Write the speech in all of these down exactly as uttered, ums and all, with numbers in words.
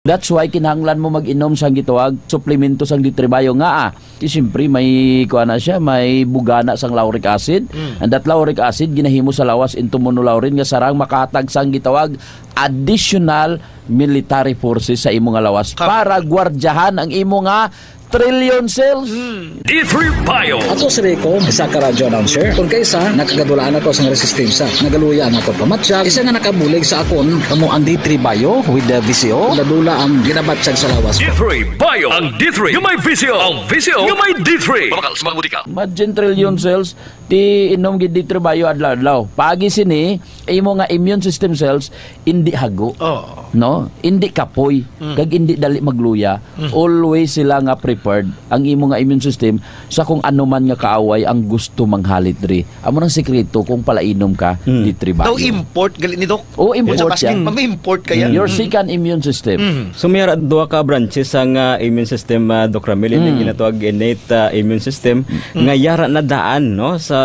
That's why kinahanglan mo mag-inom sang gitawag suplemento sang D three Bio nga, ah, di siyempre may kuha na siya, may bugana sang lauric acid. Mm. And that lauric acid ginahimo sa lawas into monolaurin nga sarang makahatag sang gitawag additional military forces sa imo nga lawas Kap- para gwardyahan ang imo nga trillion cells. Mm. D three Bio. Ato si Rico, isa ka radio announcer. Kung kaisa, nakagadulaan ako sa resistensya. Nagaluya ang akon pamatyag. Isa nga nakabulig sa akon, kamo ang D three Bio with the V C O. Dula-dula ang ginabatyag sa lawas ko. D three Bio. Ang D three nga may V C O. Ang V C O nga may D three. Mabakal sa mga botika. Imagine trillion cells, ti inom gid D three Bio adlaw-adlaw. Pagi sini, imo nga immune system cells, indi hago. Oo. No? Indi kapoy, Mm. kag indi dali magluya. Mm. Always sila nga prepared ang imo nga immune system sa kung ano man nga kaaway ang gusto manghalit diri. Amo nang sikreto kung palainom ka, Mm. D three Bio. Daw import, gali ni Doc. Oh, import Sa yan. Pasig, ma-import ka yan. Your Mm. second immune system. Mm. So, may ara duha ka branches sang, ah, immune system, ah, Doc Ramil. Ini Mm. ginatawag innate, ah, immune system Mm. nga yara na daan, no, sa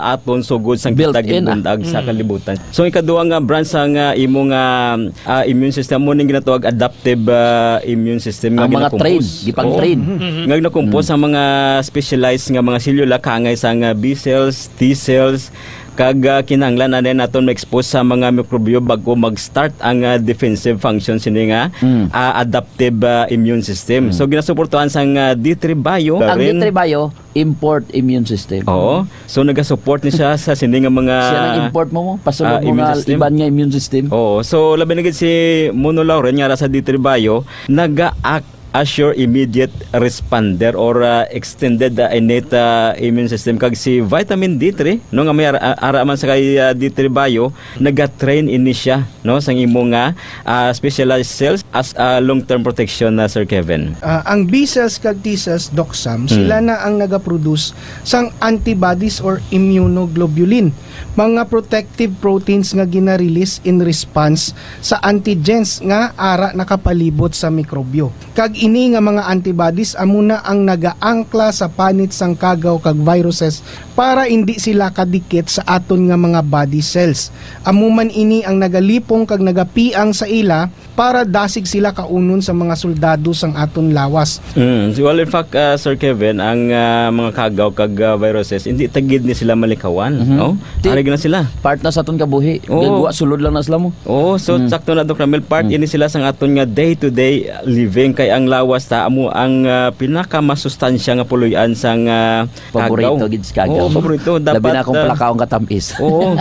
aton sugod sang Built kita in, ah. ginbundag sa Mm. kalibutan. So, ikaduha nga branch sang, ah, imo nga, ah, immune system mo ning ginatawag adaptive, ah, immune system nga Ang mga ginakumpos. train, gipang-train. Oo. Mm-hmm. Nga ginakumpos Mm. ang mga specialized nga mga selula, kaangay sang, ah, B cells, T cells, kag, ah, kinahanglan na din naton ma-expose sa mga mikrobyo bago mag-start ang, ah, defensive function sini nga, Mm. ah, adaptive, ah, immune system. Mm. So, ginasuportahan sang, ah, D three Bio. Ang Rin. D three Bio, import immune system. Oo. So, nagasupport ni siya sa sini nga mga, Siya nang import mo mo. Pasulod ah, mo immune nga system. Iban nga immune system. Oo. So, labi na gid si monolaurin nga ara sa D three Bio, naga-act as your immediate responder or, ah, extended, ah, innate, ah, immune system. Kag si vitamin D three, no, nga may ara, ara man sa kay, ah, D three Bio, naga-train ini siya, no, sang imo nga, ah, specialized cells as a long-term protection na, Sir Kevin. Ah, ang B cells kag T cells, Doc Sam, Hmm. sila na ang nagaproduce sang antibodies or immunoglobulin, mga protective proteins nga gina-release in response sa antigens nga ara nakapalibot sa mikrobyo. Kag ini nga mga antibodies amo na ang nagaangkla sa panit sang kagaw kag viruses para indi sila kadikit sa aton nga mga body cells. Amo man ini ang nagalipong kag nagapiang sa ila para dasig sila kaunon sa mga soldado sang aton lawas. Mm. So, well, in fact, uh, Sir Kevin, ang, uh, mga kagaw kag, uh, viruses, hindi ta gid ni sila malikawan, Mhm. no? Ti-, Ari na sila. Part na sa aton kabuhi. Oo. Gagwa, sulod lang na sila mo. Oo, so Mm. sakto na, Doc Ramil, part Mm. ini sila sang aton nga day-to-day living, kay ang lawas ta amo ang, uh, pinakamasustansya nga puloy-an sang, uh, Paborito kagaw. Gid sa kagaw. Oo, paborito. Labi Dapat, na kung uh, palakaw ang katamis. Oo.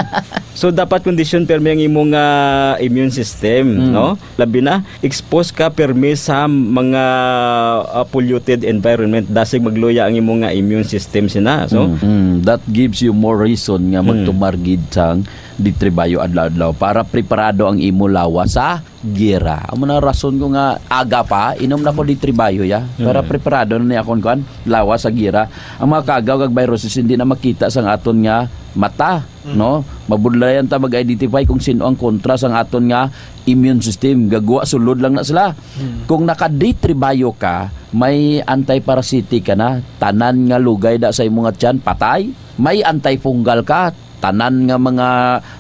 So, dapat kondisyon pirmi ang imong, uh, immune system, Mm. no? Labi na, expose ka pirmi sa mga, ah, polluted environment, dasig magluya ang imo nga immune system sina. So, Mm, mm. That gives you more reason nga Mm. magtumar gid sang D three Bio adlaw-adlaw para preparado ang imo lawas sa giyera. Amo na rason ko nga aga pa, inom na ko D three Bio, ya. Para Mm. preparado na ni akon kuan, lawas sa giyera. Ang mga kagaw kag viruses hindi na makita sang aton nga mata. Mm. No? Mabudlayan ta mag-identify kung sino ang kontra sang aton nga immune system. Gagwa, sulod lang na sila. Mm. Kung naka-D three Bio ka, may antiparasitic ka na. Tanan nga lugay da sa imo nga tiyan, patay. May antifungal ka. Tanan nga mga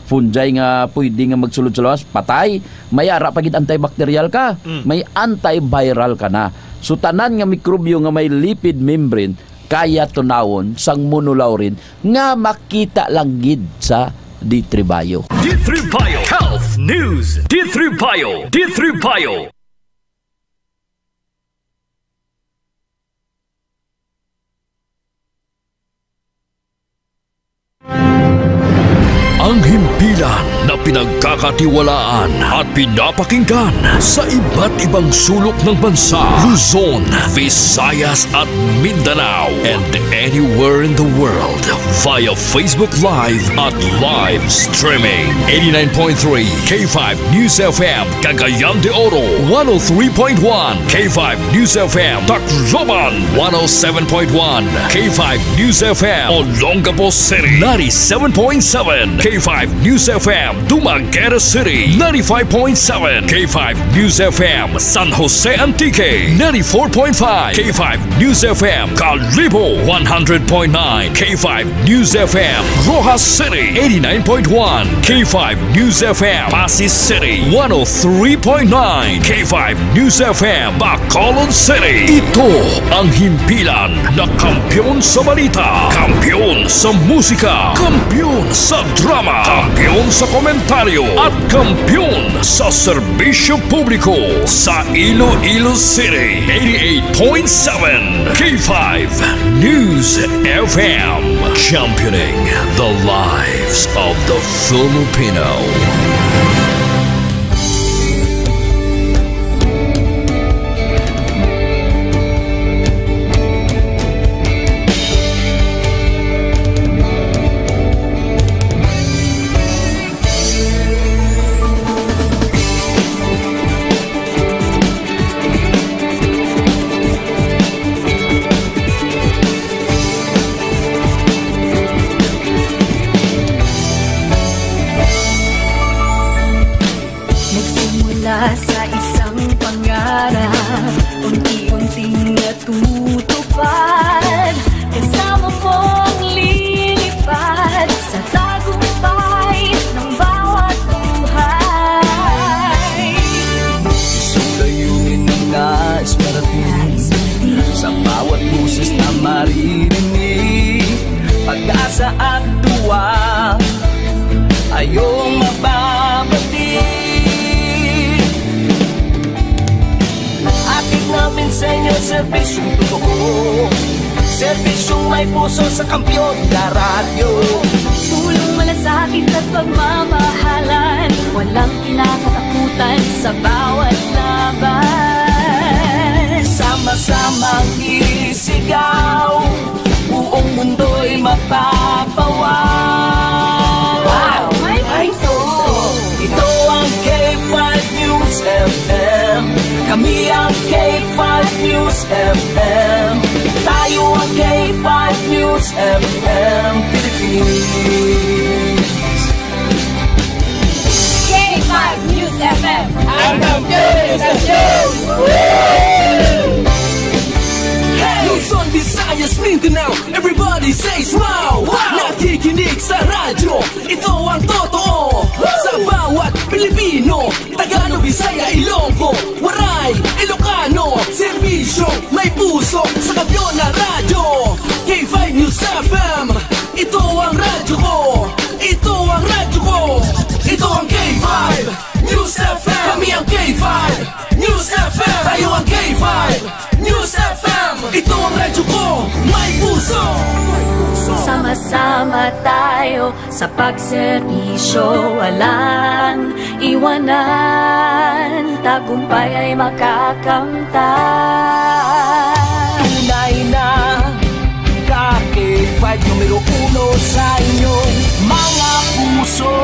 fungi nga pwede nga magsulod sa lawas, patay. May ara pa gid antibacterial ka. Mm. May antiviral ka na. So, tanan nga mikrobyo nga may lipid membrane, kaya tunawon sang monolaurin nga makita lang gid sa D three Bio. D three Bio Health News. D three Bio. D three Bio. Ang himpilan na pinagkakatiwalaan at pinapakinggan sa iba't ibang sulok ng bansa, Luzon, Visayas at Mindanao, and anywhere in the world via Facebook Live at live streaming. Eighty-nine point three K five News F M, Cagayan de Oro, one oh three point one K five News F M, Tacloban, one oh seven point one K five News F M, Olongapo City, ninety-seven point seven K five News F M, Dumaguete, City, ninety-five point seven K five News F M, San Jose Antique, ninety-four point five K five News F M, Kalibo, one hundred point nine K five News F M, Roxas City, eighty-nine point one K five News F M, Passi City, one oh three point nine K five News F M, Bacolod City. Ito ang himpilan na kampiyon sa balita, kampiyon sa musika, kampiyon sa drama, kampiyon sa komentaryo, at kampiyon sa serbisyo publiko sa Iloilo City. Eighty-eight point seven K five News F M, championing the lives of the Filipino. Nagsimula sa isang pangarap, unti-unting natutupad. Kasama mong lilipad sa tagumpay ng bawat buhay. Isang layunin na nais marating sa bawat boses na maririnig. Pag-asa at tuwa ay iyong mababati. Hatid namin sa inyo serbisyong totoo, serbisyong may puso sa Kampiyon na Radyo. Tulong, malasakit at pagmamahalan, walang kinakatakutan sa bawat laban. Sama-samang isigaw, buong mundo'y mapapawaw. Wow! May puso! Ito ang K five News F M. Kami ang K five News F M. Tayo ang K five News F M Philippines. K five News F M. Ang kampiyon sa istasyon! Luzon, Visayas, Mindanao, everybody says wow! Wow! Nakikinig sa radyo, ito ang totoo. Sa bawat Pilipino, Tagalog, Bisaya, Ilonggo, Waray, Ilocano, serbisyo, may puso, sa kampiyon na radyo. K five News F M, ito ang radyo ko. Ito ang radyo ko. Ito ang K five News F M. Kami ang K five News F M. Tayo ang K five News F M. Ito ang radyo ko. May puso. Sama-sama tayo sa pagserbisyo, walang iwanan. Tagumpay ay makakamtan. Tunay na K five numero uno sa inyong mga puso.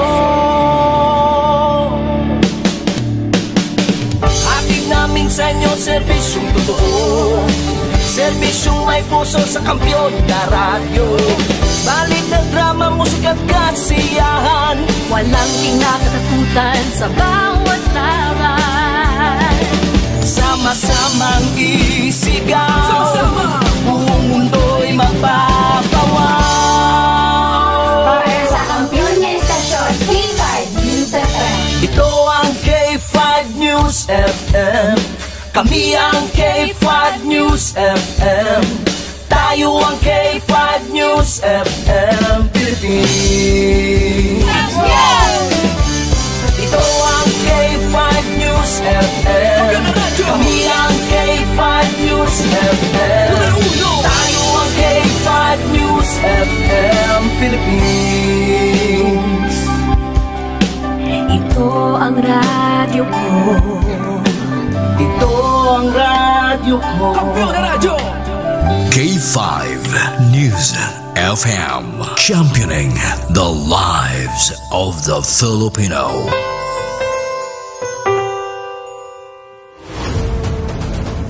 Hatid namin sa inyo serbisyong totoo, serbisyong may puso sa kampiyon na radyo. Balita, drama, musika at kasiyahan, walang kinakatakutan sa bawat laban. Sama-samang isigaw, sama-sama, buong mundo'y mapapawaw. Para sa kampiyon nga istasyon, K five News F M. Ito ang K five News F M. Kami ang K five News F M. Tayo ang K five News F M Philippines. Ito ang K five News F M. Kami ang K five News F M. Tayo ang K five News F M Philippines. Ito ang radyo ko. Ito ang radyo ko. Kampiyon na radyo! K five News F M, championing the lives of the Filipino.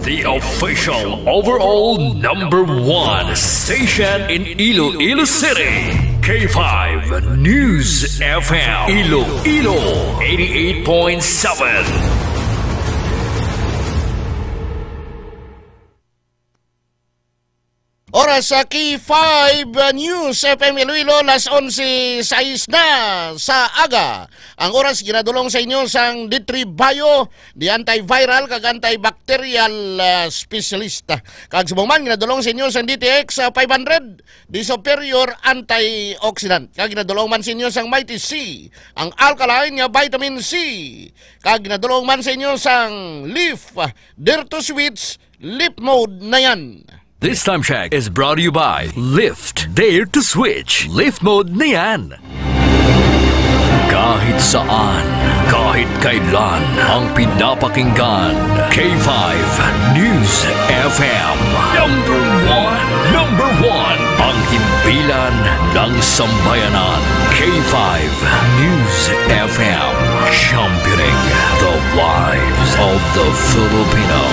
The official overall number one station in Iloilo City. K five News F M Iloilo eighty-eight point seven. Oras sa K five News F M Iloilo, las onse sais na sa aga. Ang oras ginadulong sa inyo sang D three Bio, the antiviral kag antibacterial, ah, specialist. Kag subong man ginadulong sa inyo sang D T X, ah, five hundred, the superior antioxidant. Kag ginadulong man sa inyo sang Mighty C, ang alkaline nga vitamin C. Kag ginadulong man sa inyo sang Leaf, ah, Dare to Switch, Leaf Mode na yan. This time check is brought to you by Lyft. Dare to switch. Lyft mode na yan. Kahit saan, kahit kailan, ang pinapakinggan, K five News F M. Number one, number one, ang himpilan ng sambayanan. K five News F M, championing the lives of the Filipino.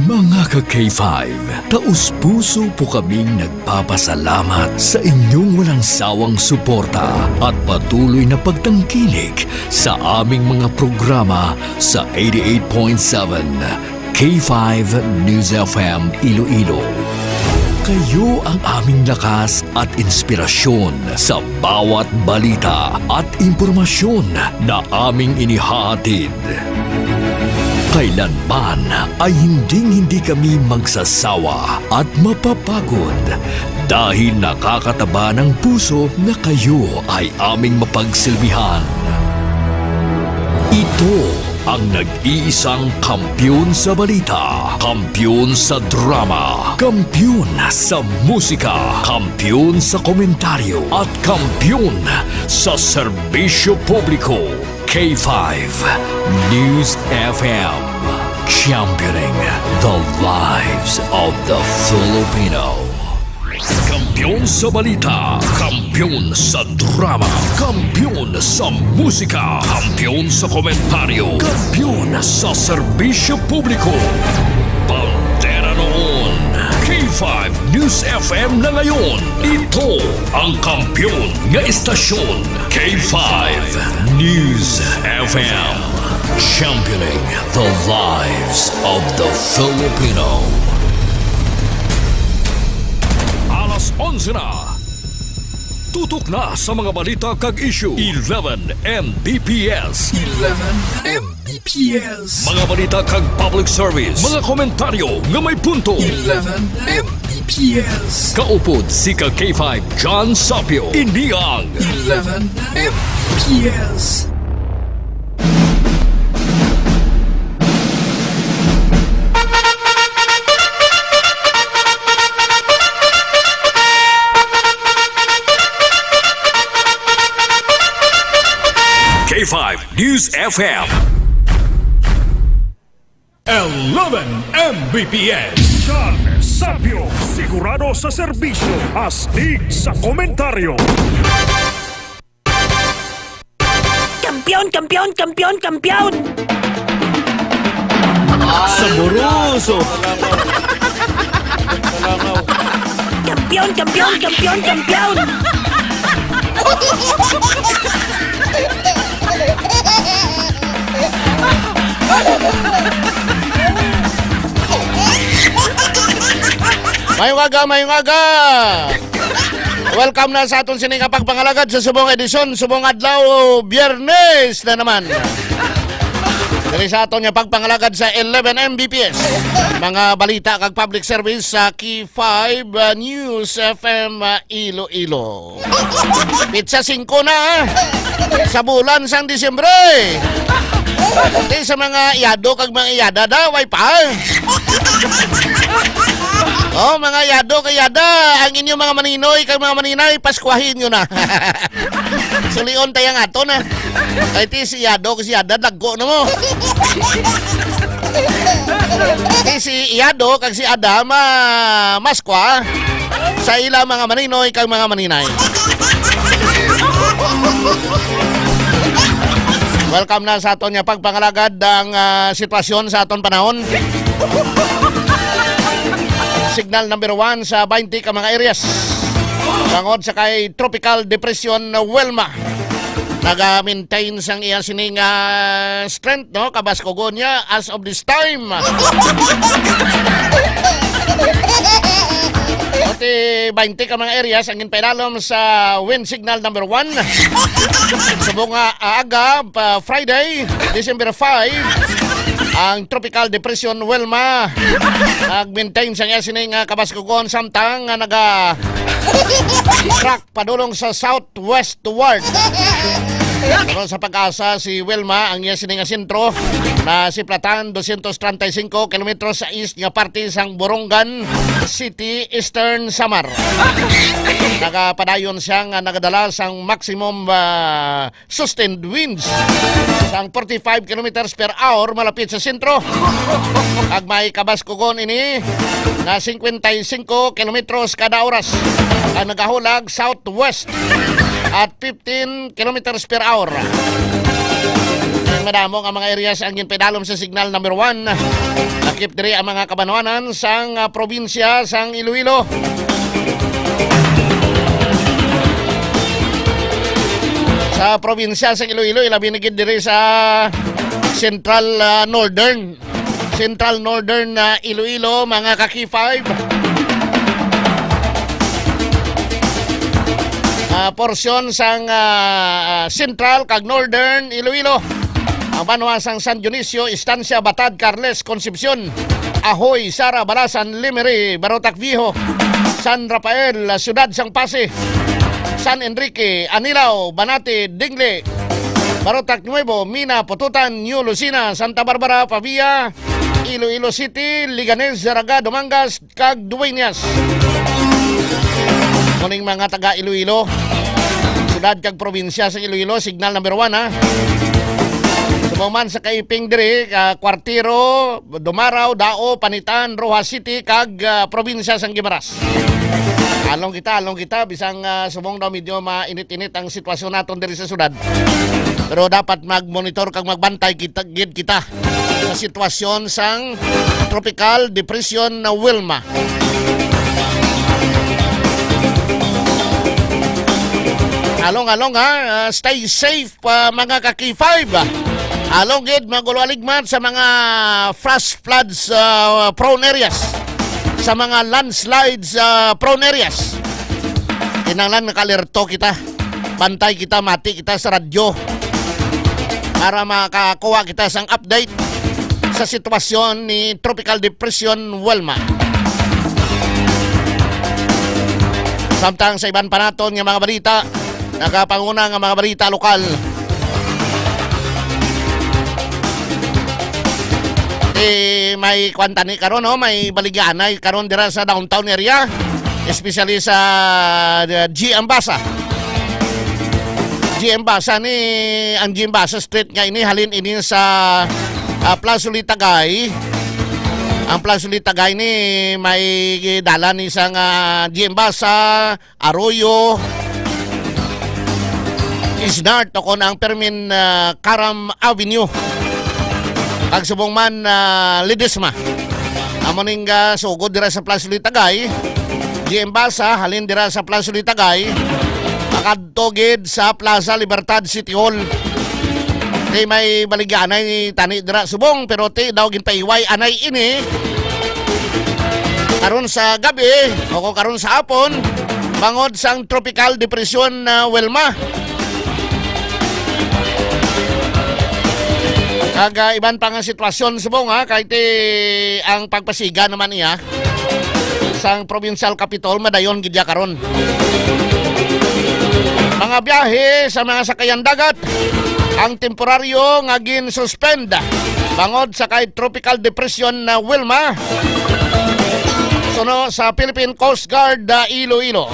Mga ka-K five, taus-puso po kaming nagpapasalamat sa inyong walang sawang suporta at patuloy na pagtangkilik sa aming mga programa sa eighty-eight point seven K five News F M Iloilo. Kayo ang aming lakas at inspirasyon sa bawat balita at impormasyon na aming inihahatid. Kailanman ay hinding-hindi kami magsasawa at mapapagod dahil nakakataba ng puso na kayo ay aming mapagsilbihan. Ito ang nag-iisang kampiyon sa balita, kampiyon sa drama, kampiyon sa musika, kampiyon sa komentaryo, at kampiyon sa serbisyo publiko. K five News F M, championing the lives of the Filipino. Kampiyon sa balita, kampiyon sa drama, kampiyon sa musika, kampiyon sa komentaryo, kampiyon sa serbisyo publiko. Bandera noon, K five News F M na ngayon. Ito ang kampiyon nga estasyon, K five News F M. Championing the lives of the Filipino. Alas onse na. Tutok na sa mga balita kag issue. Eleven M B P S. Eleven M B P S. Mga balita kag public service. Mga komentaryo nga may punto. Eleven M B P S. Kaupod si ka K five John Sapio. Ini ang Eleven M B P S. K five News F M. Eleven M B P S. John Sapio, sigurado sa serbisyo, astig sa komentaryo. Kampiyon, kampiyon, kampiyon, kampiyon! Saboroso! Kampiyon, kampiyon, kampiyon, kampiyon! Mayong aga, mayong aga! Welcome na sa aton sini nga pagpangalagad sa subong edisyon, subong adlaw, Biyernes na naman. Diri sa aton nga pagpangalagad sa eleven M B P S. Mga balita kag public service sa K five, uh, News F M, uh, Iloilo. Pitsa singko na, ah, sa bulan sang Disyembre. Di sa mga iyado kag mga iyada daw, ay pa. Oh, mga iyado kag iyada, ang inyong mga maninoy kag mga maninay, Paskwahin nyo na. Sulion tayo nga to na. Kay ti si iyado kag si iyada, dagko na mo. Ti si iyado kag si ada, ma-, Maskwa sa ila mga maninoy kag mga maninay. Welcome na sa aton nga pagpangalagad ang, ah, sitwasyon sa aton panahon. Signal number one sa twenty ka mga areas. Bangod sa kay Tropical Depression Wilma, naga-maintain sang iya sining, ah, strength, no? Kabaskugon niya as of this time. Pati twenty ka mga areas ang ginpaidalom sa wind signal number one. Subong nga aga, pa Friday, December five, ang Tropical Depression Wilma nag-maintain sang iya sini nga kabaskugon samtang nga naga-track padulong sa southwestward. Pero sa pag-asa si Wilma, ang iya sini nga sentro na siplatan dosyentos treinta y cinco kilometros sa east nga parte sang Borongan City, Eastern Samar. Nagapadayon siya nga nagadala sang maximum, ah, sustained winds sang forty-five kilometers per hour malapit sa sentro. Ag may kabaskugon ini na cincuenta y cinco kilometros kada oras ang nagahulag southwest at fifteen kilometers per hour. Madamo nga mga areas ang ginpaidalom sa signal number one. Lakip diri ang mga kabanwanan sang, ah, probinsya sang Iloilo. Sa probinsya sang Iloilo, ilabi na gid diri sa Central, ah, Northern. Central Northern, ah, Iloilo, mga ka-K five. Ah, porsyon sang, ah, ah, Central kag Northern Iloilo. Ang banwa sang San Dionisio, Estancia, Batad, Carles, Concepcion, Ahoy, Sara, Balasan, Lemery, Barotac Viejo, San Rafael, Ciudad sang Passi, San Enrique, Anilao, Banati, Dingle, Barotac Nuevo, Mina, Pototan, New Lucena, Santa Barbara, Pavia, Iloilo City, Leganes, Zarraga, Dumangas, kag Dueñas. Muning mga taga Iloilo, siyudad kag probinsya sa Iloilo, signal number one, ha. Subong man sa Kaiping diri, ah, Cuartero, Dumarao, Dao, Panitan, Roxas City, kag, ah, probinsya sang Guimaras. Along kita, along kita, bisang, ah, subong daw medyo mainit-init ang sitwasyon naton diri sa siyudad. Pero dapat mag-monitor kag magbantay kita, gid kita sa sitwasyon sang Tropical Depression na Wilma. Along, along, ha, ah, stay safe pa, mga ka-K five. Along gid, mag-ulo-aligmat sa mga flash floods, ah, prone areas, sa mga landslides, ah, prone areas. Kinahanglan naka-alerto kita. Bantay kita, mati kita sa radyo para makakuha kita sang update sa sitwasyon ni Tropical Depression Wilma. Samtang sa iban pa naton nga mga balita, nagapanguna nga mga balita lokal. Eh, may kwanta ni karon, no? May baligyanay karon dira sa downtown area, especially sa, uh, G Ambasa. G Ambasa ni, ang G Ambasa Street nga ini halin ini sa, ah, Plaza Litagay. Ang Plaza Litagay ni may dalan ni sa nga G Ambasa, Arroyo, Isnart, o kon ang Fermin, ah, Karam Avenue. Kag subong man, ah, Ledesma. Amo ning, ah, sugod dira sa Plaza Litagay. G Ambasa, halin dira sa Plaza Litagay. Makadto gid sa Plaza Libertad City Hall. Ti may baligyanay tani dira subong, pero ti daw ginpahiway anay ini karon sa gabi o kung karon sa hapon, bangod sang Tropical Depression na Wilma. Kag, ah, iban pa nga sitwasyon subong, ha, kay ti ang pagpasiga naman niya sang provincial capital madayon gid ya karon. Mga biyahe sa mga sakayan dagat ang temporaryo nga gin-suspend bangod sa kay Tropical Depression na Wilma. Suno sa Philippine Coast Guard, ah, Iloilo.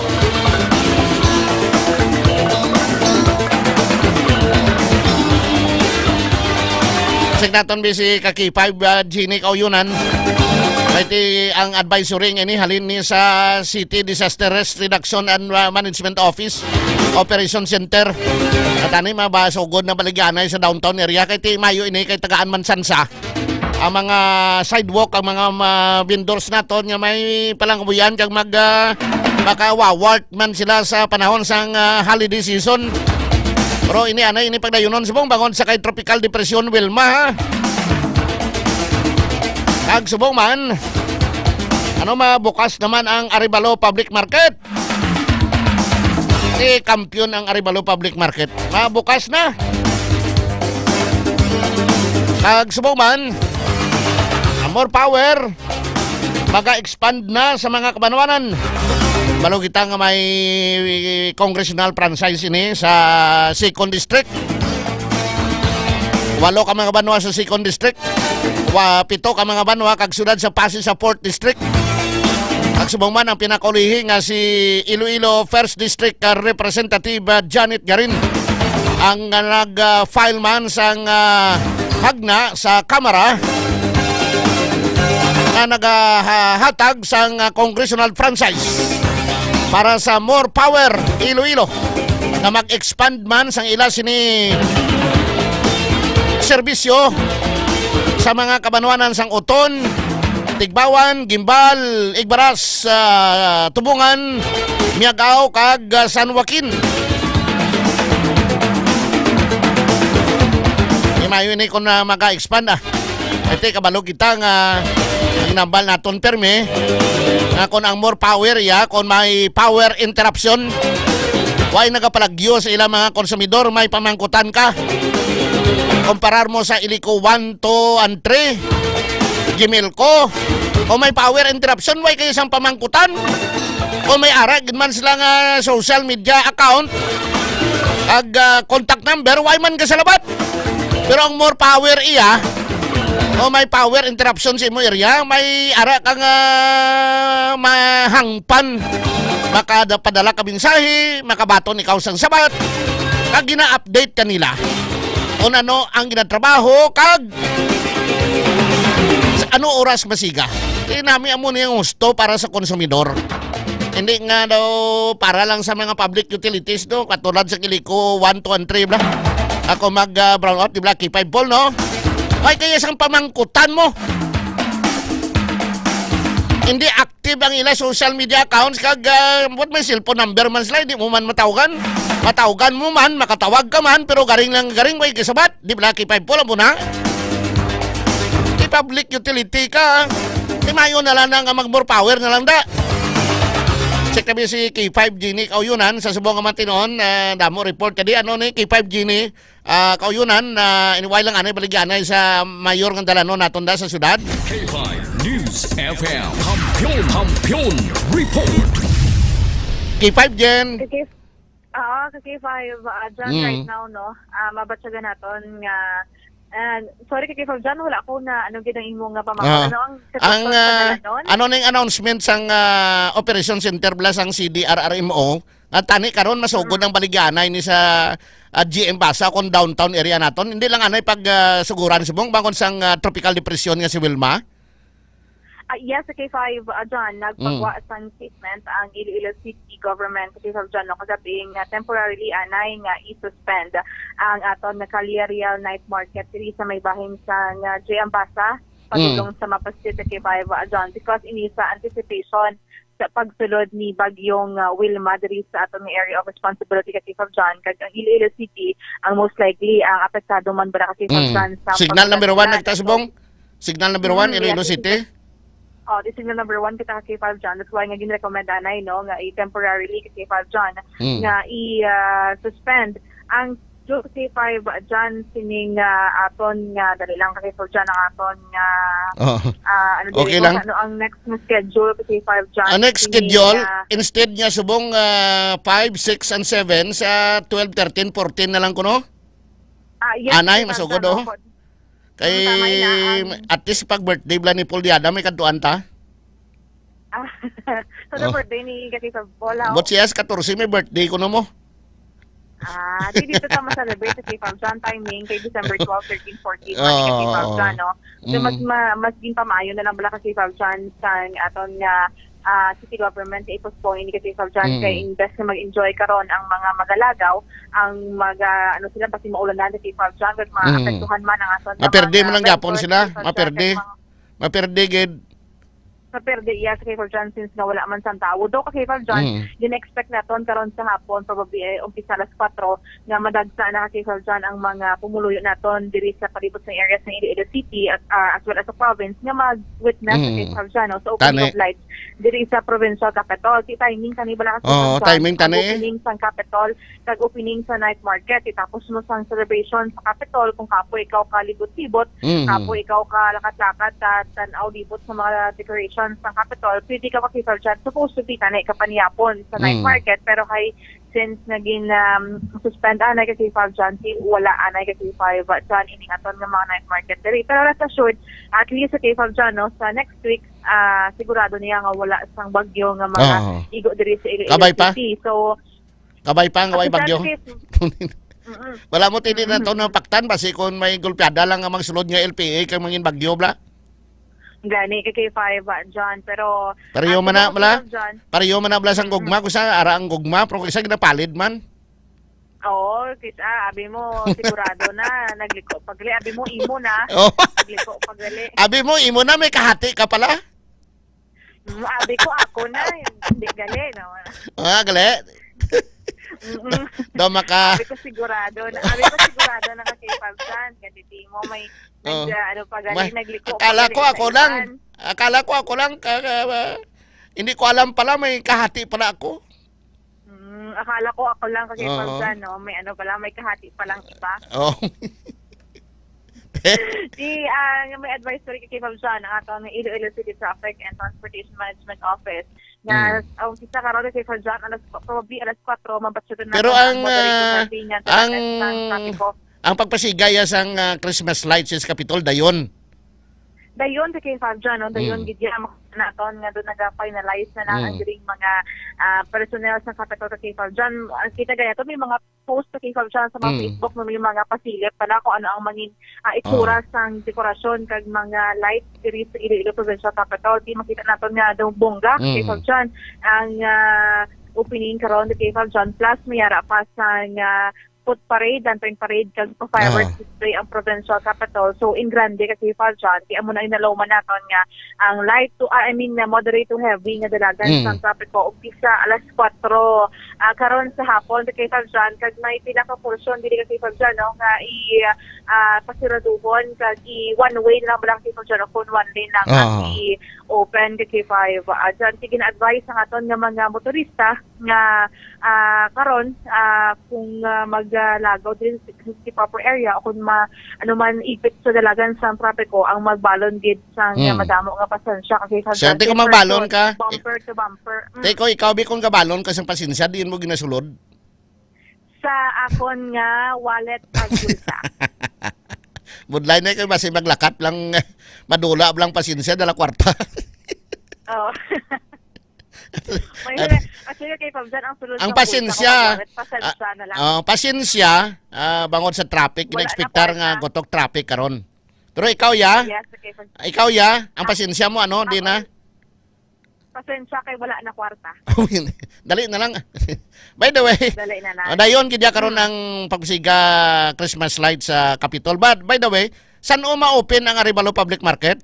Check naton, busy ka K five, ah, Jeannie Kauyunan. Kay ti ang advisory nga ini halin ni sa City Disaster Risk Reduction and, ah, Management Office Operation Center. At ani mabasugod na baligyanay sa downtown area kay ti mayo ini kay tagaan man sansa ang mga sidewalk, ang mga, ma-, vendors naton nga may palangabuyan kag mag, ah, makawawart man sila sa panahon sang, ah, holiday season. Pero ini, anay, ini pagdayunon subong bangod sa kay Tropical Depression Wilma, ha? Kag subong man, ano, mabukas naman ang Arevalo Public Market. Ni kampiyon ang Arevalo Public Market. Mabukas na. Kag subong man, ang More Power, maga-expand na sa mga kabanwanan. Balo kita nga may congressional franchise ini sa second district. Walo ka mga banwa sa second district. Wa, pito ka mga banwa kag siyudad sa Passi sa fourth district. Kag subong man, ang pinakaulihi nga si Iloilo First District, ah, Representative, ah, Janet Garin ang, ah, nag, ah, file man sang, ah, hagna sa Kamara nga nagahatag sang, ah, congressional franchise para sa More Power Iloilo nga mag-expand man sang ila sini serbisyo sa mga kabanwanan sang Oton, Tigbawan, Guimbal, Igbaras, ah, Tubungan, Miagao, kag, ah, San Joaquin. Di maayo ni kung, ah, maka-expand, ah. Iti kabalo kita nga ang nambal naton permi nga kung ang More Power iya, kung may power interruption, way nagapalagyo sa ilang mga konsumidor, may pamangkutan ka. Kumparar mo sa Ilico one, two, and three, Gmail ko. O may power interruption, way kayo sang pamangkutan. O may ara gid man sila nga social media account, ag, ah, contact number, way man ka sa labat. Pero ang More Power iya, o may power interruption sa imo area, may ara ka nga mahangpan. Makada-, padala ka mensahe, makabaton ikaw sang sabat, kag gina-update ka nila kung ano ang ginatrabaho, kag sa ano oras masiga. Kaya nami amo ni ang gusto para sa konsumidor. Hindi nga daw para lang sa mga public utilities, no? Katulad sa Kilico one, two, and three, bla. Ako mag, ah, brown out, di bla, K five Paul, no? Ay, kaya sang pamangkutan mo. Hindi active ang ila social media accounts kag, ah, what may cellphone number man sila, hindi mo man matawgan. Matawgan mo man, makatawag ka man, pero garing lang garing, way kasabat. Di bla, K five Paul, amo na? Di public utility ka. Di mayo na lang nga mag more power na lang da. Check kami si K five Genie Kauyunan sa subong nga matinon, ah, damo report kadi ano ni K five Genie, ah, Kauyunan, ah, anyway lang anay baligyanay sa mayor nga dalanon naton da sa syudad. K five News F M. Kampiyon, Kampiyon Report. K five Jen. Ka K, ah, ka K five, ah, John, mm, right now, no? Ah, mabatyagan naton nga, ah, sorry, ka K five, John, wala ko na ano gid ang imo nga pamangkot. Ah, ano ang ang, katuturan sa ah, dalanon? Ano ning announcement sang, ah, Operation Center Plus ang C D R R M O? Nga tani karon masugod, mm, ang baligyanay ni sa, ah, G M Basa kon downtown area naton. Hindi lang anay pag, ah, suguran subong bangon sang, ah, tropical depression nga si Wilma. Ah, yes, ka K five, ah, John, nagpagwa, mm, sang statement ang Iloilo City Government, ka K five, John, no, kagabi nga temporarily anay nga i-suspend ang aton nga Calerial Night Market diri sa may bahin sang, ah, J M Basa, mm, padulong sa Mapa Street, ka K five, ah, John, because ini sa anticipation sa pagsulod ni Bagyong, ah, Wilma diri sa aton nga area of responsibility, ka K five, John, kag ang Iloilo City ang most likely ang apektado man bala, ka K five, mm, John, sa signal number one pagkatila nagtaas, Bong? Signal number one, mm, Iloilo, yes, City? Oh, di signal number one kita, ka K five, John. That's why nga ginrekomenda anay, no, nga i-temporarily, ka K five, John, mm, nga i, ah, suspend ang schedule, ka K five, John, sining, ah, aton nga, dali lang, ka K five, John, ang aton nga, oh, ah, ano, okay dili, lang, ano ang next nga schedule, ka K five, John, ang next sining, schedule, ah, instead nga subong, ah, five, six, and seven, sa twelve, thirteen, fourteen na lang kuno? Ah, yes, anay, ka K five, masugod, John, oh. Kay, mm, tama yun, ah, um, at least pag birthday bala ni Paul Diada, may kadtuan ta. Ah, so the, oh, birthday ni ka K five Paul, ah, but oh, siya sa katorse, may birthday kuno mo. Ah, di dito ta ma-celebrate, ka K five, John, timing kay December twelve, thirteen, fourteen man, ka K five, oh, John, no? So, mas, mm, ma-, mas ginpamaayo na lang bala, ka K five, John, sang aton nga ah, city government nga i-postpone ini, Ka K five John, kay Mm. imbes nga mag-enjoy karon ang mga magalagaw, ang mga, ano sila, basi maulanan, Ka K five John, kag Mm. maapektuhan man ang aton nga Maperde mga man lang gyapon vendors, sila. Ka K five John, Maperde. kag mga Maperde gid. Maperde, yes, Ka K five John, since nga wala man sang tawo. Though, Ka K five John, Mm. gina-expect naton karon sa hapon, probably, eh, umpisa alas kwatro, nga madagsa na, Ka K five John, ang mga pumuluyo naton diri sa palibot sa areas ng Iloilo City at, ah, as well as sa province nga mag-witness, Ka Mm. K five John, no, sa opening Tani. of lights diri sa provincial capital. Si timing tani bala, Ka K five Oo, John, timing ang tani. opening sang capital kag opening sa night market. Itapos mo sang celebration sa capital, kung kapoy ikaw kalibot-libot, Mm. kapoy ikaw kalakat-lakat, ah, tan-aw libot sa mga decorations sa capital, pwede ka, Ka K five John, supposed to be tani kapanihapon sa night Mm. market, pero kay since naging, um, suspend anay, Ka K five John, si wala anay, Ka K five John, ining aton nga mga night market diri. Pero rest assured, at least, Ka K five John, no, sa next week, ah, sigurado niya nga wala sang bagyo nga mga Oo. igo diri sa Iloilo Kabay pa? City. So, Kabay pa, kabay At bagyo. the same case, mm-mm. Wala mo tini na to Mm-mm. napaktan, basi kung may gulpiada lang ang mga sulod nga L P A kay mangin bagyo, bla? Gani, Ka K five, ah, John. Pero, Pareho ah, man na, siguro, bla? Ka K five, John. Pareho man na, bla, sang Mm-mm. gugma, kung sa ara ang gugma, pero kung sa ginapalid man. Oo, kis-, ah, abi mo, sigurado na, nagliko pa gali. Abi mo, imo na. Oh. Nagliko pa gali. Abi mo, imo na, may kahati ka pala? Mm, abi ko, ako na, hindi gali, no? Ah, gali? Mm-mm. Daw maka- Abi ko, sigurado na. Abi ko, sigurado na, Ka K five John. Kasi di mo may, Oh. nag-, ah, ano pa gali, Ma-, nagliko pa akala gali ko sa ako lang. iban. Akala ko ako lang, ka-, ka-, ah, hindi ko alam pala, may kahati pala ako. Mm, akala ko ako lang, Ka K five Oo. John, no? May ano pala, may kahati palang iba. Oh. Di, ah, nga may advisory, Ka K five John, ang aton Iloilo City Traffic and Transportation Management Office, nga Mm. ang umpisa karon, Ka K five John, alas, probably alas kwatro, mabatsugan Pero naton ang, ang moderated ah, heavy nga ang, dalan sa trapiko. ang pagpasigaya sang, ah, Christmas lights sa Capitol, dayon. Dayon, Ka K five John, no? Dayon, Mm. gid yan, makita naton nga doon naga-finalize na lang ang Mm. diri mga, ah, personnel sa Capitol, Ka K five John. Ah, kita gaya to, may mga post, Ka K five John, sa mga Mm. Facebook, may mga pasilip pala kung ano ang mangin-, ah, itsura Ah. sang dekorasyon kag mga lights diri sa Iloilo Provincial Capitol. Di makita naton nga daw bongga, Ka K five Mm. John, ang, ah, opening karon, Ka K five John. Plus, may ara pa sang, ah, foot parade, lantern parade, kag pa-fireworks Ah. display ang provincial capital. So, in grande, Ka K five John, kaya mo na inalawman naton nga ang light to, ah, I mean, na moderate to heavy nga dalagan Mm. sa trapiko, umpisa alas kwatro, ah, karon sa hapon, Ka K five John, kag may pila ka portion diri, Ka K five John, no, nga i, ah, pasiraduhon, kag i one way lang ba lang, Ka K five John, o kung one lane lang ang Ah. i-open, Ka K five. Ah, dyan, sige na advice ang aton nga mga motorista, nga, ah, karon, ah, kung, ah, maglagaw diri sa, sa proper area o kung ma-, ano man, ipit sa dalagan sa trapiko, ang magbalon gid sa nga Hmm. madamo nga pasensya, kasi sa Siyempre, kung for magbalon sure, ka, bumper to bumper. Mm. Te, ko, ikaw, bi, kung gabalon ka sa pasensya, diin mo ginasulod? Sa akon nga wallet, pag bulsa. Budlay na kayo, basi maglakat lang, madula lang pasensya, dala kwarta. Oh. May At hira-, actually, kay Pabjan, ang sulod ang sa pasensya, bulsa ko, bakit pasensya ah, na lang? Ah, pasensya, ah, bangod sa traffic, Wala na gina-expectar nga kwarta. Gotok traffic karon. Pero ikaw, ya? Yes, okay, Pabjan. Ikaw, ya? Ang Ako, pasensya mo, ano, di ako, na? Pasensya kay wala na kwarta. Dali na lang. By the way, Dali na lang. Ah, dayon, gid ya karon Hmm. ang pagsiga Christmas light sa Capitol. But, by the way, san-o ma-open ang Arevalo Public Market?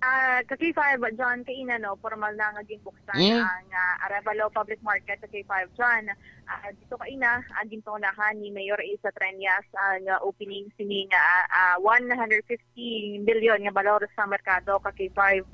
Ah, ka K five, John, kaina, no, formal na nga ginbuksan Hmm. ang, ah, Arevalo Public Market, ka K five, John. Ah, dito kaina, ang ginpangunahan ni Mayor Ace Treñas ang, ah, opening sini nga, ah, one hundred fifty million nga balor sa merkado, ka K five.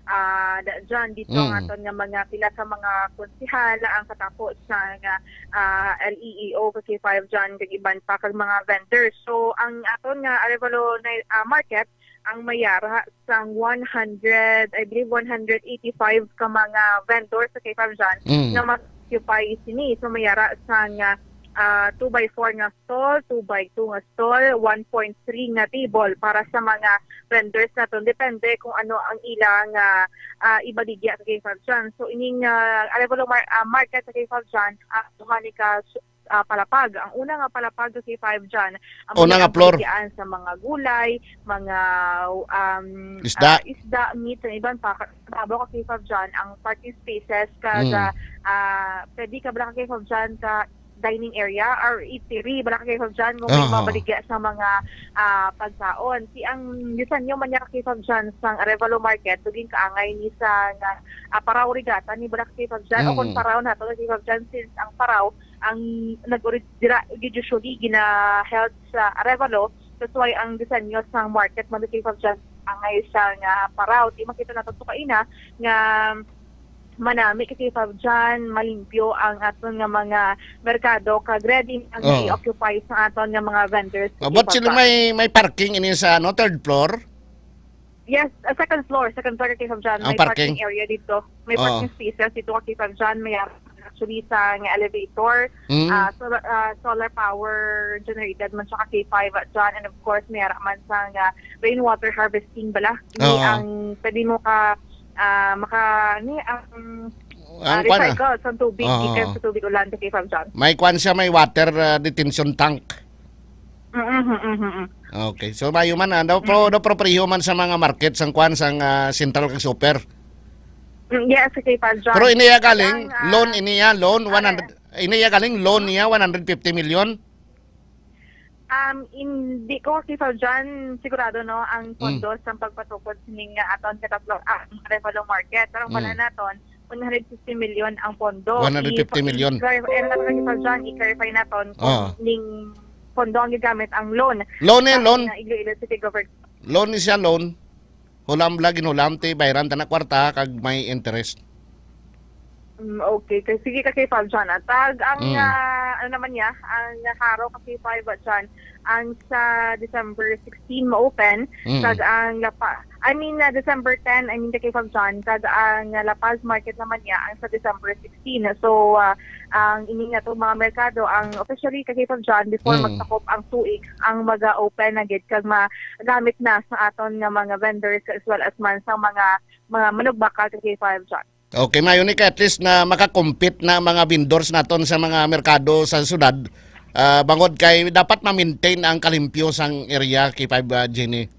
Ah, da-, John, dito ang Hmm. aton nga mga pila ka mga konsehal ang katapo sa nga, ah, L E E O, ka K five, John, kag iban pa kag mga vendors. So, ang aton nga Arevalo na, ah, market, ang mayara sang one hundred, I believe, one hundred eighty-five ka mga vendors, ka K five, John, Mm. nga mag-occupy sini. So, mayara sang, ah, ah, two by four nga stall, two by two nga stall, one point three nga table para sa mga vendors naton. Depende kung ano ang ilang, ah, ah, ibaligya, ka K five, John. So, ining, ah, Arevalo mar-, ah, market, ka K five, John, ah, duha ni ka ah, palapag. Ang una nga palapag ka K five dyan, ang Una nga pwede floor. Ang baligyan sa mga gulay, mga, um, Isda. Ah, isda, meat, ang iban pa, ka-, babaw ka K five dyan, ang parking spaces, kag, Mm. ah, ah, pwede ka bala ka K five dyan ka dining area or eatery, bala ka K five dyan, kung may Aha. mabaligya sa mga, ah, pagkaon. Si ang disenyo man niya ka K five dyan sa Arevalo Market, tuging kaangay ni sa nga, ah, Parao Regatta, ni bala ka K five dyan, o kung Mm. Parao nato ka K five dyan, since ang Parao, ang nag-ori-, dira, gid usually gina-held sa Arevalo. That's why ang disenyo sa market man kay Fabian angay sa nga Parao. Di makita nato to kaina nga manami kay Fabian, malimpyo ang aton nga mga merkado, kag ready ang Oh. i-occupy sa aton nga mga vendors. Ah, kay but sila Fabian. May, may parking ini sa, ano, third floor? Yes, uh, second floor, second floor kay Fabian. Ang May parking? Parking area dito. May Oo. Parking spaces dito kay Fabian. May actually sa nga elevator, Mm. Ah, solar, ah, solar power generated man siya ka K five dyan. And of course, may ara man sa nga rainwater harvesting bala. Ni Oo. Ang pwede mo ka, ah, maka, ni ang, ah, Ang kwan, ah. Recycle sa tubig, Oo. Gikan sa tubig ulan sa K five dyan. May kwan siya, may water, ah, detention tank. Mm, mm, mm, mm. Okay. So, mayo man, ah, daw pro-, Mm. daw pro-, pareho man sa mga market, sang kwan, sang, ah, Central kag Super. Mm, yes, okay, Pal John. Pero iniya galing, Ang, ah, loan iniya, loan, ano? One hundred, iniya galing, loan niya, one hundred fifty million? Um, hindi ko, si Pal John, sigurado, no, ang Mm. pondo sa pagpatukod sining, ah, aton katatlo, ah, ang Arevalo Market. Pero ang Mm. wala naton, one hundred fifty million ang pondo. One hundred fifty million. I-, i-, i-, ano naton, Pal John, i-clarify naton kung Ah. ning pondo ang gigamit ang loan. Loan eh, Sa loan. Iloilo City Government. Loan ni siya, loan. Hulam la, ginhulam, ti, bayran ta na kwarta, kag may interest. Mm, okay. Kay, sige ka kay Fab Jonathan. Ang, Mm. ah, ano naman niya, ang haro ka kay Fab John, ang sa December sixteen ma-open, Mm. kag ang La Pa-, I mean, ah, December ten, I mean, kay Fab John, kag ang La Paz market naman niya, ang sa December sixteen. So, ah, ang ini nga itong mga merkado, ang officially, kay Fab John, before Mm. magsakop ang tuig, ang maga-open na gid, kag magamit na sa aton nga mga vendors as well as man sa mga, mga manugbakal kay Fab John. Okay, mayo ni kay at least na makakompete na ang mga vendors naton sa mga merkado sa syudad, ah, bangod kay dapat ma-maintain ang kalimpyo sang area, K five, ah, Jenny.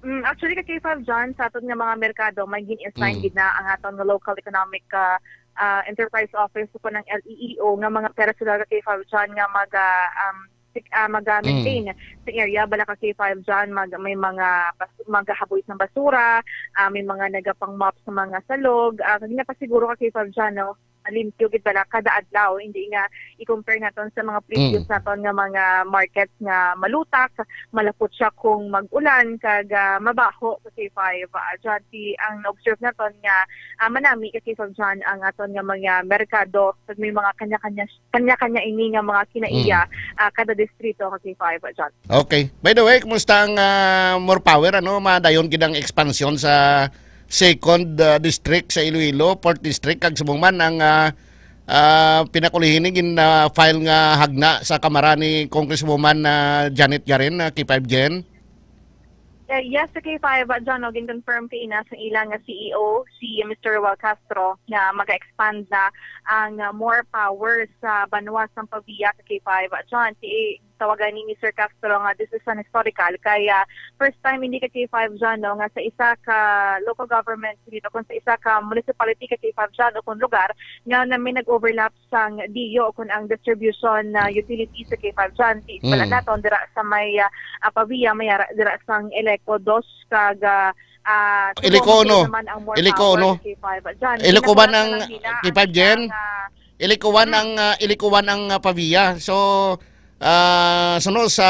Mm, actually, ka K five John, sa aton nga mga merkado, may gin-assign Mm. gid na ang aton nga local economic, ah, ah, enterprise office o ng L E E O nga mga personal ka K five John nga mag, ah, um, sik-, ah, mag-maintain Mm. sa area, bala ka K five John, mag-, may mga bas-, magahaboy sa basura, ah, may mga nagapang-mop sa mga salog, ah, kag ginapasiguro ka K five John, no, limpyo gid bala kada adlaw, hindi nga i-compare naton sa mga previous Mm. naton nga mga markets nga malutak, malapot siya kung mag-ulan, kag, ah, mabaho sa K five. Ah, John, si, ang na-observe naton nga, ah, manami ka K five John ang aton nga mga merkado, kag may mga kanya-kanya kanya-kanya ini nga mga kinaiya, Mm. ah, kada distrito ka K five, John. Okay. By the way, kumusta ang, ah, More Power? Ano, madayon gid ang expansion sa second, ah, district sa Iloilo, fourth district, kag subong man ang, ah, ah, pinakulihin ni gin, ah, file nga hagna sa Kamara ni Congresswoman, ah, Janet Garin, ah, K five Jen? Eh, yes, sa K five, uh, John, no, gin-confirm kaina sa ilang nga C E O, si Mister Roel Castro, nga mag-expand na ang, uh, More Power sa banwa sang Pavia sa K five. Uh, John, si, tawagan ni Mister Castro nga this is an historical. Kaya first time hindi ka K five, John, no, nga sa isa ka local government unit o kung sa isa ka municipality ka K five, John, o kung lugar nga na may nag-overlap sang D I O o kun ang distribution na utilities sa K five John. Di, wala Mm. naton dira sa may, ah, ah, Pavia, may ara-, dira sang Eleco dos kag, ah, ah, Eleco Subong uno. Naman ang More Eleco Power uno. Sa K five John. Eleco Ginakulang one ang na lang nila K five ang Jen? Ilang, ah, Eleco one Mm. ang, ah, Eleco one ang, ah, Pavia. So, ah, suno sa,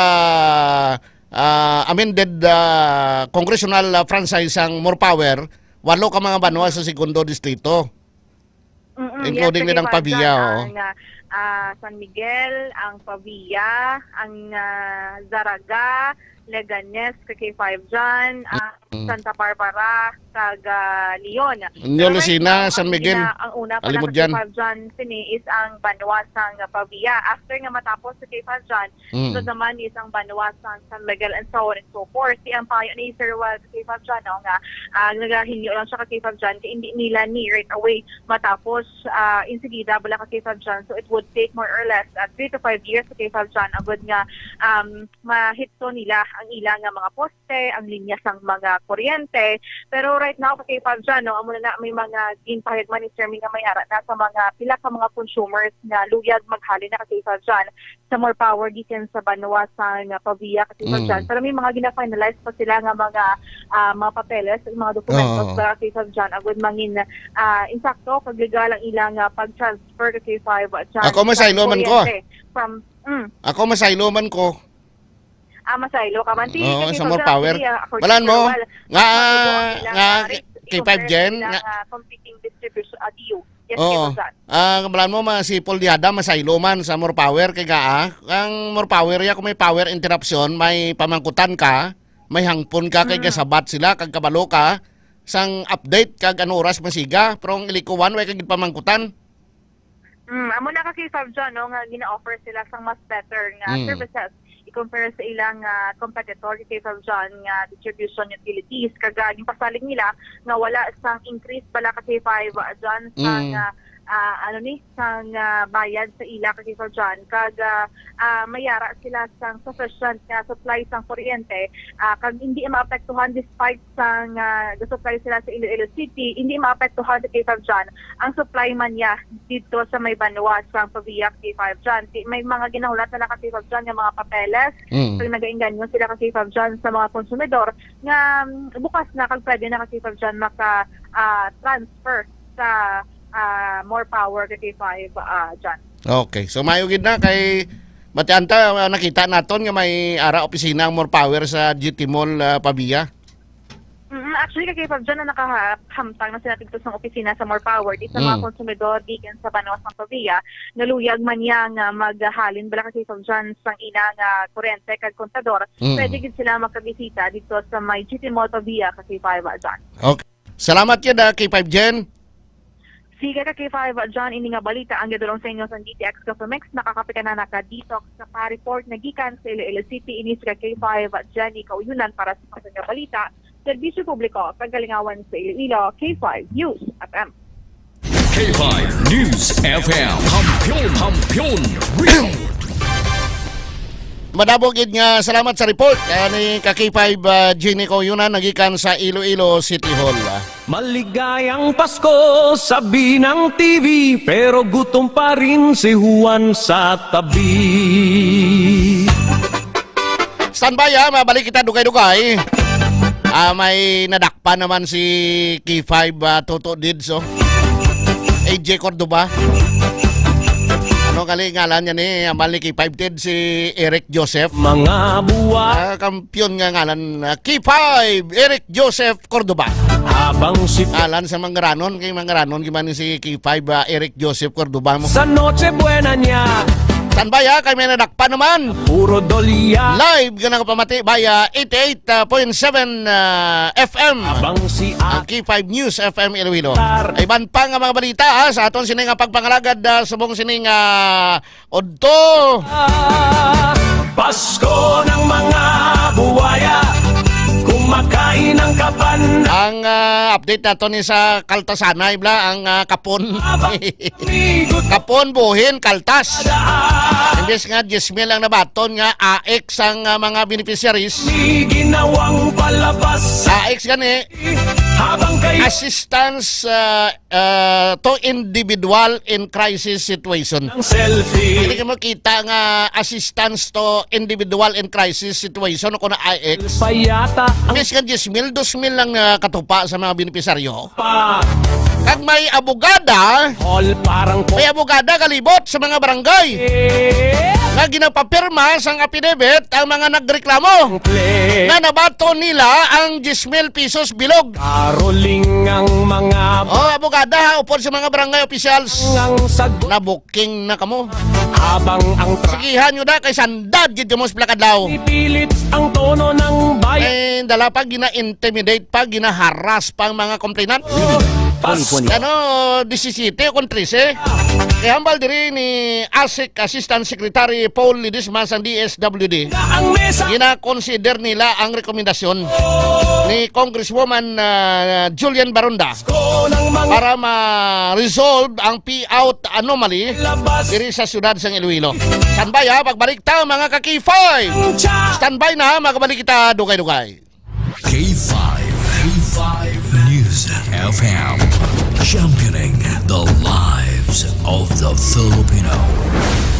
ah, amended, ah, congressional, ah, franchise ang More Power, walo ka mga banwa sa segundo distrito. Mm-mm, including yes, din ang Pavia, oh. Ang, ah, ah, San Miguel, ang Pavia, ang, ah, Zarraga, Leganes, ka K five dyan, ang Mm. Santa Barbara, kag, ah, Leon. New Pero right Lucena, now, San ang Miguel, gina-, ang una pa na Alimodian. Ka K five John, sini is ang banwa sang Pavia. After nga matapos sa K five John, Mm. sunod naman is ang banwa sang San Miguel and so on and so forth. Si ang payo ni Sir Wal sa K five John, no, nga, ah, nagahingyo lang siya ka K five John, kay hindi nila ni right away matapos, ah, insigida bala ka K five John. So it would take more or less, ah, three to five years sa K five John. Agud nga, um, mahitso nila ang ila nga mga post poste, ang linya sang mga kuryente. Pero right now, ka K five John, no, amo na na, may mga ginpahayag man ni Sir Ming nga may ara na sa mga pila ka mga consumers nga luyag maghalin na ka K five John sa more power gikan sa banwa sa nga Pavia ka K five John. Mm. Pero may mga gina-finalize pa sila nga mga, ah, mga papeles, mga dokumento Oo. Sa ka K five John. Agud mangin, ah, insakto kag legal ang ilang, ah, pag-transfer ka K five John Ako, sa masaylo man ko. Kuryente. From, mm. Ako, masaylo man ko. Ah, masaylo ka man. Sige, Oo, sige, sa so, more power. Sige, ah, according Balan to mo, Roel, nga, matubo ang ilang, nga, ah, rate K five i-compare sa Gen, ilang, nga ah, competing distribution, ah, D U. Yes, Oo. K five Gen. Ah, balan mo, masipol diada, masaylo man sa more power kay gaa. Ang more power ya, kung may power interruption, may pamangkutan ka, may hangpon ka, kay Mm. gasabat sila, kag kabalo ka, sang update, kag ano oras masiga, pero ang ilikuan, way kag pamangkutan. Mm, amo na ka K five John, no, nga gina-offer sila sang mas better nga Mm. services i-compare sa ilang, ah, competitor ka K five John nga distribution utilities. Kag, ah, ginpasalig nila nga wala sang increase bala ka K five John sa Mm. nga, ah, ano ni, sang, ah, bayad sa ila ka K five John. Kag, ah, ah, mayara sila sang sufficient nga supply sang kuryente, ah, kag hindi maapektuhan despite sang, ah, ga-supply sila sa Iloilo City, hindi maapektuhan sa K five John ang supply man niya dito sa may banwa sa Pavia K five John. Ti-, may mga ginahulat na lang ka K five John nga mga papeles. Mm. So, nagainganyo sila ka K five John sa mga konsumidor nga, mm, bukas na kag pwede na ka K five John maka, ah, transfer sa, ah, more power ka K five, ah, John. Okay. So, mayo gid na kay batian ta, ah, nakita naton nga may ara opisina ang More Power sa G T Mall, ah, Pavia. Mm, actually, ka K five John, na nakahamtang na sila dito sa opisina sa More Power, di sa mga Mm. konsumidor, di kan sa banwa sa Pavia, naluyag man niya nga maghalin bala ka K five John sang ina nga kurente kag kontador, Mm. pwede gid sila makabisita dito sa may G T Mall Pavia ka K five John. Okay. Salamat gid, ah, K five Gen. Sige ka K five John, ini nga balita ang gadulong sa inyo sa D T X Cafe Mix. Nakakapit na na ka dito sa pa-report na gikan sa Iloilo City. Ini si ka K five Jenny Kauyunan para sa mga nga balita, serbisyo publiko, kagalingawan sa Iloilo, K five News F M. K five News F M. Kampiyon, kampiyon, real. Madamo gid nga salamat sa report, ah, ni ka K five, ah, Jenny Kauyunan, nagikan sa Iloilo City Hall. Maligayang Pasko, sabi ng T V, pero gutom pa rin si Juan sa tabi. Standby, ha, mabalik kita dugay-dugay. Ah, may nadakpan naman si K five, ah, Toto Dids, oh. A J Cordoba. Ano gali ngalan niya ni, amal ni K five Tid, si Eric Joseph? Mga buwa. Ah, kampiyon nga ngalan, ah, K five, Eric Joseph Cordoba. Habang si Alan sa Mangaranon, kay Mangaranon, giman si K five, ah, Eric Joseph Cordoba mo. Sa Noche Buena niya. Standby, ha, kay may nadakpan naman. Puro dolya. Live nga nakapamati via eighty-eight point seven, ah, F M. Habang si Ang K five News F M Iloilo. Tar- Iban pa nga mga balita, ha, sa aton sini nga pagpangalagad, ah, subong sini nga udto. Pasko ng mga buwaya, kumakain ng kapan. Ang, ah, update nato ni sa Kaltasanay, bla, ang, ah, kapon. Amigo. Kapon, buhin, kaltas. Daan. Imbes nga diyes mil ang nabaton nga A X ang, ah, mga beneficiaries. May ginawang palabas. A X gani. Habang kay Assistance, ah, ah, to individual in crisis situation. Ng selfie. Hindi ka makita nga assistance to individual in crisis situation o kung A X. Payata ang Imbes nga diyes mil, dos mil lang, ah, katupa sa mga benepisaryo. Pa. Kag may abogada, All parang po. May abogada kalibot sa mga barangay. Eh. Pag ginapapirma sang affidavit ang mga nagreklamo nga nabaton nila ang diyes mil pesos bilog. Caroling ang mga Oh, abogada, ha, upod sa mga barangay officials. Ang sag- Nabuking na kamo. Habang ang tra- Sigihan nyo na kay sandad gid kamo sa pila ka adlaw. Pilit ang tono ng bayan. Eh, dala pa, gina-intimidate pa, ginaharas pa ang mga complainant. Ano, disisiyete o kon trese? Kay hambal diri ni ASEC Assistant Secretary Paul Ledesma sang D S W D, Ang mesa gina-consider nila ang rekomendasyon ni Congresswoman, ah, Julian Baronda ko ng mga para ma-resolve ang payout anomaly labas diri sa siyudad sang Iloilo. Standby, ha, pagbalik ta, mga ka-K five. Standby na, ha, magbalik kita dugay-dugay. K five, K five News F M, championing the lives of the Filipino.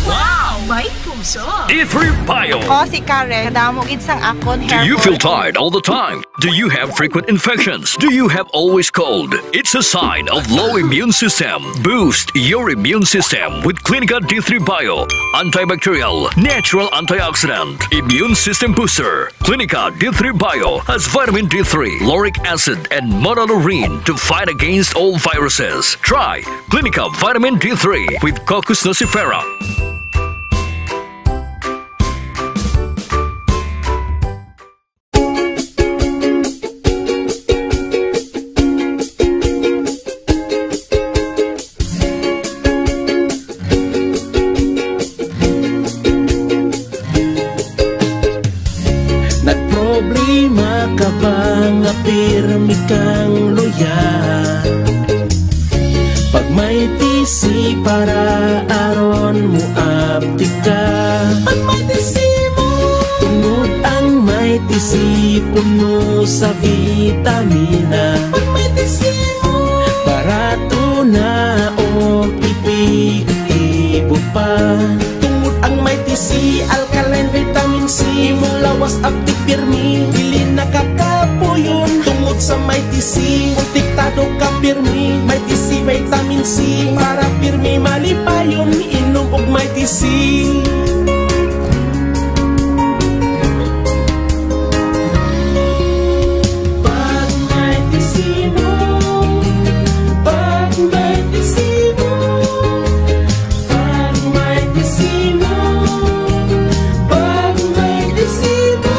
Wow! May puso! D three Bio. Ako si Karen. Kadamo gid sang akon hair fall. Do you feel tired all the time? Do you have frequent infections? Do you have always cold? It's a sign of low immune system. Boost your immune system with Clinica D three Bio. Antibacterial, natural antioxidant, immune system booster. Clinica D three Bio has vitamin D three, lauric acid, and monolaurin to fight against all viruses. Try Clinica Vitamin D three with Cocos nucifera. Nagproblema ka ba nga pirmi kang loyal? Pag may T C para aron moabtik ka. Pag may T C mo. Tungod ang may T C puno sa vitamina. Pag may T C mo. Barato na o epektibo pa. Tungod ang may T C, alkaline vitamin C, imong lawas abtik pirmi, dili nakakapuyon. Tungod sa may T C, protektado ka pirmi, may T C vitamin C, para pirmi malipayon, inom og may T C. Pag may T C mo, pag may T C mo, pag may T C mo, pag may T C mo.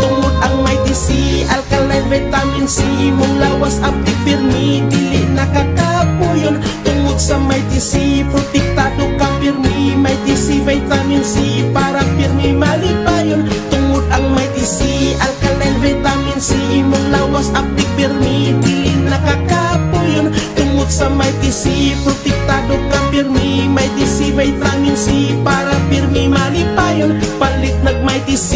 Tungod ang may T C, alkaline vitamin C, imong lawas abtik pirmi, dili nakakapuyon. Tungod sa may T C, protektado ka pirmi, may T C vitamin C, para pirmi malipayon. Tungod ang may T C, alkaline vitamin C, imong lawas abtik pirmi, dili nakakapuyon. Tungod sa may T C, protektado ka pirmi, may T C vitamin C, para pirmi malipayon. Palit nag may T C.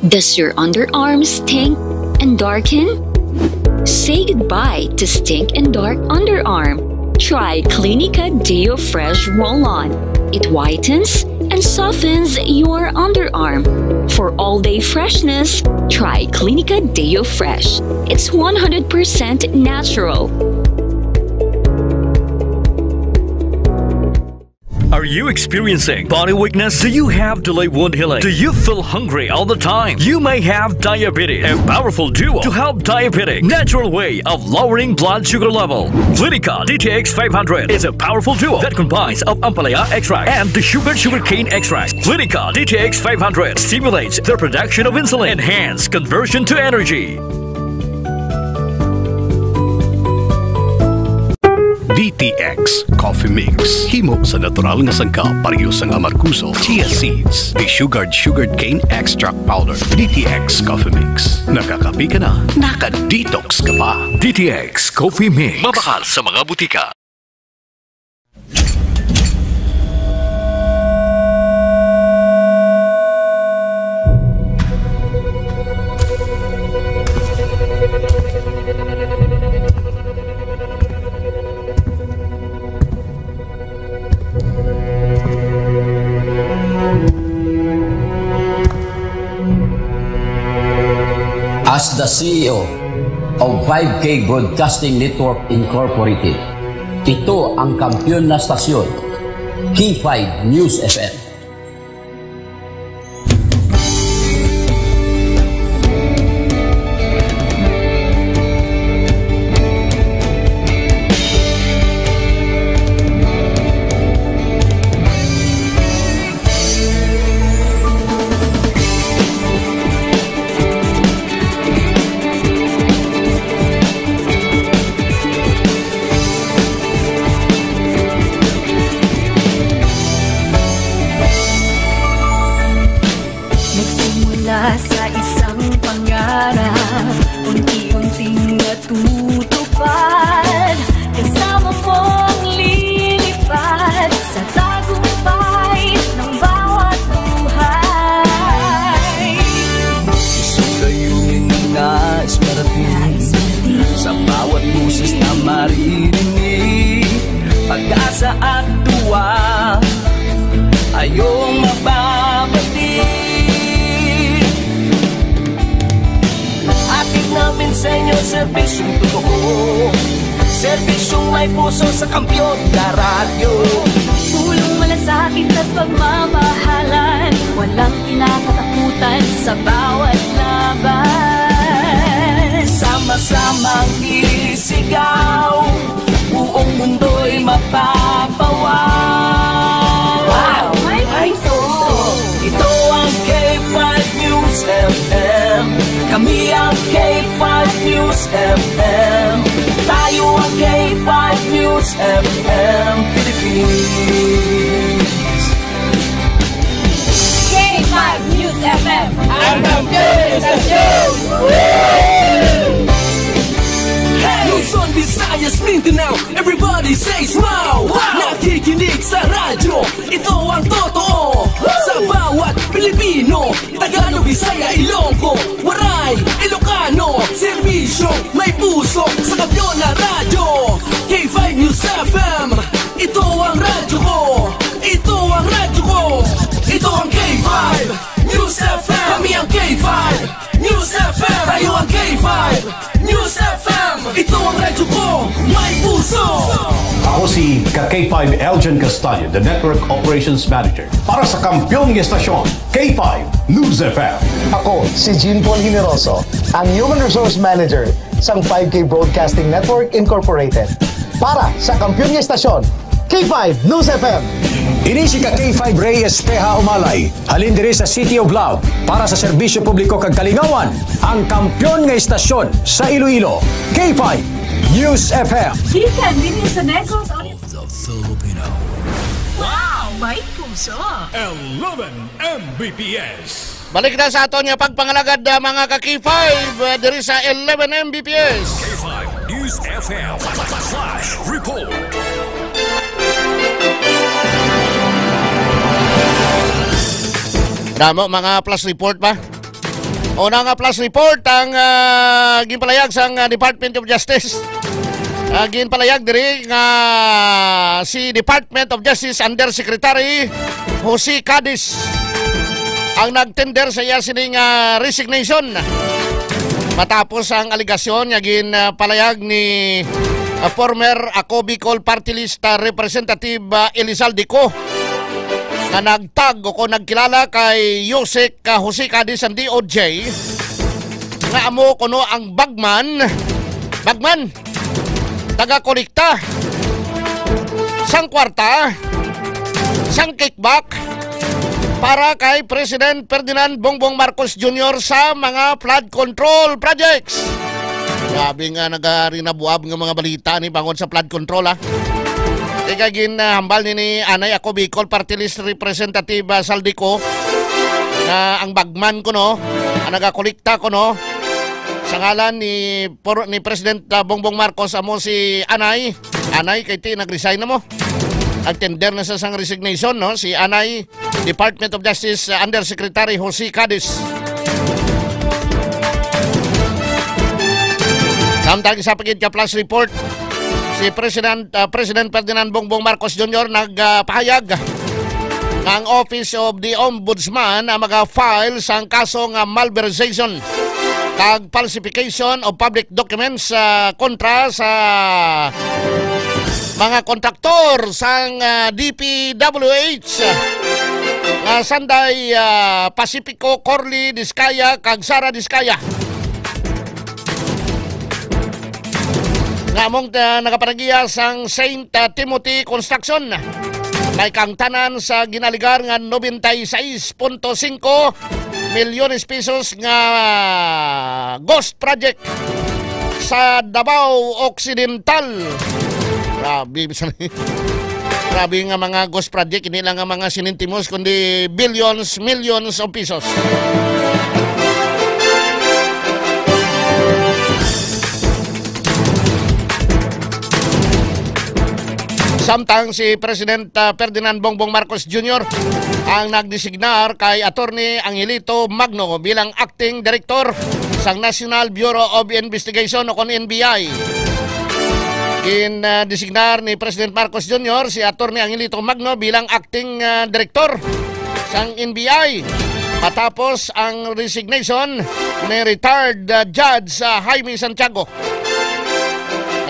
Does your underarm stink and darken? Say goodbye to stink and dark underarm. Try Clinica Deo Fresh Roll-On. It whitens and softens your underarm. For all-day freshness, try Clinica Deo Fresh. It's one hundred percent natural. Are you experiencing body weakness? Do you have delayed wound healing? Do you feel hungry all the time? You may have diabetes. A powerful duo to help diabetic. Natural way of lowering blood sugar level. Clinica D T X five hundred is a powerful duo that combines of ampalaya extract and the sugar sugarcane extract. Clinica D T X five hundred stimulates the production of insulin, enhance conversion to energy. D T X Coffee Mix. Himo sa natural nga sangkap, pareho sang amargoso, chia seeds, desugared sugarcane extract powder. D T X Coffee Mix. Nakakape ka na, naka-detox ka pa. D T X Coffee Mix. Mabakal sa mga butika. As the C E O of five K Broadcasting Network Incorporated, ito ang kampiyon na stasyon, K five News F M. Nagsimula sa isang pangarap, unti-unting natutupad. Kasama mong lilipad sa tagumpay ng bawat buhay. Isang layunin na nais marating sa bawat boses na maririnig. Pag-asa at tuwa, ayong mababati. Hatid namin sa inyo serbisyong totoo, serbisyong may puso sa kampiyon na radyo. Pulong malasakit at pagmamahalan, walang kinakatakutan sa bawat laban. Sama-samang isigaw, buong mundo'y mapapawaw. Wow! May puso! Ito ang K five News F M. Kami ang K five News F M. Tayo ang K five News F M Philippines. K five News F M. Ang kampiyon sa show! Hey! Luzon, Visayas, Mindanao, everybody says wow! Wow! Nakikinig sa radyo, ito ang totoo. Sa bawat Pilipino, Tagalog, Bisaya, Ilonggo, Waray, Ilocano, serbisyo, may puso, sa kampiyon na radyo. K five News F M, ito ang radyo ko. Ito ang radyo ko. Ito ang K five News F M. Kami ang K five News F M. Tayo ang K five News F M. Ito ang radyo ko. May puso. Ako si ka K five Elgin Castaño, the Network Operations Manager. Para sa kampiyon nga estasyon, K five News F M. Ako si Jean Paul Generoso, ang Human Resource Manager sang five K Broadcasting Network Incorporated. Para sa kampiyon nga estasyon, K five News F M. Ini si ka K five Rey Espeha Umalay, halin diri sa City of Love, para sa serbisyo publiko kag kalingawan, ang kampiyon nga estasyon sa Iloilo, K five News F M. Gikan dinhi sa Negros Oriental. The Filipino. Wow! May puso! Eleven M B P S. Balik na sa aton nga pagpangalagad, ah, mga ka K five, ah, diri sa eleven M B P S. K five News F M Flash Report. Damo mga flash report pa. Una nga flash report ang, ah, ginpalayag sang, ah, Department of Justice. Ah, ginpalayag diri nga si Department of Justice Undersecretary Jose Cadiz ang nagtender sa iya sining, ah, resignation matapos ang alegasyon nga ginpalayag ni, ah, former Ako Bicol Party List, ah, Representative, ah, Elizalde Co nga nagtag o kung nagkilala kay Usec, ah, Jose Cadiz ang D O J nga amo kuno ang bagman, bagman, taga-kolekta sang kwarta, sang kickback para kay President Ferdinand Bongbong Marcos Junior sa mga flood control projects. Grabe nga nagarinabuab nga mga balita ni bangod sa flood control, ah. Kay gin, ah, hambal ni, ni Anay Ako Bicol Party List Representative, ah, Zaldy Co nga ang bagman kuno, ang nagakolekta kuno sa ngalan ni por-, ni President, ah, Bongbong Marcos amo si Anay. Anay, kay ti nag-resign na mo. Nag-tender na sa sang resignation, no? Si Anay, Department of Justice, uh, Undersecretary Jose Cadiz. Samtang isa pa gid ka flash report, si President, uh, President Ferdinand Bongbong Marcos Junior nagpahayag nga ang Office of the Ombudsman ang maga-file sang kaso nga malversation kag falsification of public documents, ah, kontra sa mga kontraktor sang, ah, D P W H nga sanday, ah, Pacifico, Corley Discaya kag Sara Discaya, nga among, ah, nagapanagiya sang Saint, ah, Timothy Construction. May kaangtanan sa ginaligar nga noventa y seis punto singko milyones pesos nga ghost project sa Davao Occidental. Grabe, bisan grabe nga mga ghost project, hindi lang nga mga sinintimos, kundi billions, millions of pesos. Samtang si President, ah, Ferdinand Bongbong Marcos Junior ang nagdesignar kay Attorney Angelito Magno bilang acting director sang National Bureau of Investigation o kon N B I. Gin, ah, designar ni President Marcos Junior si Attorney Angelito Magno bilang acting, ah, director sang N B I matapos ang resignation ni retired, ah, Judge, ah, Jaime Santiago.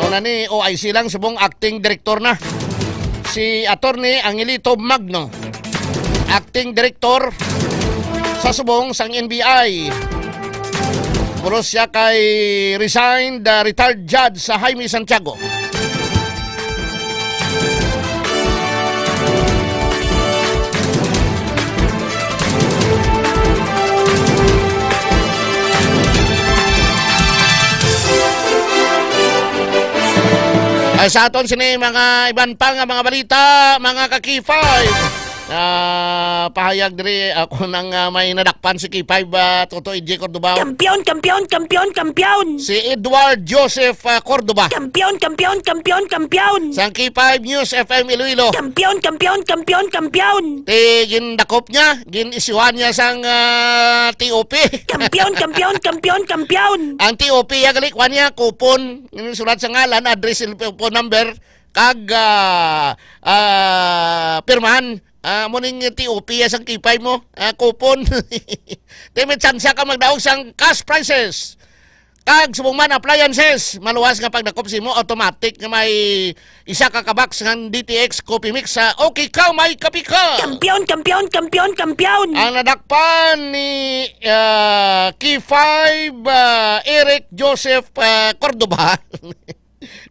Nauna ni O I C lang, subong acting director na si Attorney Angelito Magno, acting director sa subong sang N B I. Pulos siya kay resigned, ah, retired Judge sa Jaime Santiago. Ay, sa aton sini mga iban pa nga mga balita, mga ka-K five. Ah, pahayag diri ako nang, ah, may nadakpan si K five, ah, Toto E J Cordova. Kampiyon, kampiyon, kampiyon, kampiyon! Si Edward Joseph, ah, Cordova. Kampiyon, kampiyon, kampiyon, kampiyon! Sang K five News F M Iloilo. Kampiyon, kampiyon, kampiyon, kampiyon! Ti gindakop niya, gin-isyuhan niya sang, ah, T O P. Kampiyon, kampiyon, kampiyon, kampiyon! Ang T O P, ya, gali, kuha niya, kupon. Yung sulat sa ngalan, address, cellphone number, kag, ah, ah, pirmahan. Ah, mo ning T O P sang K five mo, ah, kupon. Ti may tsansa ka magdaog sang cash prizes. Kag subong man appliances, maluwas nga pagdakop sa imo, automatic nga may isa ka kabox nga D T X Coffee Mix sa Okay Ka, May Kape Ka. Kampiyon, kampiyon, kampiyon, kampiyon! Ang nadakpan ni, ah, K five, ah, Eric Joseph, ah, Cordova.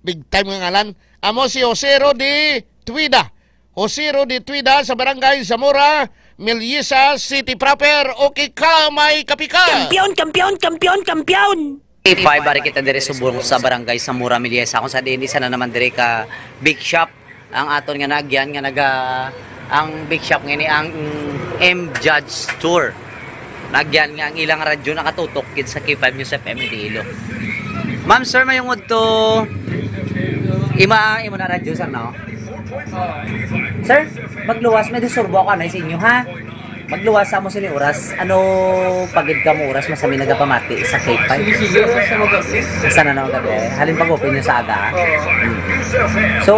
Big time nga ngalan. Amo si Jose Rudy Tuida. Jose Rudy Tuida sa Barangay Zamora, Meliesa City Proper. Okay ka, may kape ka. Kampiyon, kampiyon, kampiyon, kampiyon! K five, ari kita diri subong sa Barangay Zamora, Meliesa, kung sa diin isa na naman diri ka bake shop ang aton nga naagyan nga naga, ang bake shop nga ini ang M Judge Store. Nagyan nga ang ilang radyo nakatutok gid sa K five News F M Iloilo. Ma'am, sir, mayong udto. Ima, imo na radyo, sir, no? Sir, magluwas, may disturbo ako, anay, sa inyo, ha? Magluwas sa mo sini oras. Ano pa gid kamo oras masami nagapamati sa K five? Sige, sige, sa magabi. Sa na naman gabi? Halin pag-open nyo sa aga, ha? Oo. Hmm. So,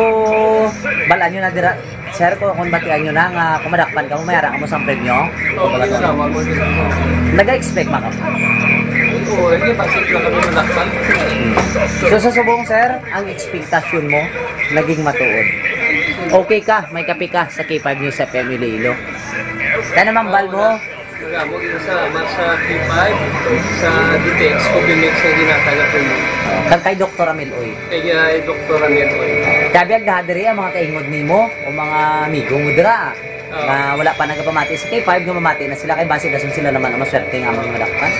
balaan nyo na dira. Sir, kung, kung batian nyo na nga, kung madakpan ka mo, may ara ka mo sang premyo? Oo, may ginawa ko, may ginawa ko. Nag-expect ba ka? Oo, hindi, basta lang kami madakpan. So, sa subong, sir, ang expectation mo, naging matuod. Okay ka, may kape ka sa K five News F M Iloilo. Kaya naman, bal mo, Nagamo gid sa, sa K five, sa D T X ko binit sa ginatag ako mo. Kag kay Doktor Amil Uy. Kay, kay Doktor Amil Uy. Grabe ang dahadiri ang mga kaingod nimo o mga amigo mo dira. Oo. Nga wala pa nagapamati sa K five, nga mamati na sila kay basi dason sila naman ang maswerte nga among madakpan.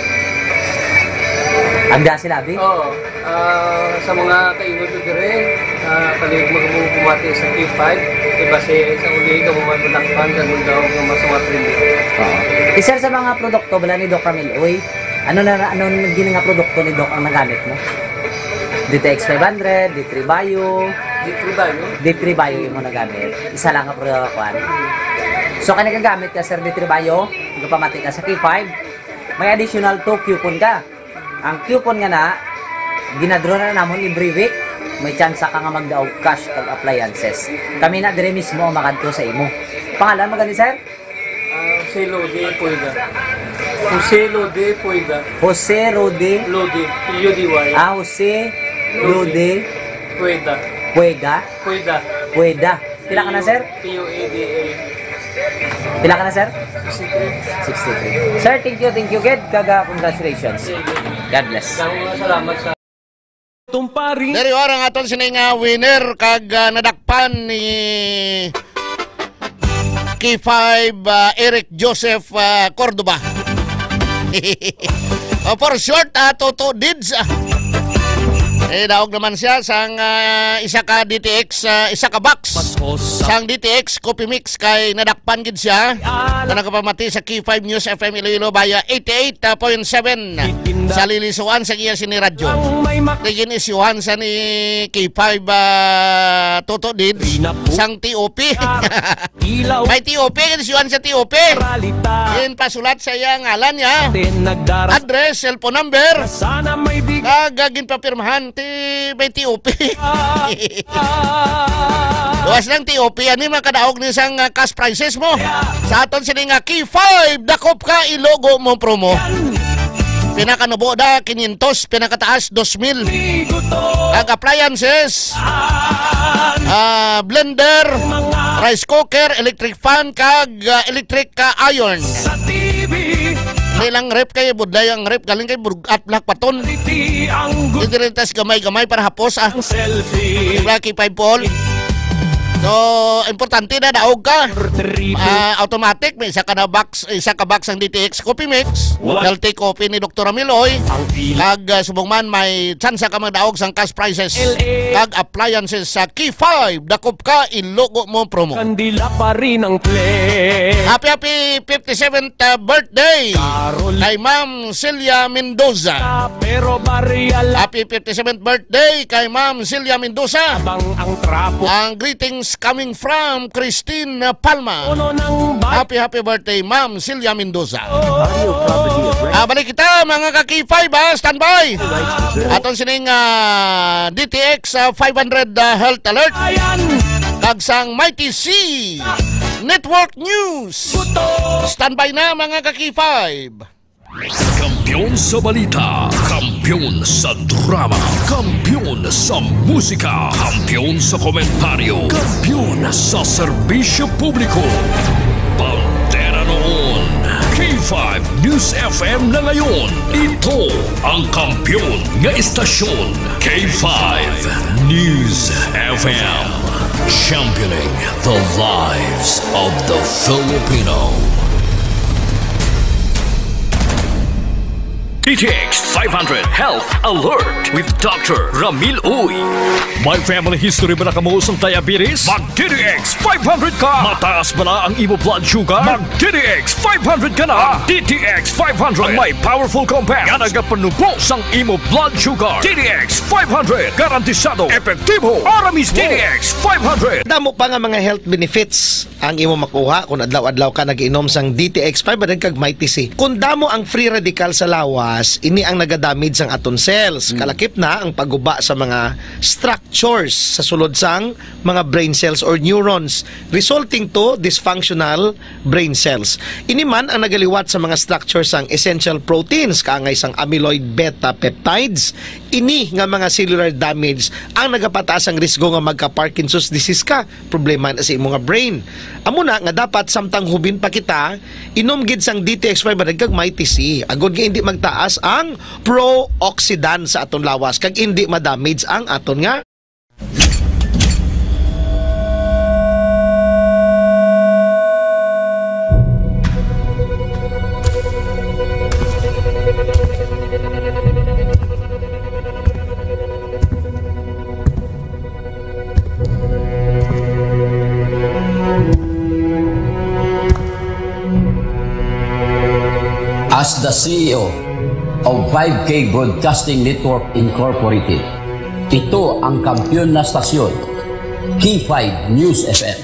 Agda sila, abi? Oo. Ah, sa mga kaingod ko dire, ah, palig magpumati sa K five, kay basi sa uli ka mo madakpan, kag daw nga mas mga premyo. Oo. Eh, sir, sa mga produkto bala ni Doc Ramil, uy, ano na, ano na gini nga produkto ni Doc ang nagamit mo? D T X five hundred, D three Bio. D three Bio? D three Bio yung mo nagamit. Isa lang ang produkto, kuan. So, kaya nagagamit ka, sir, D three Bio, nagpamati ka sa K five, may additional two coupon ka. Ang coupon nga na, ginadraw na namon every week, may tsansa ka nga magdaog cash kag appliances. Kami na dire mismo ang makadto sa imo. Pangalan mo gani, sir? Ah, Jose Lode Pueda. Jose Lode Pueda. Jose Rode. Lode. P U D Y. Ah, Jose Lode Pueda. Puega? Pueda. Pueda. Pila ka na, sir? P U E D A. Pila ka na, sir? Sixty-three. Sixty-three. Sir, thank you, thank you, gid. Kag, ah, congratulations. God bless. Damo nga salamat sa Tumparin. Diri, ora, ang aton sini nga winner kag, ah, nadakpan ni K five, ah, Eric Joseph, ah, Cordova. Oh, for short, ah, Toto Dids, ah. Eh, daog naman siya sang, ah, isa ka D T X, ah, isa ka box sang D T X Coffee Mix kay nadakpan gid siya. Na nagapamati sa K five News F M Iloilo via eighty-eight point seven sa lilisuan sa iya sini radyo. Ang may mak- Tigin isyuhan sa ni K five, ah, Toto Dids sang T O P. May T O P, isyuhan sa T O P. Ginpasulat sa iya ngalan niya. Address, cellphone number. Sana may big- Kag, ah, ginpapirmahan ti may T O P. Luwas lang T O P, ani makadaog ni sang, ah, cash prizes mo. Sa aton sini nga K five, dakop ka, ilogo mo promo. Pinakanubo da, quinientos, pinakataas, dos mil. Kag appliances, ah, blender, rice cooker, electric fan, kag, ah, electric, ah, iron. Sa T V. May lang rep kay budlay ang rep, galing kay burgat, black paton. Ang good Didiritas gamay-gamay para hapos, ah. Ang selfie. Diba, K five Paul? So, importante na daog ka. Triple. Ah, automatic, may isa ka na box, isa ka box ang D T X Coffee Mix. What? Healthy coffee ni Doktor Amiloy. Ang ila- Kag, ah, subong man, may tsansa ka magdaog sang cash prizes. L A. Kag appliances sa K five. Dakop ka, ilogo mo promo. Kandila pa rin ang play. Happy, happy fifty-seventh, uh, birthday Carol. Kay Ma'am Celia Mendoza. Pero barya la- Happy fifty-seventh birthday kay Ma'am Celia Mendoza. Abang ang trapo. Ang greetings coming from Christine Palma. Uno ng bay- Happy, happy birthday, Ma'am Celia Mendoza. Audio property of record. Ah, balik kita, mga ka-K five, ha? Standby. Rights reserved. Aton sining, ah, D T X, ah, five hundred, ah, Health Alert. Ayan. Kag sang Mighty C Network News. Buto. Standby na, mga ka-K five. Kampiyon sa balita, kampiyon sa drama, kampiyon sa musika, kampiyon sa komentaryo, kampiyon sa serbisyo publiko. Bandera noon, K five News F M na ngayon. Ito ang kampiyon nga istasyon, K five News F M. Championing the lives of the Filipino. D T X five hundred Health Alert with Doctor Ramil Uy. May family history ba na kamo sang diabetes? Mag D T X five hundred ka. Mataas bala ang imo blood sugar? Mag D T X five hundred ka na. Ang D T X five hundred ang may powerful compound nga nagapanubo sang imo blood sugar. D T X five hundred, garantisado, epektibo, para mismo. D T X five hundred. Damo pa nga mga health benefits ang imo makuha kung adlaw-adlaw ka nag-inom sang D T X five hundred kag Mighty C. Kung damo ang free radical sa lawas, ini ang nagadamage sang aton cells. Mm. Kalakip na ang pagguba sa mga structures sa sulod sang mga brain cells or neurons, resulting to dysfunctional brain cells. Ini man ang nagaliwat sa mga structure sang essential proteins, kaangay sang amyloid beta peptides. Ini nga mga cellular damage ang nagapataas ang risgo nga magka-Parkinson's disease ka. Problema na sa imo nga brain. Amo na nga dapat samtang hubin pa kita, inom gid sang D T X five hundred kag Mighty C. Agod nga hindi magtaas ang pro-oxidant sa aton lawas kag hindi ma-damage ang aton nga As the C E O of five K Broadcasting Network Incorporated, ito ang kampiyon na stasyon, K five News F M.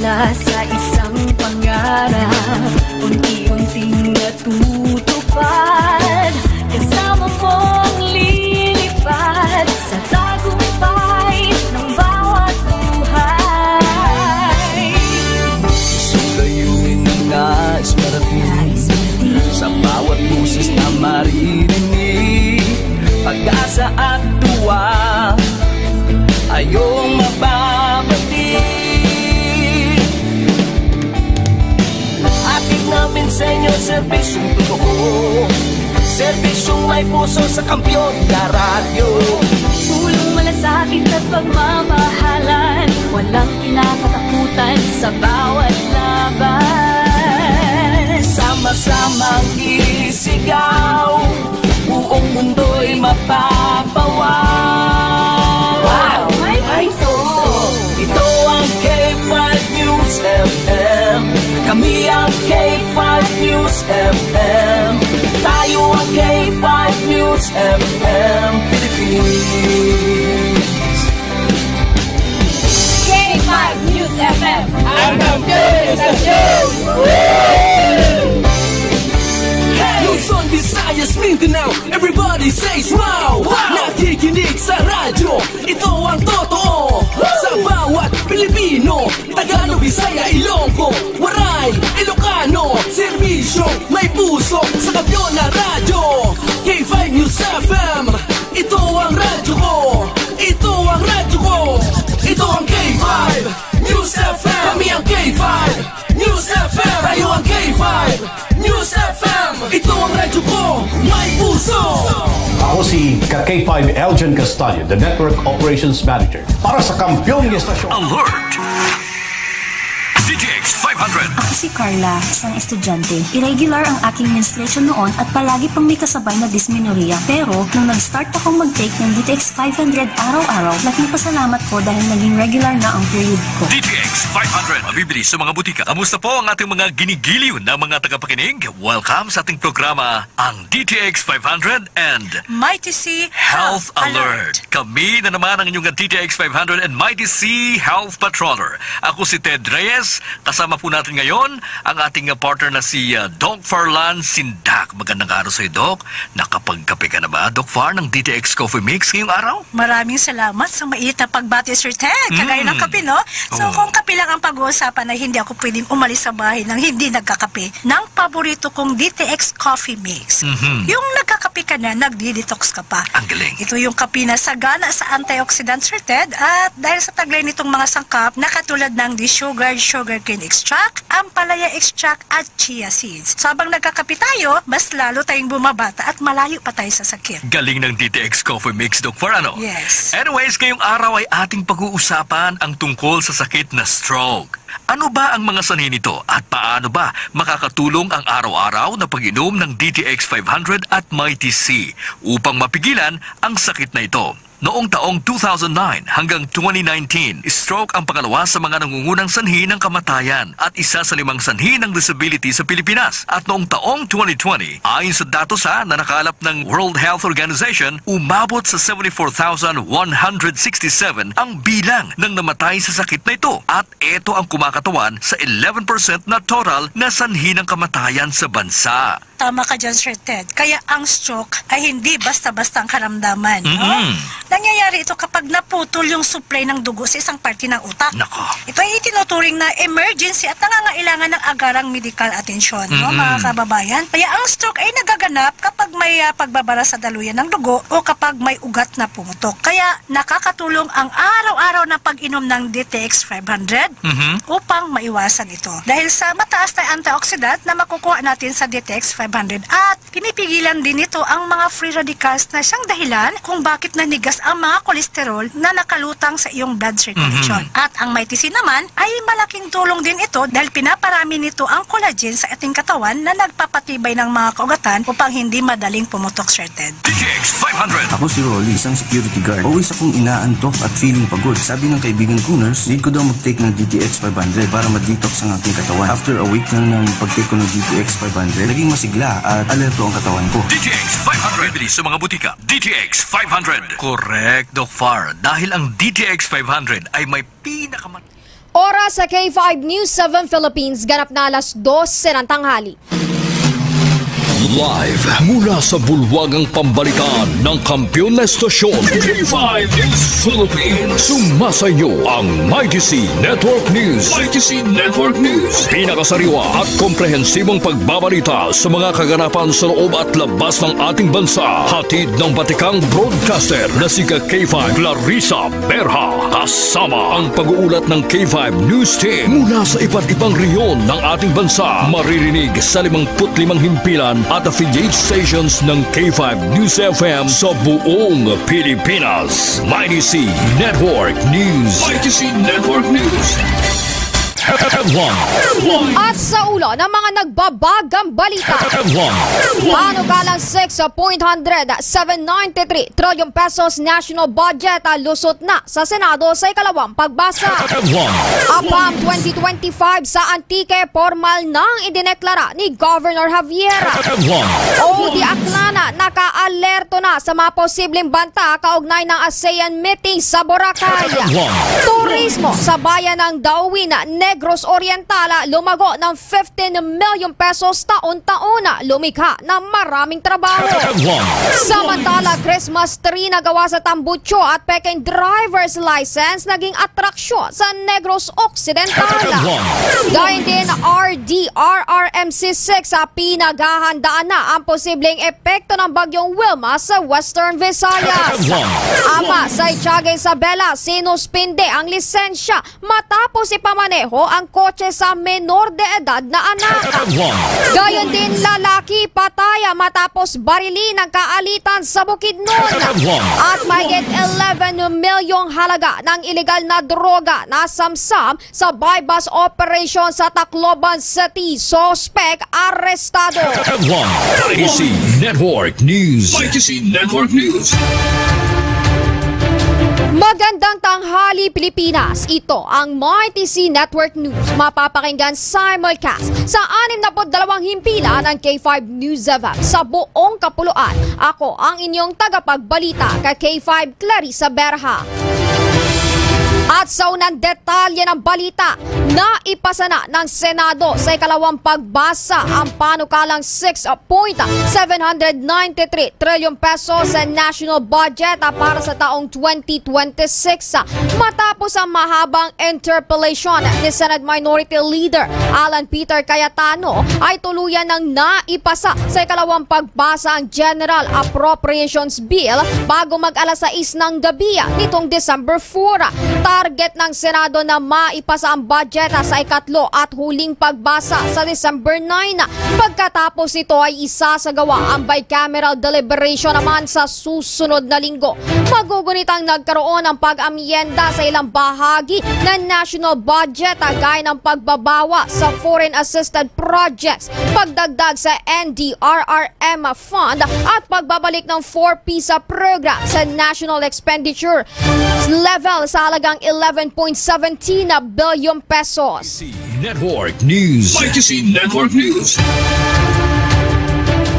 Sa isang pangarap, unti-unting natutupad. Kasama mong lilipad sa tagumpay ng bawat buhay. Isang layunin na nais marating. Sa bawat boses na maririnig, pag-asa at tuwa ay iyong mababati. Hatid namin sa inyo serbisyong totoo, serbisyong may puso sa Kampiyon na Radyo. Pulong malasakit at pagmamahalan, walang kinakatakutan sa bawat laban. Sama-samang isigaw, buong mundo'y mapapawaw. Wow! May puso! Ito ang K five News F M. Kami ang K five News F M. Tayo ang K five News F M Philippines. K five News F M. Ang kampiyon ng istasyon! Hey! Luzon, Visayas, Mindanao, everybody says wow! Wow! Nakikinig sa radyo, ito ang totoo. Sa bawat Pilipino, Tagalog, Bisaya, Ilonggo, Waray, Ilocano, serbisyo, may puso, sa kampiyon na radyo. K five News F M, ito ang radyo ko. Ito ang radyo ko. Ito ang K five News F M. Kami ang K five News F M. Tayo ang K five News F M. Ito ang radyo ko. May puso. Ako si ka K five Elgin Castaño, the Network Operations Manager para sa Kampiyon nga Estasyon. Alert! D T X five hundred. Ako si Carla, isang estudyante. Irregular ang aking menstruation noon at palagi pang may kasabay na dysmenorrhea. Pero nung nag-start akong mag-take ng D T X five hundred araw-araw, laking pasalamat ko dahil naging regular na ang period ko. D T X five hundred, mabibili sa mga butika. Kamusta po ang ating mga ginigiliw na mga tagapakinig? Welcome sa ating programa, ang D T X five hundred and Mighty C Health Alert. Kami na naman ang inyong D T X five hundred and Mighty C Health Patroller. Ako si Ted Reyes. Kasama po natin ngayon ang ating, uh, partner na si, uh, Doc Farlan Sindak. Magandang araw sa iyo, Doc. Nakapagkape ka na ba, Doc Far, ng D T X Coffee Mix ngayong araw? Maraming salamat sa mainit na pagbati, Sir Ted. Kagaya ng Mm. kape, no? So, Oo. kung kape lang ang pag-uusapan, ay hindi ako pwedeng umalis sa bahay nang hindi nagkakape ng paborito kong D T X Coffee Mix. Mhm. Yung nagkakape ka na, nagdi-detox ka pa. Ang galing. Ito yung kape na sagana sa antioxidant, Sir Ted, at dahil sa taglay nitong mga sangkap na katulad ng desugared sugarcane extract, ampalaya extract, at chia seeds. So, habang nagkakape tayo, mas lalo tayong bumabata at malayo pa tayo sa sakit. Galing ng D T X Coffee Mix, Doc Far, ano? Yes. Anyways, ngayong araw ay ating pag-uusapan ang tungkol sa sakit na stroke. Ano ba ang mga sanhi nito at paano ba makakatulong ang araw-araw na pag-inom ng D T X five hundred at Mighty C upang mapigilan ang sakit na ito? Noong taong two thousand nine hanggang twenty nineteen, stroke ang pangalawa sa mga nangungunang sanhi ng kamatayan at isa sa limang sanhi ng disability sa Pilipinas. At noong taong twenty twenty, ayon sa datos, ha, na nakalap ng World Health Organization, umabot sa seventy-four thousand one hundred sixty-seven ang bilang ng namatay sa sakit na ito, at ito ang kumakatawan sa eleven percent na total na sanhi ng kamatayan sa bansa. Tama ka dyan, Sir Ted. Kaya ang stroke ay hindi basta-basta ang karamdaman, no? Mm-mm. Nangyayari ito kapag naputol yung supply ng dugo sa isang parte ng utak. Nako. Ito ay itinuturing na emergency at nangangailangan ng agarang medikal atensyon, no, Mm-mm. mga kababayan? Kaya ang stroke ay nagaganap kapag may, ah, pagbabara sa daluyan ng dugo o kapag may ugat na pumutok. Kaya nakakatulong ang araw-araw na pag-inom ng D T X five hundred Mhm. upang maiwasan ito. Dahil sa mataas na antioxidant na makukuha natin sa D T X five hundred at pinipigilan din nito ang mga free radicals na siyang dahilan kung bakit nanigas ang mga kolesterol na nakalutang sa iyong blood circulation. Mhm. At ang Mighty C naman ay malaking tulong din ito dahil pinaparami nito ang collagen sa ating katawan na nagpapatibay ng mga kaugatan upang hindi madaling pumutok, Sir Ted. D T X five hundred. Ako si Rolly, isang security guard. Always akong inaantok at feeling pagod. Sabi ng kaibigan kong nurse, need ko daw mag-take ng D T X five hundred para ma-detox ang aking katawan. After a week na ng pag-take ko ng D T X five hundred, naging masigla at alerto ang katawan ko. D T X five hundred. Bibili sa mga butika. D T X five hundred. Correct, Doc Far. Dahil ang D T X five hundred ay may pinakamat- Oras sa K five News seven Philippines, ganap na alas dose ng tanghali. Live mula sa bulwagang pambalitaan ng kampiyon na estasyon, K five News Philippines. Sumasa inyo ang Mighty C Network News. Mighty C Network News. Pinakasariwa at komprehensibong pagbabalita sa mga kaganapan sa loob at labas ng ating bansa. Hatid ng batikang broadcaster na si ka K five Clarissa Berha. Kasama ang pag-uulat ng K five News Team mula sa iba't ibang rehiyon ng ating bansa. Maririnig sa limangput limang himpilan at affiliate stations ng K five News F M sa buong Pilipinas. Mighty C Network News. Mighty C Network News. Headline. At sa ulo ng mga nagbabagang balita, Headline. Panukalang six point hundred seven ninety-three trillion pesos national budget ang lusot na sa Senado sa ikalawang pagbasa. Headline. APAM twenty twenty-five sa Antique, pormal nang idineklara ni Governor Javier. Headline. O D Aklana nakaalerto na sa mga posibleng banta kaugnay ng ASEAN meeting sa Boracay. Headline. Turismo sa bayan ng Daoin, Negros Oriental, lumago ng fifteen million pesos taon-taon, lumikha ng maraming trabaho. Headline. Samantala, Christmas tree na gawa sa tambucho at pekeng driver's license naging atraksyon sa Negros Occidental. Headline. Gayon din, R D R R M C six, ah, pinaghahandaan na ang posibleng epekto ng Bagyong Wilma sa Western Visayas. Headline. Ama sa Itiaga Isabela sinuspinde ang lisensya matapos ipamaneho ang kotse sa menor de edad na anak. Headline. Gayon din, lalaki patay matapos barilin ang kaalitan sa Bukidnon. Headline. At mahigit eleven milyong halaga ng iligal na droga nasamsam sa buy-bust operation sa Tacloban City. Suspek arestado. Headline. Mighty C Network News. Mighty C Network News. Magandang tanghali, Pilipinas. Ito ang Mighty C Network News. Mapapakinggan simulcast sa anim na put dalawang himpilan ng K five News F M sa buong kapuluan. Ako ang inyong tagapagbalita, ka K five Clarissa Berha. At sa unang detalye ng balita, naipasa na ng Senado sa ikalawang pagbasa ang panukalang six point seven hundred ninety-three trillion pesos sa national budget, ah, para sa taong twenty twenty-six, ah, matapos ang mahabang interpellation ni Senate Minority Leader Alan Peter Cayetano, ay tuluyan ng naipasa sa ikalawang pagbasa ang General Appropriations Bill bago mag alas sais ng gabi nitong December four. Target ng Senado na maipasa ang budget sa ikatlo at huling pagbasa sa December nine. Pagkatapos nito ay isasagawa ang bicameral deliberation naman sa susunod na linggo. Magugunit ang nagkaroon ng pag-amyenda sa ilang bahagi ng national budget, gaya ng pagbabawa sa foreign assisted projects, pagdagdag sa N D R R M fund, at pagbabalik ng four P sa program sa national expenditure level sa halagang eleven point seventeen billion pesos. Network News. Mighty C Network News.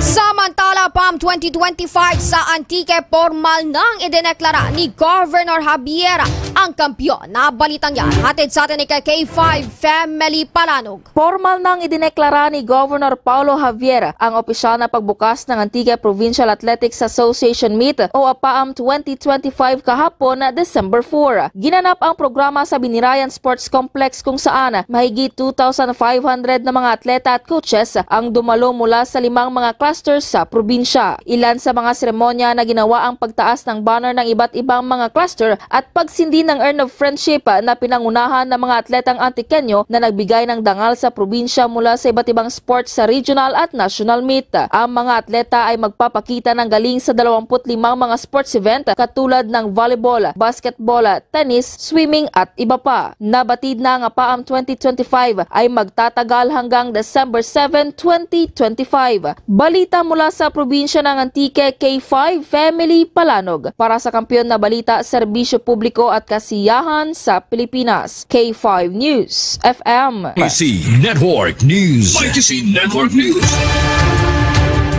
Samantala, PAM twenty twenty-five sa Antique, pormal nang idineklara ni Governor Javier ang kampiyon. Nabalitang yan, hatid sa atin ni K five Family Palanog. Pormal nang idineklara ni Governor Paulo Javier ang opisyal na pagbukas ng Antique Provincial Athletics Association Meet o APAAM twenty twenty-five kahapon na December four. Ginanap ang programa sa Binirayan Sports Complex, kung saan mahigit two thousand five hundred na mga atleta at coaches ang dumalo mula sa limang mga clusters sa probinsya. Ilan sa mga seremonya na ginawa ang pagtaas ng banner ng iba't ibang mga cluster at pagsindi ng Urn of Friendship na pinangunahan ng mga atletang Antiqueño na nagbigay ng dangal sa probinsya mula sa iba't ibang sports sa regional at national meet. Ang mga atleta ay magpapakita ng galing sa dalawampu't limang mga sports event katulad ng volleyball, basketball, tennis, swimming at iba pa. Nabatid na nga PAAM twenty twenty-five ay magtatagal hanggang December seven, twenty twenty-five. Balita mula sa probinsya ng Antique, K five Family Palanog. Para sa Kampiyon na Balita, Serbisyo Publiko at Kasiyahan sa Pilipinas, K five News F M. Mighty C Network News. Mighty C Network News.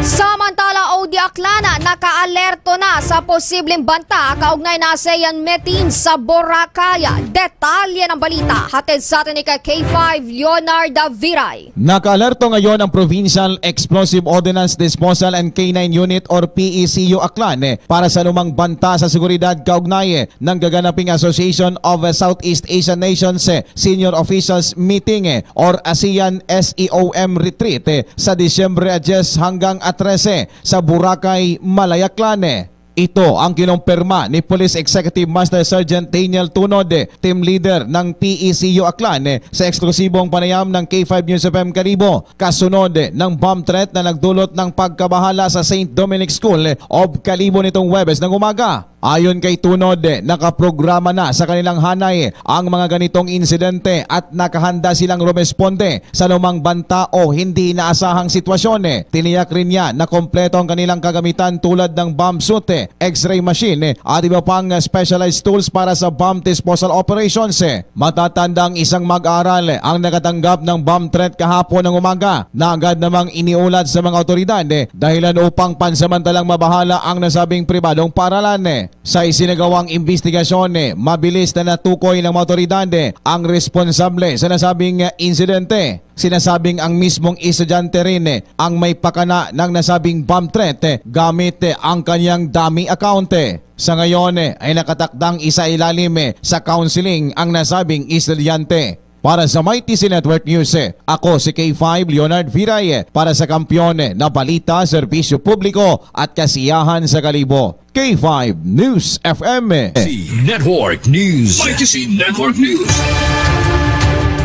Samantala, Di Aklan nakaalerto na sa posibleng banta kaugnay na ASEAN meeting sa Boracay. Detalye ng balita, hatid sa atin ni ka K five Leonarda Viray. Nakaalerto ngayon ang Provincial Explosive Ordnance Disposal and K nine Unit or P E C U Aklan, eh, para sa anumang banta sa seguridad kaugnay, eh, ng gaganaping Association of Southeast Asian Nations, eh, Senior Officials Meeting, eh, or ASEAN S E O M Retreat, eh, sa Disyembre diyes hanggang a trese sa Boracay, Malayaklan. Ito ang kinumpirma ni Police Executive Master Sergeant Daniel Tunod, team leader ng P E C U Aklan, sa eksklusibong panayam ng K five News F M Kalibo, kasunod ng bomb threat na nagdulot ng pagkabahala sa Saint Dominic School of Kalibo nitong Huwebes ng umaga. Ayon kay Tunod, nakaprograma na sa kanilang hanay ang mga ganitong insidente at nakahanda silang rumesponde sa anumang banta o hindi inaasahang sitwasyon. Tiniyak rin niya na kompleto ang kanilang kagamitan tulad ng bomb suit, X-ray machine, at iba pang specialized tools para sa bomb disposal operations. Matatanda ang isang mag-aaral ang nakatanggap ng bomb threat kahapon ng umaga na agad namang iniulat sa mga awtoridad, dahilan upang pansamantalang mabahala ang nasabing pribadong paaralan. Sa isinagawang imbestigasyon, mabilis na natukoy ng mga awtoridad ang responsable sa nasabing insidente. Sinasabing ang mismong estudyante rin ang may pakana ng nasabing bomb threat gamit ang kanyang dummy account. Sa ngayon ay nakatakdang isailalim sa counseling ang nasabing estudyante. Para sa Mighty C Network News, ako si K five Leonard Viray para sa kampiyon na balita, serbisyo publiko at kasiyahan sa Kalibo. K five News F M. C Network News. Mighty C Network News.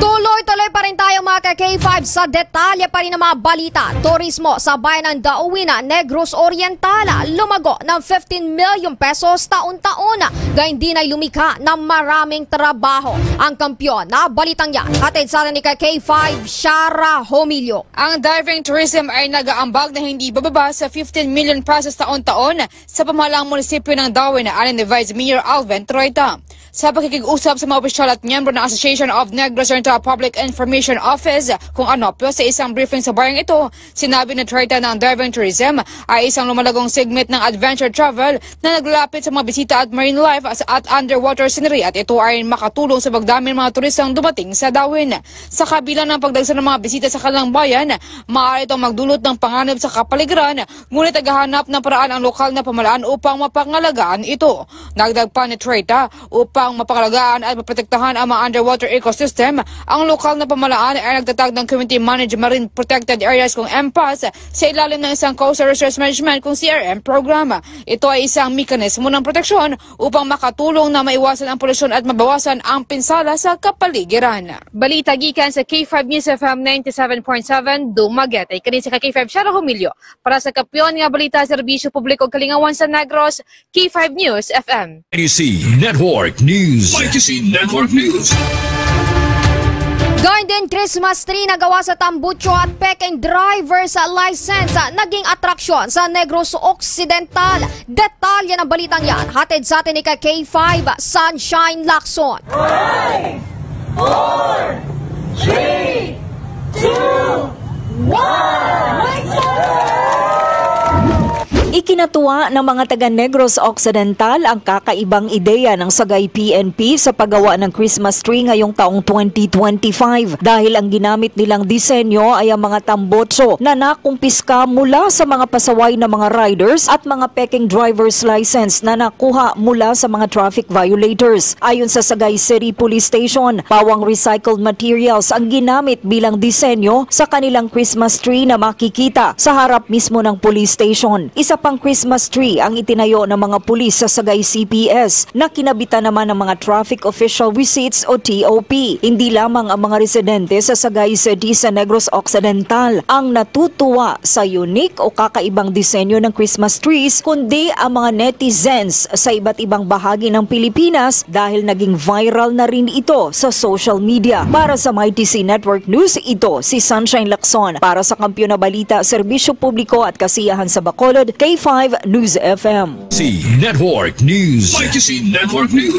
Tuloy-tuloy pa rin tayo, mga ka K five, sa detalye pa rin ng mga balita. Turismo sa bayan ng Daoina, Negros Oriental, lumago ng fifteen million pesos taon-taon. Gayundin ay lumikha ng maraming trabaho. Ang kampiyon na balitang yan, hatid sa atin ni ka K five Shara Homilio. Ang diving tourism ay nag-aambag na hindi bababa sa fifteen million pesos taon-taon sa pamahalang munisipyo ng Daoina, halin ni Vice Mayor Alvin Troita. Sa pakikig-usap sa mga opisyal at miyembro ng Association of Negros Oriental Public Information Office, kung ano, sa isang briefing sa bayang ito, sinabi ni Troita na ang diving tourism ay isang lumalagong segment ng adventure travel na naglalapit sa mga bisita at marine life as-, at underwater scenery, at ito ay makatulong sa pagdami ng mga turistang dumating sa Daoina. Sa kabila ng pagdagsa ng mga bisita sa kanilang bayan, maaari itong magdulot ng panganib sa kapaligiran, ngunit naghahanap ng paraan ang lokal na pamahalaan upang mapangalagaan ito. Dagdag pa ni Troita, upang mapangalagaan at maprotektahan ang mga underwater ecosystem, ang lokal na pamahalaan ay nagtatag ng Community Managed Marine Protected Areas kung M PAS sa ilalim ng isang Coastal Resource Management kung C R M program. Ito ay isang mekanismo ng proteksyon upang makatulong na maiwasan ang polusyon at mabawasan ang pinsala sa kapaligiran. Balita gikan sa K five News F M ninety-seven point seven Dumaguete. Kani si ka K five Shara Humilio para sa kampiyon nga balita, serbisyo publiko, kalingawan sa Negros, K five News F M. N E C Network News. N E C Network News. Gayundin, Christmas tree na gawa sa tambucho at peking driver's license, ah, naging atraksyon sa Negros Occidental. Detalye ng balitang yan, hatid sa atin ni ka K five Sunshine Lacson. Five, four, three, two, one. Ikinatuwa ng mga taga Negros Occidental ang kakaibang ideya ng Sagay P N P sa paggawa ng Christmas tree ngayong taong twenty twenty-five, dahil ang ginamit nilang disenyo ay ang mga tambocho na nakumpiska mula sa mga pasaway na mga riders at mga peking driver's license na nakuha mula sa mga traffic violators. Ayon sa Sagay City Police Station, pawang recycled materials ang ginamit bilang disenyo sa kanilang Christmas tree na makikita sa harap mismo ng police station. Isa pang Christmas tree ang itinayo ng mga pulis sa Sagay C P S na kinabitan naman ng mga traffic official receipts o T O P. Hindi lamang ang mga residente sa Sagay City sa Negros Occidental ang natutuwa sa unique o kakaibang disenyo ng Christmas trees, kundi ang mga netizens sa iba't ibang bahagi ng Pilipinas, dahil naging viral na rin ito sa social media. Para sa Mighty C Network News, ito si Sunshine Lacson. Para sa Kampiyon na Balita, Serbisyo Publiko at Kasiyahan sa Bacolod, K five News F M. C Network News. Mighty C Network News.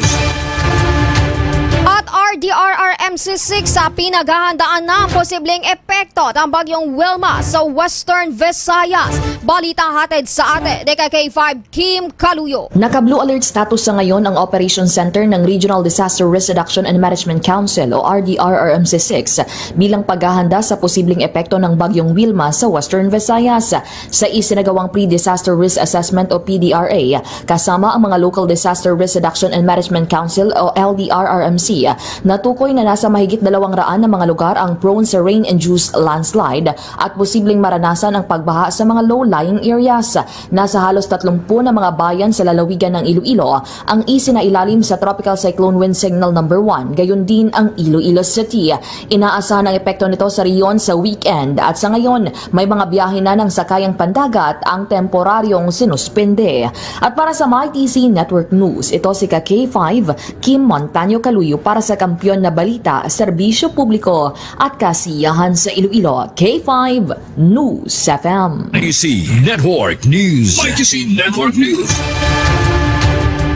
At R D R R M C six sa pinaghahandaan na ang posibleng epekto ng Bagyong Wilma sa Western Visayas. Balita hatid sa atin ni ka K five Kim Kaluyo. Naka-blue alert status sa ngayon ang Operation Center ng Regional Disaster Risk Reduction and Management Council o R D R R M C six bilang paghahanda sa posibleng epekto ng Bagyong Wilma sa Western Visayas. Sa isinagawang Pre-Disaster Risk Assessment o P D R A, kasama ang mga Local Disaster Risk Reduction and Management Council o L D R R M C, natukoy na nasa mahigit dalawang raan na mga lugar ang prone sa rain-induced landslide at posibleng maranasan ang pagbaha sa mga low-lying areas. Nasa halos tatlumpu na mga bayan sa lalawigan ng Iloilo ang isinailalim sa Tropical Cyclone Wind Signal Number One, gayon din ang Iloilo City. Inaasahan ang epekto nito sa rehiyon sa weekend at sa ngayon, may mga biyahe na ng sakayang pandagat ang temporaryong sinuspende. At para sa Mighty C Network News, ito si ka K five, Kim Montaño Kaluyo para sa Kampiyon na Balita, Serbisyo Publiko at Kasiyahan sa Iloilo, K five News F M. Mighty C Network News. Mighty C Network News.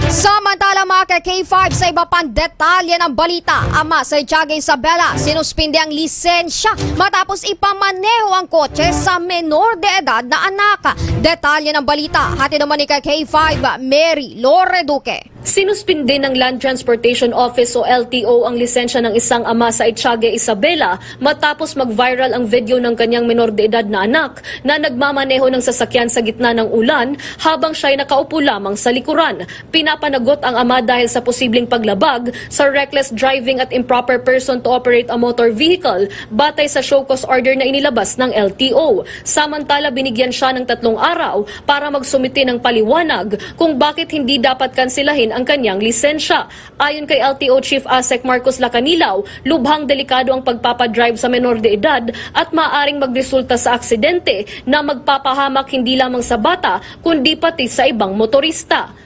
Samantala, mga ka K five, sa iba pang detalye ng balita, ama sa Itiaga Isabela sinuspindi ang lisensya matapos ipamaneho ang kotse sa menor de edad na anak. Detalye ng balita, hatid naman ni ka K five, Mary Lore Duque. Sinuspindi ng Land Transportation Office o L T O ang lisensya ng isang ama sa Itiaga Isabela matapos mag-viral ang video ng kanyang menor de edad na anak na nagmamaneho ng sasakyan sa gitna ng ulan habang siya'y nakaupo lamang sa likuran. Pinapanagot ang ama dahil sa posibleng paglabag sa reckless driving at improper person to operate a motor vehicle batay sa show cause order na inilabas ng L T O. Samantala, binigyan siya ng tatlong araw para magsumite ng paliwanag kung bakit hindi dapat kansilahin ang kanyang lisensya. Ayon kay L T O Chief Asek Marcos Lacanilao, lubhang delikado ang pagpapadrive sa menor de edad at maaring magresulta sa aksidente na magpapahamak hindi lamang sa bata kundi pati sa ibang motorista.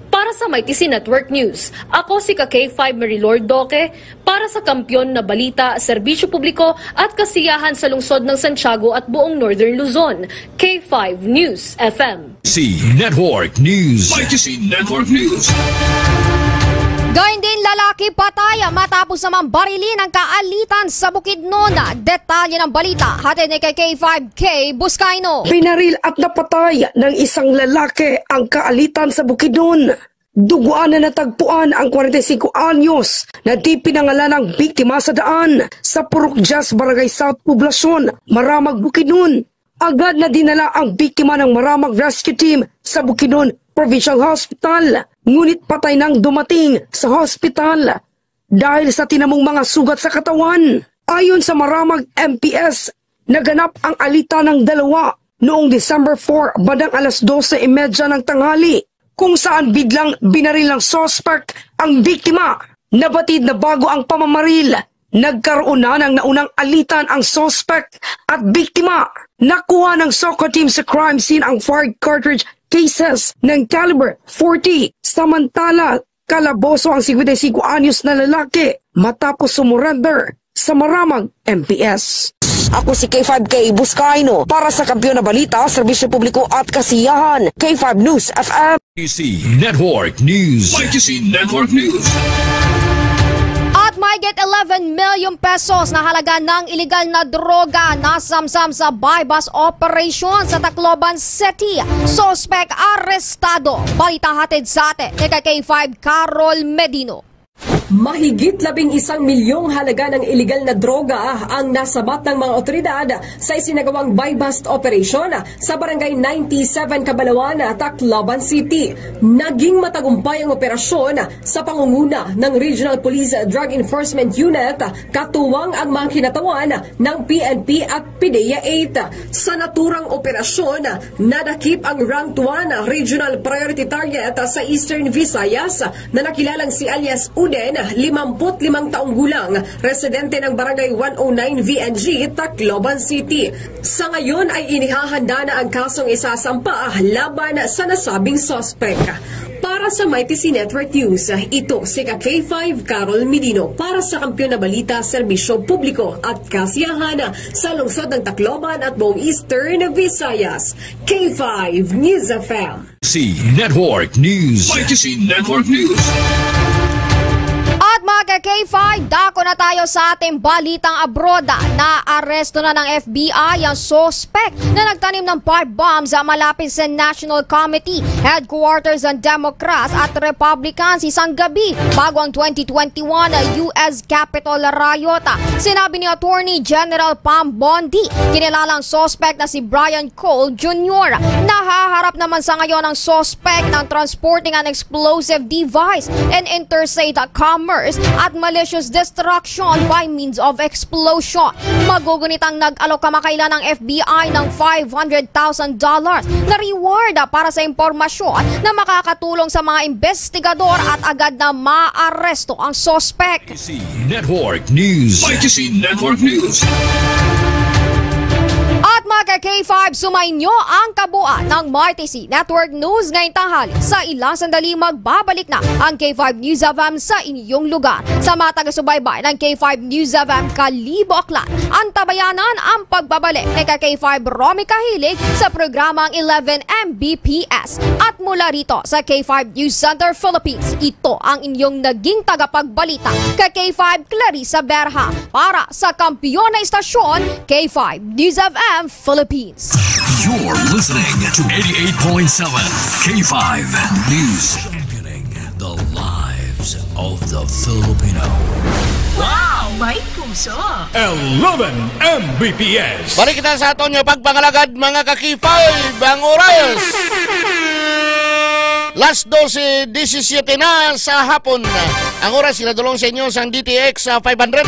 Para sa Mighty C Network News, ako si ka K five Marilord Doque para sa Kampiyon na Balita, Serbisyo Publiko at Kasiyahan sa Lungsod ng Santiago at buong Northern Luzon, K five News F M. C Network News. Mighty C Network News. Gayon din, lalaki patay matapos naman barilin ang kaalitan sa Bukidnon. Detalye ng balita, hatid ni kay K five K Buscaino. Pinaril at napatay ng isang lalaki ang kaalitan sa Bukidnon. Duguan na natagpuan ang kwarenta y singko anyos na di pinangalanang biktima sa daan sa Purok Diaz, Barangay South Poblacion, Maramag, Bukidnon. Agad na dinala ang biktima ng Maramag Rescue Team sa Bukidnon Provincial Hospital, ngunit patay nang dumating sa hospital dahil sa tinamong mga sugat sa katawan. Ayon sa Maramag M P S, naganap ang alitan ng dalawa noong December four, bandang alas dose y media ng tanghali, kung saan biglang binaril ng suspect ang biktima. Nabatid na bago ang pamamaril, nagkaroon na ng naunang alitan ang suspect at biktima. Nakuha ng SOCO team sa crime scene ang fired cartridge cases ng caliber forty. Samantala, kalaboso ang singkwenta y singko anyos na lalaki matapos sumurrender sa Maramag M P S. Ako si K five K Buscaino para sa Kampiyon na Balita, Serbisyo Publiko at Kasiyahan, K five News F M. Mighty C Network News. Mighty C Network News. At mahigit eleven million pesos na halaga ng iligal na droga nasamsam sa buy-bust operation sa Tacloban City. Suspek arestado. Balita hatid sa atin ni ka K five Carol Medino. Mahigit labing isang milyong halaga ng iligal na droga ang nasabat ng mga otoridad sa isinagawang buy-bust operation sa Barangay ninety-seven Kabalawan, Tacloban City. Naging matagumpay ang operasyon sa pangunguna ng Regional Police Drug Enforcement Unit, katuwang ang mga kinatawan ng P N P at PDEA eight. Sa naturang operasyon, nadakip ang Rank one Regional Priority Target sa Eastern Visayas na nakilalang si alias Uden, limampu't limang taong gulang, residente ng Barangay one oh nine V N G, Tacloban City. Sa ngayon ay inihahanda na ang kasong isasampa laban sa nasabing suspek. Para sa Mighty C Network News, ito si ka K five Carol Medino para sa Kampiyon na Balita, Serbisyo Publiko at Kasiyahan sa lungsod ng Tacloban at buong Eastern Visayas. K five News F M. C Network News. Mighty C Network News. At mga Ka K five, dako na tayo sa ating balitang abroad. Naaresto na ng F B I ang suspect na nagtanim ng pipe bomb sa malapit sa National Committee headquarters ng Democrats at Republicans isang gabi bago ang twenty twenty-one U S Capitol riot. Sinabi ni Attorney General Pam Bondi, kinilalang suspect na si Brian Cole Junior. Nahaharap naman sa ngayon ang suspect ng transporting an explosive device in interstate commerce at malicious destruction by means of explosion. Magugunit ang nag-alok kamakailan ng F B I ng five hundred thousand dollars na reward para sa impormasyon na makakatulong sa mga investigador at agad na maaresto ang suspect. Network News. May T C Network News. At mga ka K five, sumainyo ang kabuuan ng May T C Network News ngayong tanghali. Sa ilang sandali, magbabalik na ang K five News F M sa inyong lugar. Sa mga taga-subaybay ng K five News F M Kalibo, Aklan, antabayanan ang pagbabalik ni ka K five Romy Kahilig sa programang eleven M B P S. At mula rito sa K five News Center Philippines, ito ang inyong naging tagapagbalita, ka K five Clarissa Berha, para sa kampiyon na istasyon, K five News F M Philippines. You're listening to eighty-eight point seven K five News. Championing the lives of the Filipino. Wow! May puso! Eleven M B P S. Balik kita sa aton nga pagpangalagad, mga ka K five. Ang oras, las dose disisiete na sa hapon. Ang oras, ginadulong sa inyo sang D T X, ah, five hundred,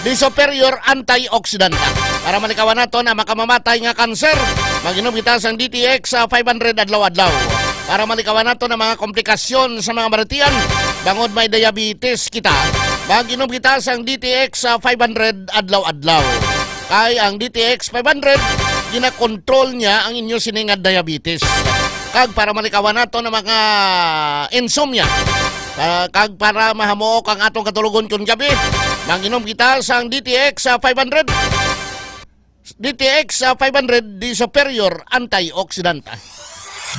the Superior Antioxidant. Para malikawan naton ang makamamatay nga kanser, mag-inom kita sang D T X, ah, five hundred adlaw-adlaw. Para malikawan naton ang mga komplikasyon sa mga baratian, bangod may diabetes kita, mag-inom kita sang D T X, ah, five hundred adlaw-adlaw. Kay ang D T X five hundred, ginakontrol niya ang inyo sini nga diabetes. Kag para malikawan naton ang mga insomnia, ah, kag para mahamuok ang atong katulogon kon gabi, manginom kita sang D T X, ah, five hundred. D T X, ah, five hundred, the superior antioxidant.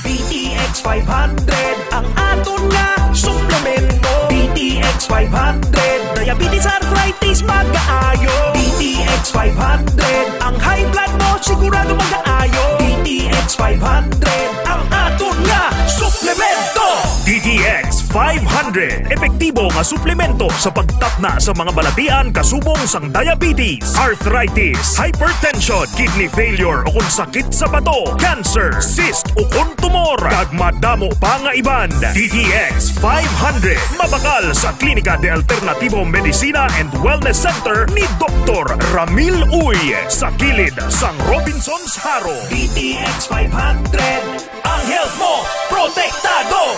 D T X five hundred, ang aton nga suplemento. D T X five hundred, diabetes, arthritis, magaayo. D T X five hundred, ang high blood mo sigurado magaayo. D T X five hundred, ang aton nga suplemento. D T X five hundred, epektibo nga suplemento sa pagtapna sa mga balatian kasubong sang diabetes, arthritis, hypertension, kidney failure, o kon sakit sa bato, cancer, cyst, o kon tumor, kag madamo pa nga iban. D T X five hundred, mabakal sa Klinika de Alternativo Medicina and Wellness Center ni Doktor Ramil Uy, sa kilid sang Robinsons Jaro. D T X five hundred, ang health mo protektado.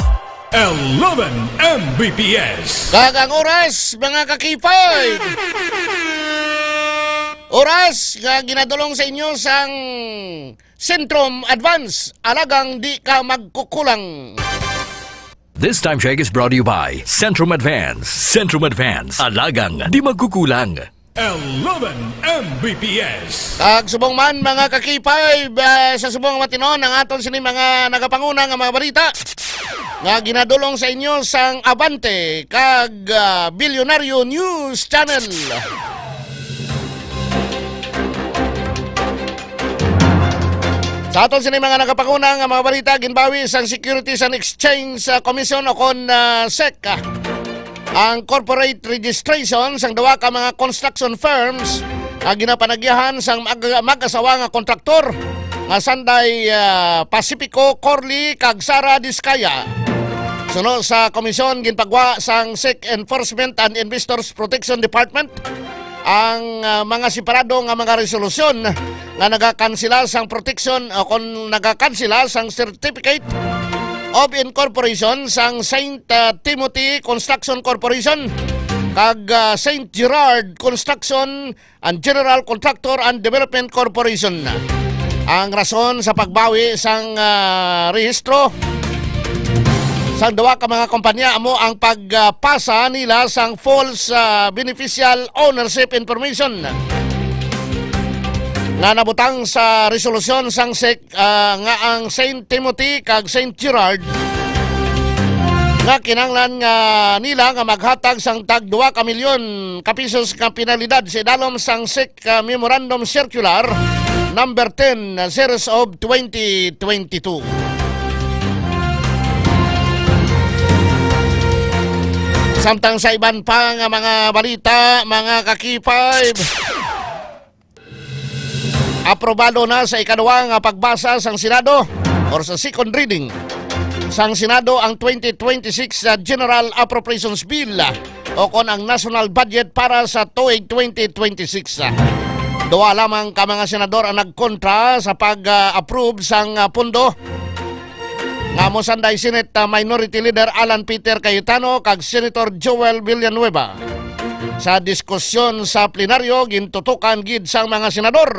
Eleven M B P S. Kag ang oras, mga ka-K five. Oras nga ginadulong sa inyo sang Centrum Advance, alagang di ka magkukulang. This time check is brought to you by Centrum Advance. Centrum Advance, alagang di magkukulang. Eleven M B P S. Kag subong man, mga ka-K five, ah, sa subong matinon ang aton sini mga nagapanguna nga mga balita nga ginadulong sa inyo sang Abante kag, ah, Bilyonaryo News Channel. Sa aton sini mga nagapanguna nga mga balita, ginbawi sang Securities and Exchange, ah, Commission o kon, ah, sec, ah, ang corporate registration sang duha ka mga construction firms nga ginapanagyahan sang mag-, mag-asawa nga kontraktor nga sanday, ah, Pacifico Corley kag Sara Discaya. Suno sa komisyon, ginpagwa sang sec Enforcement and Investors Protection Department ang, ah, mga separado nga mga resolusyon nga nagakansela sang protection o kon nagakansela sang Certificate of Incorporation sang Saint, ah, Timothy Construction Corporation kag, ah, Saint Gerard Construction and General Contractor and Development Corporation. Ang rason sa pagbawi sang, ah, rehistro sang duha ka mga kompanya amo ang pagpasa nila sang false, ah, beneficial ownership information nga nabutang sa resolusyon sang sec, ah, nga ang Saint Timothy kag Saint Gerard nga kinahanglan nga nila nga maghatag sang tag dua ka milyon ka pisos nga penalidad sa idalom sang SEC, ah, Memorandum Circular number ten, series of twenty twenty-two. Samtang sa iban pa nga mga balita, mga ka-K five, aprobado na sa ikaduha nga pagbasa sang Senado or sa second reading sang Senado ang twenty twenty-six General Appropriations Bill o kon ang national budget para sa tuig twenty twenty-six. Duha lamang ka mga senador ang nagkontra sa pag-approve sang, ah, pondo nga amo sanday Senate, ah, Minority Leader Alan Peter Cayetano kag Senator Joel Villanueva. Sa diskusyon sa plenaryo, gintutukan gid sang mga senador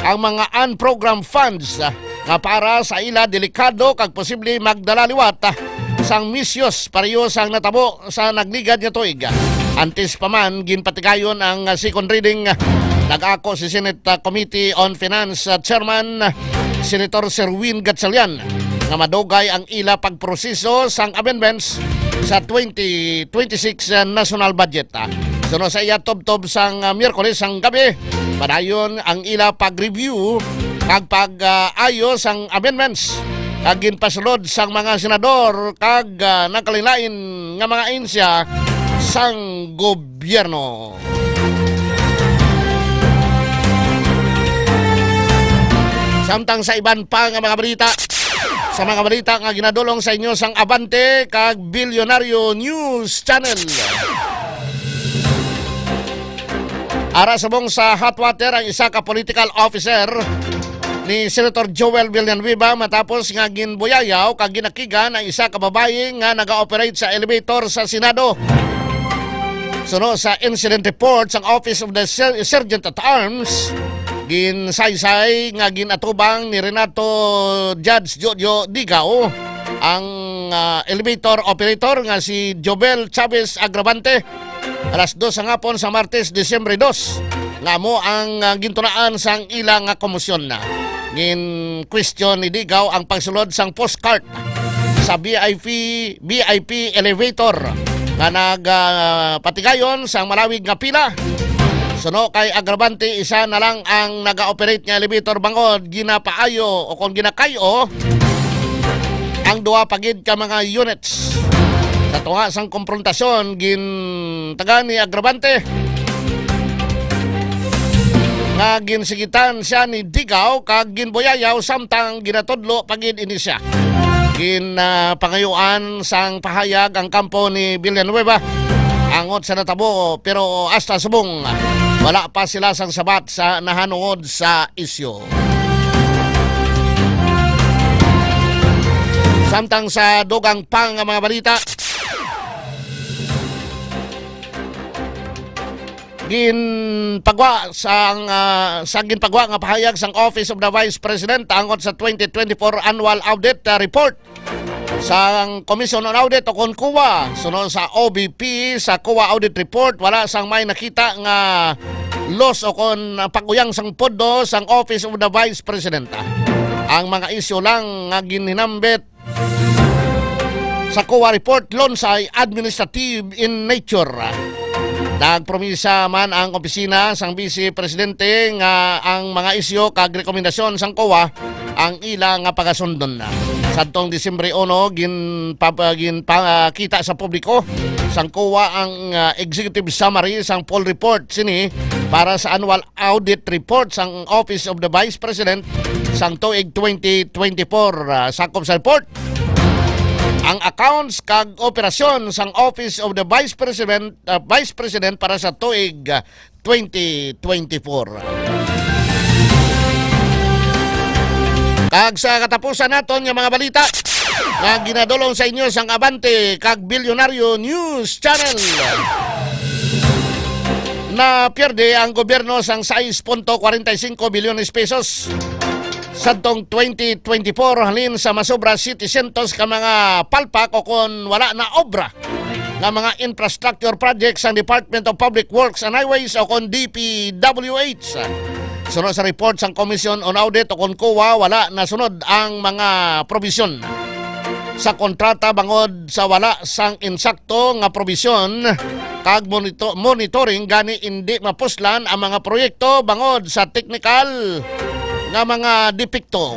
ang mga unprogrammed funds, ah, nga para sa ila delikado kag posible magdala liwat, ah, sang misuse pareho sang natabo sa nagligad nga tuig. Antes pa man ginpatigayon ang, ah, second reading, nag-ako si Senate, ah, Committee on Finance, ah, Chairman Senator Sherwin Gatchalian nga madugay ang ila pagproseso sang amendments sa twenty twenty-six, ah, national budget. Ah, suno sa iya tubtob sang, ah, Miyerkules sang gabi, padayon ang ila pag-review kag pag, ah, ayo sang amendments kag ginpasulod sang mga senador kag, ah, nagkalainlain nga mga ahensya sang gobyerno. Samtang sa iban pa nga mga balita, sa mga balita nga ginadulong sa inyo sang Abante kag Bilyonaryo News Channel. Ara subong sa hot water ang isa ka political officer ni Senator Joel Villanueva matapos nga ginbuyayaw kag ginakigan ang isa ka babayi nga naga-operate sa elevator sa Senado. Suno sa incident report sang Office of the Ser-, Sergeant at Arms, ginsaysay nga ginatubang ni Renato Judge Jojo Digao ang, ah, elevator operator nga si Jobel Chavez Agravante alas dos sa hapon sa Martes, Disyembre dos, nga amo ang, ah, gintunaan sang ila nga komosyon. Gin-question ni Digao ang pagsulod sang postcard sa V I P, V I P elevator nga nag, ah, patigayon sang malawig nga pila. Suno kay Agravante, isa na lang ang naga-operate nga elevator bangod ginapaayo o kon ginakay-o ang duha pa gid ka mga units. Sa tunga sang komprontasyon, gintagan ni Agravante nga ginsigitan siya ni Digao kag ginbuyayaw samtang ginatudlo pa gid ini siya. Gin, ah, pangayuan sang pahayag ang kampo ni Villanueva angot sa natabo, pero hasta subong wala pa sila sang sabat sa nahanungod sa isyu. Samtang sa dugang pa nga mga balita, ginpagwa sang, ah, sa ginpagwa nga pahayag sang Office of the Vice President angot sa twenty twenty-four Annual Audit, ah, Report sang Commission on Audit o kon COA. Suno sa O V P, sa COA Audit Report, wala sang may nakita nga loss o kon pag-uyang sang pondo sang Office of the Vice President. Ang mga isyu lang nga ginhinambit sa COA report, lunsay administrative in nature. Nagpromisa man ang opisina sang Vice Presidente nga ang mga isyu kag rekomendasyon sang COA ang ila nga pagasundon. Sadtong Disyembre uno, ginpab-, ginpakita sa publiko sang COA ang, ah, executive summary sang full report sini para sa annual audit report sang Office of the Vice President sang tuig twenty twenty-four. Ah, sakop sa report ang accounts kag operasyon sang Office of the Vice President, ah, Vice President para sa tuig, ah, twenty twenty-four. Kag sa katapusan naton nga mga balita nga ginadulong sa inyo sang Abante kag Bilyonaryo News Channel. Napierde ang gobyerno sang sais punto kwarenta y singko bilyones pesos sadtong twenty twenty-four halin sa masobra setecientos ka mga palpak o kon wala na obra nga mga infrastructure project sang Department of Public Works and Highways o kon D P W H. Suno sa report sang Commission on Audit o kon COA, wala nasunod ang mga probisyon. sa kontrata bangod sa wala sang insakto nga probisyon kag monito-, monitoring, gani indi mapuslan ang mga proyekto bangod sa teknikal nga mga depekto.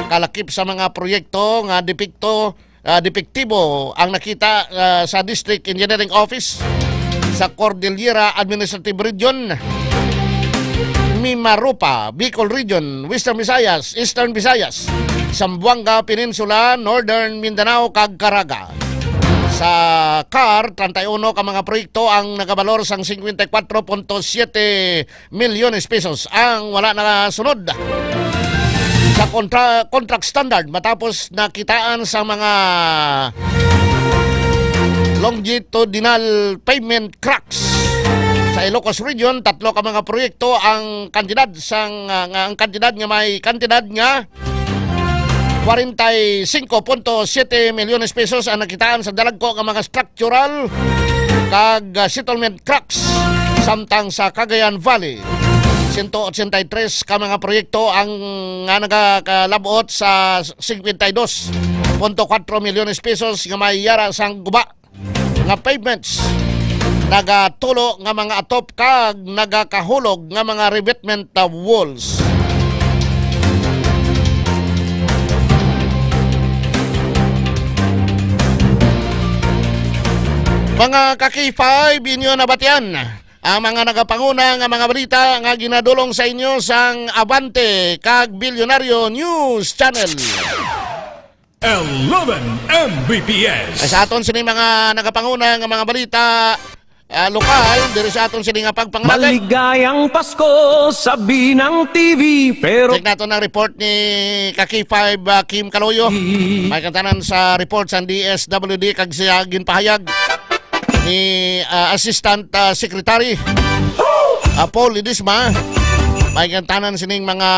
Kalakip sa mga proyekto nga depekto, ah, depektibo ang nakita, ah, sa District Engineering Office sa Cordillera Administrative Region, Mimaropa, Bicol Region, Western Visayas, Eastern Visayas, Zamboanga Peninsula, Northern Mindanao, kag Caraga. Sa car, treinta y uno ka mga proyekto ang nagabalor sang cincuenta y cuatro punto siete milyones pesos ang wala nasunod sa kontra-, contract standard matapos nakitaan sa mga longitudinal pavement cracks. Sa Ilocos Region, tatlo ka mga proyekto ang kantidad sang, ah, nga, ang kantidad nga may kantidad nga kwarenta y cinco punto siete milyones pesos ang nakitaan sa dalagko nga mga structural kag, ah, settlement cracks, samtang sa Cagayan Valley, sento ochenta y tres ka mga proyekto ang nga nagakalabot sa cincuenta y dos punto cuatro milyones pesos nga may yara sang guba nga pavements, nagatulo nga mga atop kag nagakahulog nga mga revetment, uh, walls. Mga ka-K five, inyo nabatian ang mga nagapanguna nga mga balita nga ginadulong sa inyo sang Abante kag Bilyonaryo News Channel. Eleven M B P S. Sa aton sini mga nagapanguna nga mga balita, ah, lokal, diri sa aton sini nga pagpangalagad. Maligayang Pasko sa Binang T V, pero Check nato ang report ni ka-K five, ah, Kim Kaloyo. May kantanan sa report sa D S W D kag siya ginpahayag ni, ah, Assistant, ah, Secretary, ah, Paul Ledesma. May kantanan sining mga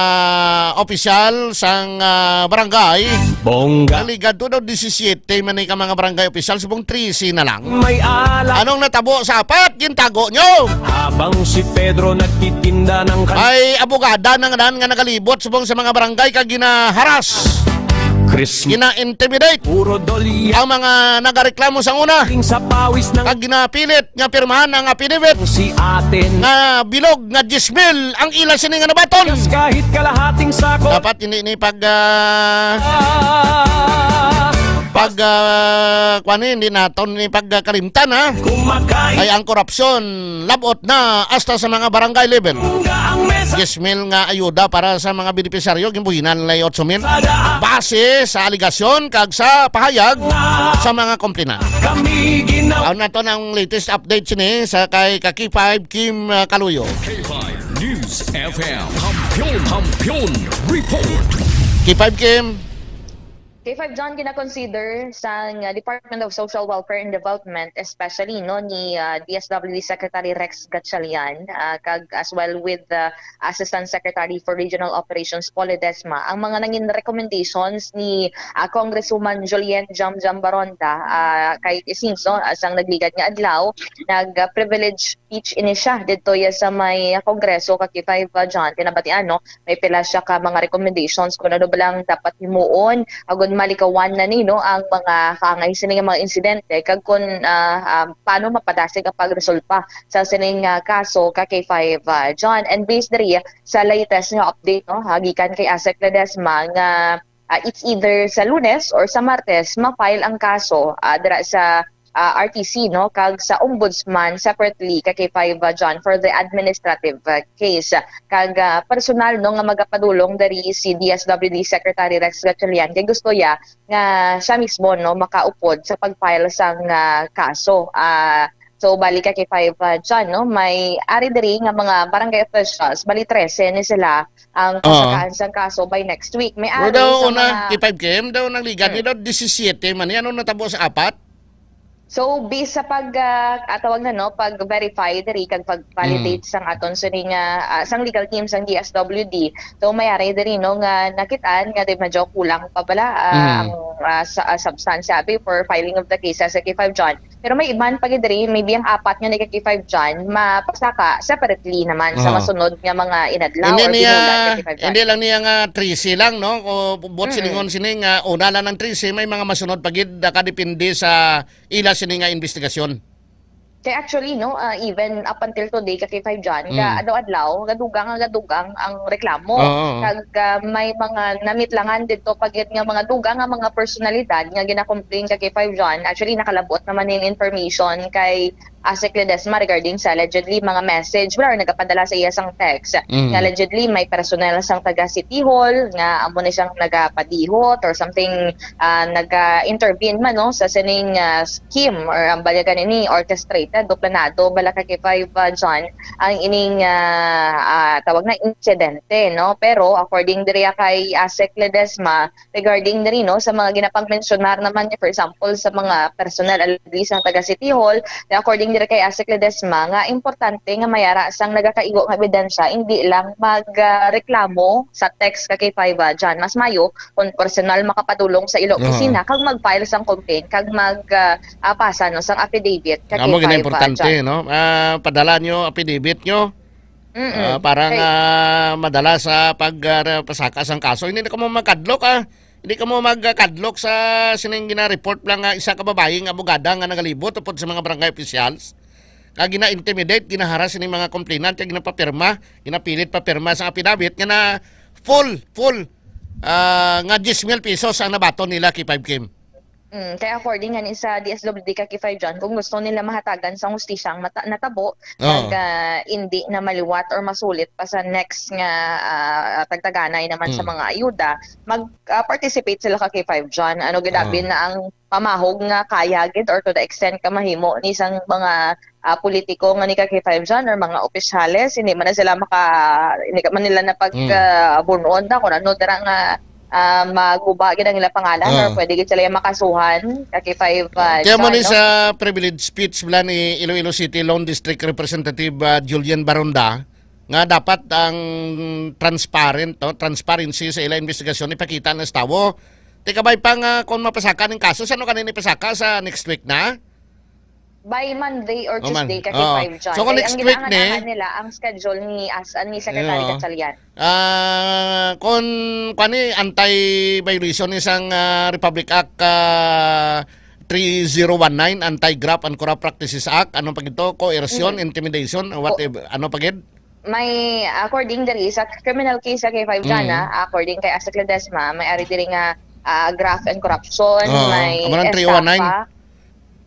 opisyal sang, ah, barangay. Bongga. Naligad to daw disisiete man ni ka mga barangay opisyal, subong trese na lang. May alak. Anong natabo sa apat? Gintago nyo. Habang si Pedro nagtitinda ng kan- Ay, abogada na nga nagalibot subong sa mga barangay kag ginaharas. Christmas. Gina-intimidate. Puro dolya. Ang mga nagareklamo sa una. Sa pawis ng Kag ginapilit nga pirmahan ang affidavit. Si atin. Nga bilog nga diyes mil ang ila sini nga nabaton. Kahit kalahating sako. Dapat hindi ni pag, ah, Ah. pag, ah, kuwan, hindi naton ni pagkalimtan, ha? Kumakain. Ay ang korupsyon, labot na hasta sa mga barangay level. Ang mesa. Diyes mil nga ayuda para sa mga benepisyaryo, gimbuhinan nila otso mil. Sa daan. Base sa aligasyon kag sa pahayag sa mga komplina. Kami ginaw- Aw na to ang latest update sini sa kay ka-K five Kim, ah, Kaluyo. K five News F M. Kampiyon, kampiyon report. K five Kim. K five John, gina-consider sang, uh, Department of Social Welfare and Development, especially, no, ni, uh, D S W D Secretary Rex Gatchalian, uh, kag as well with the Assistant Secretary for Regional Operations, Paul Ledesma, ang mga nangin recommendations ni, uh, Congresswoman Juliet Jam Jam Baronda, uh, kay since, no, sang nagligad nga adlaw, nag, uh, privilege speech ini siya didto ya sa may Kongreso, ka-K five, uh, John, kinabatian, no, may pila siya ka mga recommendations kung ano ba lang dapat himuon agud malikawan na ni, no, ang mga kaangay sini nga mga insidente kag kung, ah, ah, paano mapadasig ang pagresolba sa sining, ah, kaso, ka-K five, ah, John. And based diri sa latest nga update, no, ha, gikan kay Asek Ledesma nga, ah, it's either sa Lunes or sa Martes ma-file ang kaso, ah, dira sa ah, R T C, no, kag sa Ombudsman separately, ka-K five, ah, John, for the administrative, ah, case. Kag, ah, personal, no, nga magapadulong diri si D S W D Secretary Rex Gatchalian, kay gusto ya nga siya mismo, no, makaupod sa pag-file sang, ah, kaso. Ah, so, bali, ka-K five, ah, John, no, may ari diri nga mga barangay officials, bali, trese ni sila ang Oo. kasakaan sang kaso by next week. May Pero ari daw sa una, mga K five Kim, daw nang ligan Hmm. ni daw disisiete man. Ano natabo sa apat? So, based sa pag, ah, ah, tawag na, no, pag-verify diri kag pag-validate Mm. sang aton sini nga, ah, sang legal team sang D S W D, so mayari diri, no, nga nakitaan nga di medyo kulang pa bala, ah, Mm. ang, ah, sa, ah, substansya before filing of the case sa K five John. Pero may iban pa gid diri, maybe ang apat nga ni ka K five John, mapasaka separately naman sa Aha. masunod nga mga inadlaw Hindi or niya, binulan ka K five John. hindi lang niya nga trese lang, no? O buot Mm-mm. silingon sini nga una lang ang trese, may mga masunod pa gid, nakadepende sa ila sini nga investigasyon. Kay actually, no, ah, even up until today, ka K five John, Mm. ka adlaw-adlaw, gadugang nga gadugang ang reklamo. Oo, oo. Kag, ah, may mga namitlangan dito pa gid nga mga dugang nga mga personalidad nga gina-complain ka K five John. Actually, nakalabot naman ning information kay Asek Ledesma regarding sa allegedly mga message, wala, or nagapadala sa iya sang text. Mm. Nga allegedly may personnel sang taga City Hall nga amo ni siyang nagapadihot or something, ah, naga-intervene man, no, sa sining, ah, scheme or ang balyagan ini orchestrated o planado bala ka K five, ah, John, ang ining, ah, ah, tawag na insidente, no? Pero according diri kay Asek Ledesma, regarding diri, no, sa mga ginapangmensyonar naman niya, for example, sa mga personal allegedly sa taga City Hall, na according diri kay Asek Ledesma, nga importante nga mayara sang nagakaigo nga ebidensya, hindi lang mag, ah, reklamo sa text ka K five, ah, John. Mas mayo kung personal makapadulong sa ila Oo. opisina kag mag-file sang complaint kag mag, ah, ah, pasa, no, sang affidavit ka Amo gina K five, ah, importante, John. no? Ah, padala nyo affidavit nyo. Mm-mm. Ah, para Kay nga madala sa pag, ah, pasaka sang kaso. Hindi na kamo magkadlok, ah. Hindi kamo magkadlok sa sining gina-report lang nga isa ka babayi nga abogada nga nagalibot upod sa mga barangay officials. Nga gina-intimidate, ginaharas sining mga complainant, kag ginapapirma, ginapilit papirma sa affidavit nga na full, full, ah, nga diyes mil pesos ang nabaton nila kay five Kim. Mm, kaya according nga ni sa D S W D ka K five John, kung gusto nila mahatagan sang hustisya ang mata-, natabo, Oo. kag, ah, indi na maliwat or masulit pa sa next nga, ah, tagtaganay naman sa Mm. mga ayuda, mag, ah, participate sila ka K five John. Ano gid abi Oo. na ang pamahog nga kaya gid or to the extent ka mahimo ni sang mga, ah, politiko nga ni ka K five John or mga opisyales, hindi man na sila maka-, hindi ka man nila napag, Mm. ah, bun-on na kung ano dira nga ah, maguba gid ang ilang pangalan or Ah. pwede gid sila yung makasuhan, ka K five, ah, Kaya mo ni John, no? sa privilege speech bala ni Iloilo City Lone District Representative, ah, Julian Baronda, nga dapat ang transparent, no? Transparency sa ilang investigasyon ipakita na sa tawo. Ti kabay pa nga kung mapasaka ning kaso, sano kanin ipasaka sa next week na? By Monday or Oh, man. Tuesday ka Oo. K five, John. So, kung Kay next ang week ni ginaangan-angan nila, ang schedule ni, as, ni Secretary Oo. Gatchalian. Ah, kung, kung ni anti-violation ni sang, ah, Republic Act, ah, three zero one nine, Anti-Graft and Corrupt Practices Act, ano pa gito? Coercion, Mm. intimidation, what Ko- if-, ano pa gid? May, according diri sa criminal case sa K five, John, Mm. ah, according kay Asek Ledesma, may ari diri nga, ah, graft and corruption, Oo. may Amo nang three oh one nine. estafa,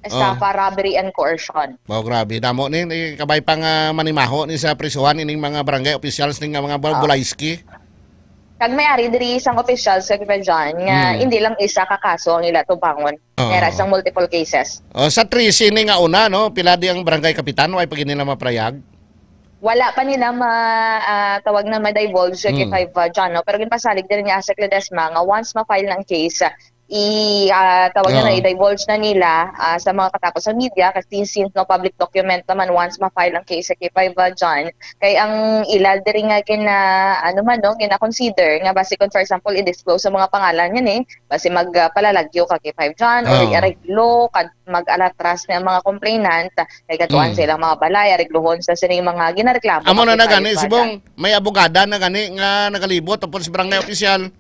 estafa, Oo. robbery, and coercion. Wow, grabe. Damo ni, ni kabay pa nga manimaho ni sa prisuhan ining mga barangay officials ning nga mga bul-, Oo. bulayski. Kag may ari diri isang official sa K five, John, nga Mm. hindi lang isa ka kaso ang ila tubangon. Oo. May ra sang multiple cases. Oh, sa trese ni nga una, no, pila di ang barangay kapitan, way pa gid nila maparayag? Wala pa nila ma-, ah, tawag na ma-divulge sa Mm. K five, ah, John, no? Pero ginpasalig din ni Asek Ledesma nga once ma-file ng case, ah, i-, ah, tawag na, Oo. i-divulge na nila, ah, sa mga katapos sa media kasi since no public document naman once ma-file ang case sa K five, ah, John, kay ang ila diri nga gina-, ano man, no, gina-consider nga basi kung, for example, i-disclose sa mga pangalan yan, eh, basi mag, ah, palalagyo ka K five, John, or Oo. i-areglo, kad-, mag-alatras na ang mga complainant, kay gatuan Mm. sa ilang mga balay, areglohon sa sining mga ginareklamo Amo ka na K five, na gani, ah, John. Subong, may abogada na gani nga nagalibot upod sa barangay opisyal.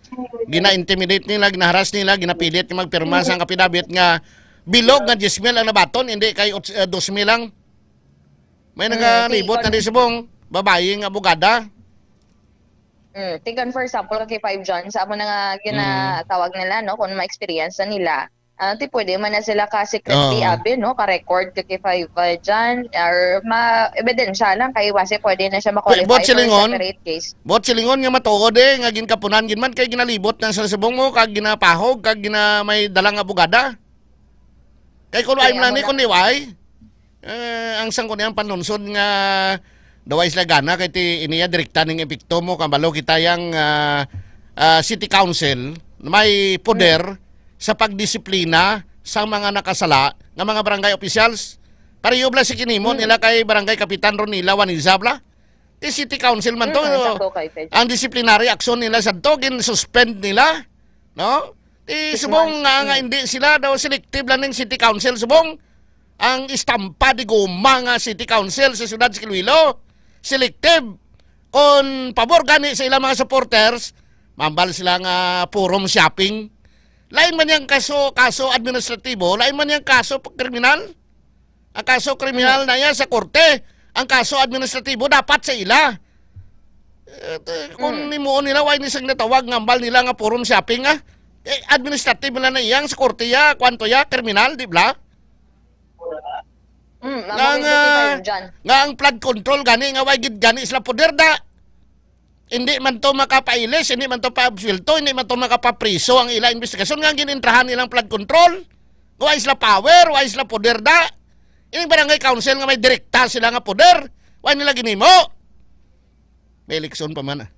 Gina-intimidate nila, ginaharas nila, ginapilit nga magpirma sa affidavit nga bilog nga diyes mil ang nabaton, hindi kay ots-, ah, dos mil lang. May Mm, nagalibot si na di, Subong, babayi nga abogada. Mm, tingnan, for example, kay Five John, sa amo na nga ginatawag Mm. nila, no, kung ma-experience na nila, ah, ti pwede man na sila ka secretly Oo. abi, no, ka-record kay Five, ah, John, or ma-, ebidensya lang kay wasi pwede na siya ma-qualify Buot for silingon, separate case. Buot silingon nga matuod, eh, nga ginkapunan gid man kay ginalibot na sa Subong mo, kag ginapahog, kag gina-, may dalang abogada. Kay kung Kaya ay mo lang ni, na- kung di ay, Eh, ang sangko niyang panlunsod nga daw ay sila gana kay ti iniya direkta ning epekto mo, kabalo kita yang, ah, ah, city council may poder Mm. sa pagdisiplina sa mga nakasala nga mga barangay officials. Pareho bala si kinimo Mm. nila kay barangay kapitan Ronila Waniza bala. Ti city council man to, Mm, sakto kay Fed. ang disciplinary action nila sa to, gin-suspend nila, no? Ti Six subong months. nga, nga Mm. hindi sila daw selective lang ning city council, subong. ang istampa di guma nga City Council sa siyudad sa Iloilo. Selective. Kon pabor gani sa ilang mga supporters, mambal sila nga forum shopping. Lain man yang kaso, kaso administratibo, lain man yang kaso kriminal. Ang kaso kriminal na yan sa korte. Ang kaso administratibo dapat sa ila. Eh, te- kung Mm. nimuon nila, why ni sing natawag nga ambal nila nga forum shopping, ah? Eh, administrative na na iyang sa korte ya, kwanto ya, kriminal, di bla? Mm, Nga, amo nga, gid, John. Nga ang flood control gani, nga why gid gani sila poder da. Hindi man to makapailis, hindi man to paabsuelto, hindi man to makapapriso ang ila investigasyon nga ginintrahan nilang flood control. Why sila power, why sila poder da. Ining barangay council nga may direkta sila nga poder, why nila ginimo? May eleksyon pa man, ah.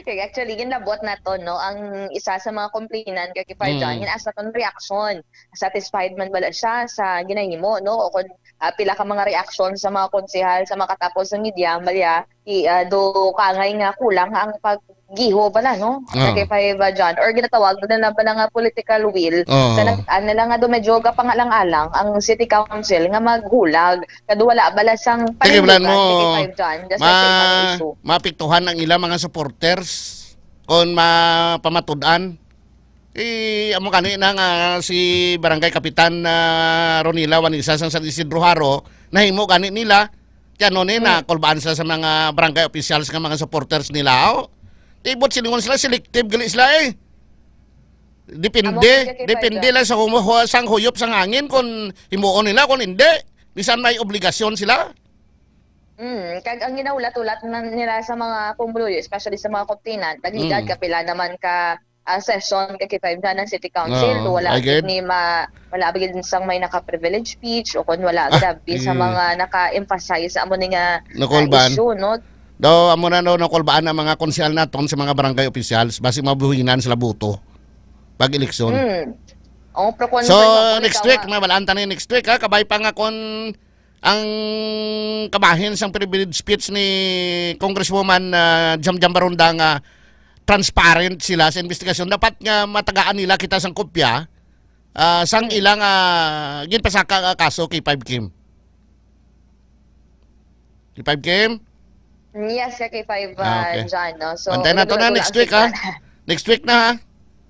Kaya actually, ginlabot na to, no? Ang isa sa mga complainant kay Five John, Mm. Asa tong reaction? Satisfied man bala siya sa ginahimo, no? O kung ah, pila ka mga reaction sa mga konsehal, sa mga katapos sa media, balya, i, ah, do kangay nga kulang ang paggiho bala, no? Sa Ah. kay Five John, or ginatawag na lang bala nga political will, Oo. Sa nag-an na lang nga do medyo gapangalang-alang ang City Council nga maghulag. Kado wala bala sang Sige, bilan panindugan mo, kay Five John, just like sa iba nga ma-, issue. Maapektuhan ang ila mga supporters kon mapamatud-an. Eh, amo gani na nga si Barangay Kapitan na Ronila Wanisa sang San Isidro Haro, nahimo gani nila. Kaya ano ni, Mm. nakulbaan sila sa mga barangay officials nga mga supporters nila, oh. Tibot silingon sila, selective gali sila eh. Depende, Amo, sige, depende Five lang sa humo-, sang huyop sang hangin kung himuon nila, kung hindi. Bisan may obligasyon sila. Mm, kag ang ginahulat-hulat na nila sa mga pumuluyo, especially sa mga complainant, nagligad Mm. kapila naman ka, ah, session ka K five na ng City Council, Oo, do wala I get. ni ma-, wala ba gid sang may naka-privilege speech o kung wala Ah, grabe sa eh. mga naka-emphasize sa amo ni nga, ah, Nakulbaan. issue, no? Daw, amo na daw, nakulbaan ang mga konsehal naton sa mga barangay officials, basi mabuhinan sila boto pag eleksyon. Mm. Oh, pero kung So, kung ako next ikaw week, nga mabalaan ta ni next week, ha? Kabay pa nga kung ang kabahin sang privilege speech ni Congresswoman, ah, Jam Jam Baronda nga transparent sila sa investigasyon. Dapat nga matagaan nila kita sang kopya, ah, sang Mm. ilang, ah, ginpasaka nga kaso kay Five Kim. Kay Five Kim? Yes, kay Five, Ah, ah, okay. John, no? So, Antay na to na wala-wala next ang week, ha? Signal. Next week na, ha?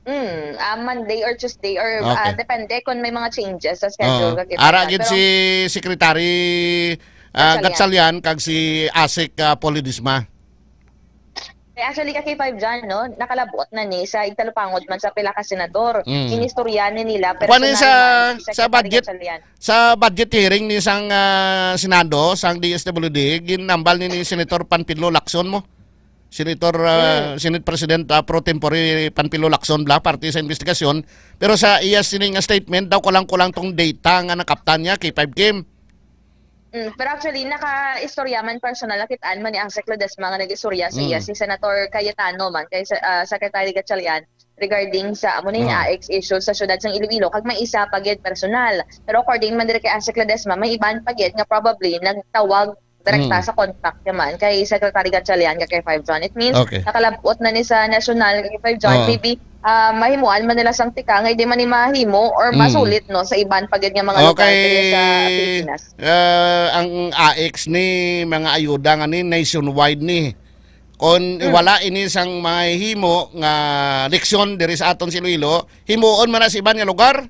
Mm, ah, Monday or Tuesday or, ah, Okay. depende kung may mga changes sa schedule Oo. ka, Ara Five, gid pero si Secretary, ah, Gatchalian. Gatchalian kag si Asik, ah, Paul Ledesma. Eh, actually, ka K five John, no? Nakalabot na ni sa igtalupangod man sa pila ka senador. Mm. Inistorya ni nila Kuan ni personal sa, man si sa Secretary budget, Gatchalian. Sa budget hearing ni sang, ah, Senado, sang D S W D, ginambal ni, ni Senator Panfilo Lacson mo. Senator, ah, Mm. Senate President, ah, pro tempore Panfilo Lacson bla, parte sa investigasyon. Pero sa iya sini nga statement, daw kulang-kulang tong data nga nakaptan niya kay Five Kim. Mm, pero actually, naka-istorya man personal, nakitaan man ni Asek Ledesma nga nag-istorya sa iya Mm. si Senator Cayetano man kay sa, ah, Secretary Gatchalian regarding sa amo ni Ah. A X issue sa siyudad sang Iloilo, kag may isa pa gid personal. Pero according man diri kay Asek Ledesma, may iban pa gid nga probably nagtawag direkta Mm. sa contact niya man kay Secretary Gatchalian kag kay Five John. It means, Okay. nakalabot na ni sa national kay Five John. Ah. Maybe, ah, mahimuan man nila sang tika nga hindi man ni mahimo or Mm. masulit, no, sa iban pa gid nga mga lugar Okay. diri sa Pilipinas. Ah, ang A X ni mga ayuda nga ni nationwide ni. Kon Mm. wala ini sang mahimo nga leksyon diri sa aton sa Iloilo, himuon man na sa iban nga lugar.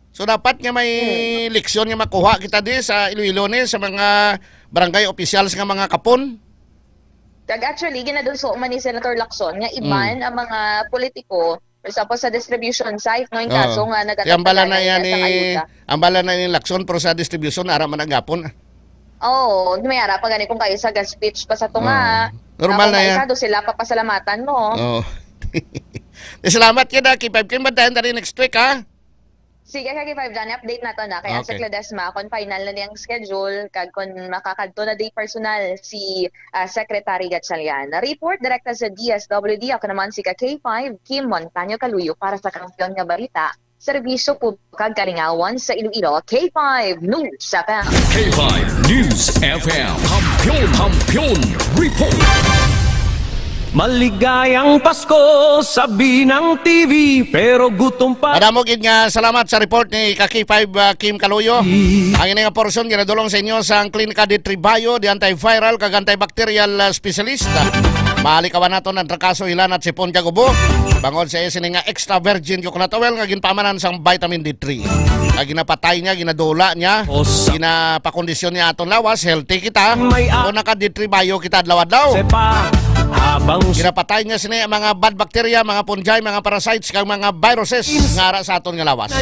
So, dapat nga may Mm. leksyon nga makuha kita di sa Iloilo ni, sa mga barangay officials nga mga kapon. Kag actually, ginadunso man ni Senator Lacson nga iban Mm. ang mga politiko, for example, sa distribution site, no, yung Oo. kaso nga Kaya ang bala na nagatatanganan yan niya sa ni, ayuda. Ang bala na ni Lacson, pero sa distribution, ara man ang gapon. Oo, may ara pa gani kung kayo sa gas speech pa sa tunga. Oo. Normal Ako na nga yan. Isa, do sila papasalamatan mo. Oo. Eh, salamat yun, ah, K five Kim. Bantayan tayo next week, ha? Sige, ka K five John, update na to na. Kaya Okay. Asek Ledesma, kung final na niyang schedule, kag kung makakadto na di personal si, ah, Secretary Gatchalian. Report direkta sa D S W D, ako naman si ka K five, Kim Montaño Caluyo para sa Kampiyon nga Balita, Serbisyo Publiko kag Kalingawan sa Iloilo, K five News F M. K five News F M. Kampiyon, Kampiyon Report. Maligayang Pasko, sabi ng T V, pero gutom pa. Madamo gid nga salamat sa report ni ka K five, ah, Kim Kaluyo. Ang ini nga portion ginadulong sa inyo sang Klinika D three Bio, the antiviral kag antibacterial, ah, specialist. Malikawan naton ang trangkaso, hilanat, sipon kag ubo. Bangod sa sini nga extra virgin coconut oil nga ginpaamanan sang vitamin D three. Nga ginapatay niya, ginadula niya, ginapakondisyon niya aton lawas, healthy kita. May a- Kung naka D three Bio kita adlaw-adlaw. Sepa, habang s- Ginapatay niya sini ang mga bad bacteria, mga fungi, mga parasites, kag mga viruses nga ara sa aton nga lawas.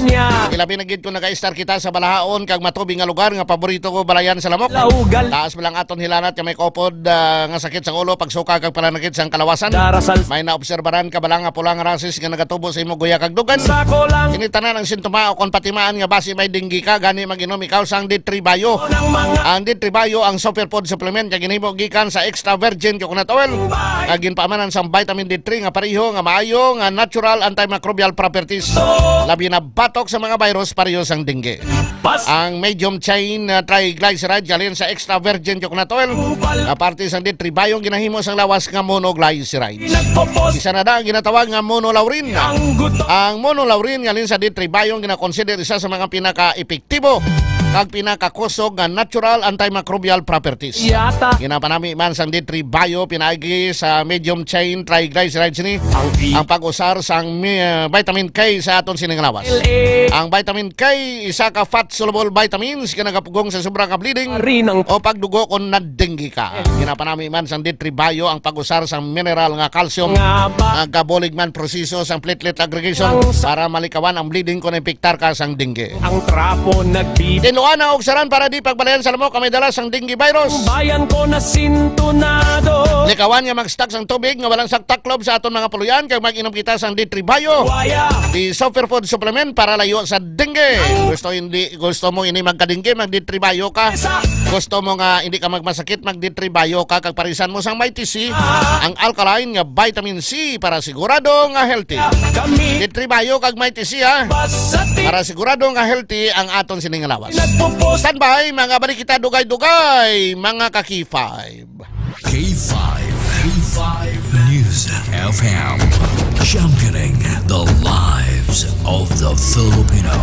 Ilabi na gid kung nagaistar kita sa balahaon kag matubig nga lugar nga paborito ko balayan sa lamok. Laugal. Taas ba lang aton hilanat nga may kaupod, ah, nga sakit sang ulo, pagsuka kag pananakit sang kalawasan? Darasal. May naobserbaran ka bala nga pula nga rasis nga nagatubo sa imo guya kag dugan? Sako lang. Ini tanan ang sintoma o kon patimaan nga basi may dengue ka, gani mag-inom ikaw sang D three Bio. Ang D three Bio ang superfood supplement nga ginhimo gikan sa extra virgin coconut oil nga ginpaamanan sang vitamin D three nga pareho nga maayo nga natural antimicrobial properties. Labi na batok sa mga virus pareho sang dengue. Ang medium chain, uh, triglyceride halin sa extra virgin coconut oil nga parte sang D three Bio ang ginahimo sang lawas nga monoglyceride. Isa na da ang ginatawag nga monolaurin. Ang monolaurin halin sa D three Bio ang ginakonsider isa sa mga pinaka-epektibo kag pinakakusog nga natural antimicrobial properties. Ginapanami man sang D three Bio pinaagi sa medium chain triglycerides ni ang pag-usar sang mi-, uh, vitamin K sa aton sining lawas. Ang vitamin K, isa ka fat-soluble vitamins nga nagapugong sa sobra nga bleeding o pagdugo kon nadenggi ka. Ginapanami man sang D three Bio ang pag-usar sang mineral nga calcium nga gabulig man proseso sang platelet aggregation para malikawan ang bleeding kon infektar ka sang dengue. Ang trapo nagbi- Tinluan ang uksaran para di pagbalayan sa lamok ang may dala sang dengue virus. Bayan ko na sintonado. Likawan nga mag-stock sang tubig nga walang taklob sa aton mga puloy-an kag mag-inom kita sang D three Bio. Waya. The superfood supplement para layo sa dengue. Gusto hindi, gusto mo ini magka-dengue, mag-D three Bio ka. Sa Gusto mo nga hindi ka magmasakit, mag-D three Bio ka kag parisan mo sang Mighty C, ang alkaline nga vitamin C para sigurado nga healthy. Kami. D three Bio kag Mighty C, ha? Basta ti- Para sigurado nga healthy ang aton sining lawas. Nagpupus- Standby, mga balik kita dugay-dugay, mga ka-K five. K five, K five News F M, championing the lives of the Filipino.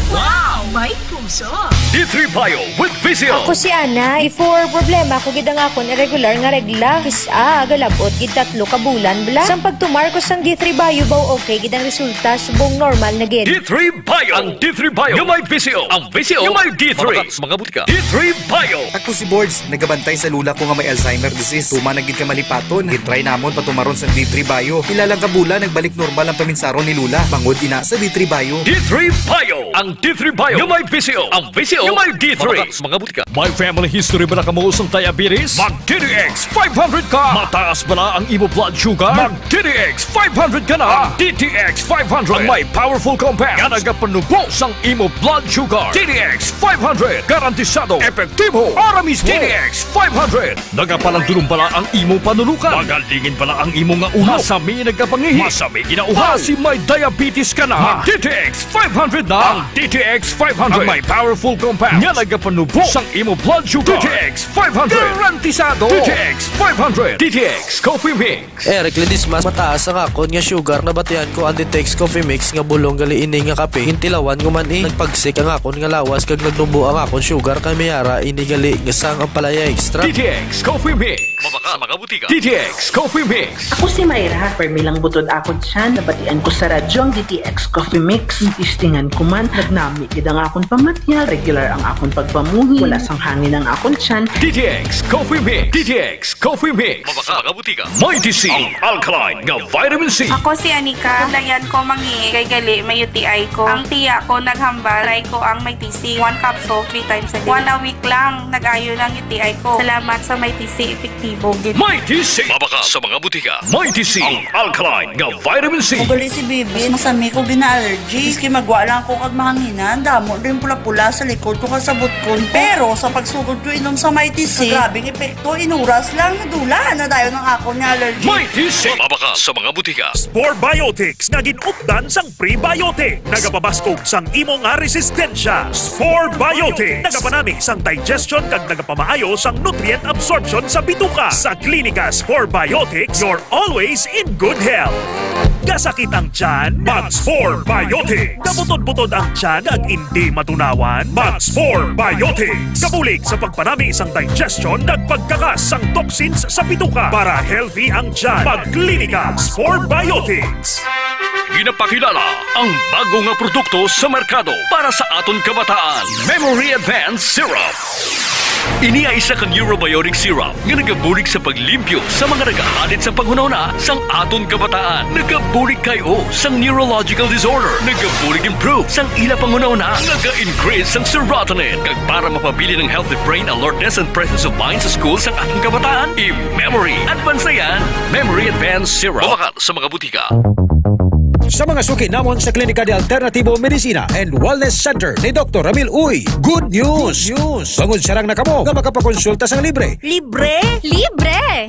Wow! May puso! D three Bio with Visio. Ako si Ana. Before, problema ko gid ang akon irregular nga regla. Kis-a, galabot gid tatlo ka bulan bala. Sang pagtumar ko sang D three Bio, baw okay gid ang resulta, subong normal na gid. D three Bio. Ang D three Bio nga may Visio. Ang Visio nga may D three. Mabakal sa mga butika. D three Bio. Ako si Bords, nagabantay sa lola ko nga may Alzheimer disease. Tuman na gid ka malipaton. Gitry namon patumaron sang D three Bio. Pila lang ka bulan, nagbalik normal ang paminsaron ni lola. Bangod ina sa D three Bio. D three Bio. Ang D three Bio nga may Visio. Ang Visio nga may D three. Mabakal sa mga butika. May family history bala kamo sang diabetes? Mag D T X five hundred ka. Mataas bala ang imo blood sugar? Mag D T X five hundred ka na. Ang D T X five hundred ang may powerful compound nga nagapanubo sang imo blood sugar. D T X five hundred, garantisado, epektibo, ara mismo. D T X five hundred, nagapalandulong bala ang imo panulukan? Magalingin bala ang imo nga ulo? Masami nagkapangihi? Masami ginauhaw? Basi may diabetes ka na? Mag D T X five hundred na. Ang D T X five hundred ang may powerful compound nga nagapanubo sang imo blood sugar. D T X five hundred, garantisado. D T X five hundred, D T X Coffee Mix. Eric Ledesma, mataas ang akon nga sugar. Nabatian ko ang D T X Coffee Mix nga bulong gali ini nga kape. Gintilawan ko man, eh. Nagpagsik ang akon nga lawas kag nagnubo ang akon sugar, kay may ara ini gali nga sang ampalaya extract. D T X Coffee Mix. Mabakal sa mga butika. D T X Coffee Mix. Ako si Myra. Permi lang butod akon tiyan. Nabatian ko sa radyo ang D T X Coffee Mix. Testingan ko man, nagnami gid ang akon pamatyag. Regular ang akon pagpamuhi. Wala sang hangin ang akon tiyan. D T X Coffee Mix. D T X Coffee Mix. Mabakal sa mga butika. Mighty C, ang alkaline nga vitamin C. Ako si Anika. Tulayan ko mangihi kay gali may U T I ko. Ang tiya ko naghambal, try ko ang Mighty C. One capsule, three times a day. One a week lang, nag-ayo na ang U T I ko. Salamat sa Mighty C, epektibo gid. Mighty C. Mabakal sa mga butika. Mighty C, ang alkaline nga vitamin C. Ako gali si Bibi, masami ko gina-allergy. Maski magwa lang ako kag Hanginan, damo din pula-pula sa likod ko kag sa butkon ko. Pero sa pagsugod ko inom sa Mighty C, grabe ang epekto, inuras lang, nadula na dayon ang akon nga allergy. Mighty C. Mabakal sa mga butika. Spore Biotics nga gin-updan sang prebiotic. Nagapabaskog sang imo nga resistensya. Spore Biotics. Nagapanami sang digestion kag nagapamaayo sang nutrient absorption sa bituka. Sa Klinika Spore Biotics, you're always in good health. Kasakit ang tiyan? Mag-Spore Biotics. Kabutod-butod ang tiyan kag indi matunawan? Mag-Spore Biotics. Kabulig sa pagpanami sang digestion kag pagkakas sang toxins sa bituka. Para healthy ang tiyan, mag-Klinika Spore Biotics. Ginapakilala ang bago nga produkto sa merkado para sa aton kabataan, Memory Advance Syrup. Ini ay isa ka neurobiotic syrup nga nagabulig sa paglimpyo sa mga nagahalid sa panghunahuna sang aton kabataan. Nagabulig kay o sang neurological disorder. Nagabulig improve sang ila panghunahuna. Naga-increase sang serotonin. Kag para mapabilin ang healthy brain alertness and presence of mind sa school sang aton kabataan, i-Memory Advance na yan. Memory Advance Syrup. Mabakal sa mga butika. Sa mga suki namon sa Klinika de Alternativo Medicina and Wellness Center ni Doktor Ramil Uy, good news! Good news! Bangod sarang na kamo nga makapakonsulta sang libre. Libre? Libre!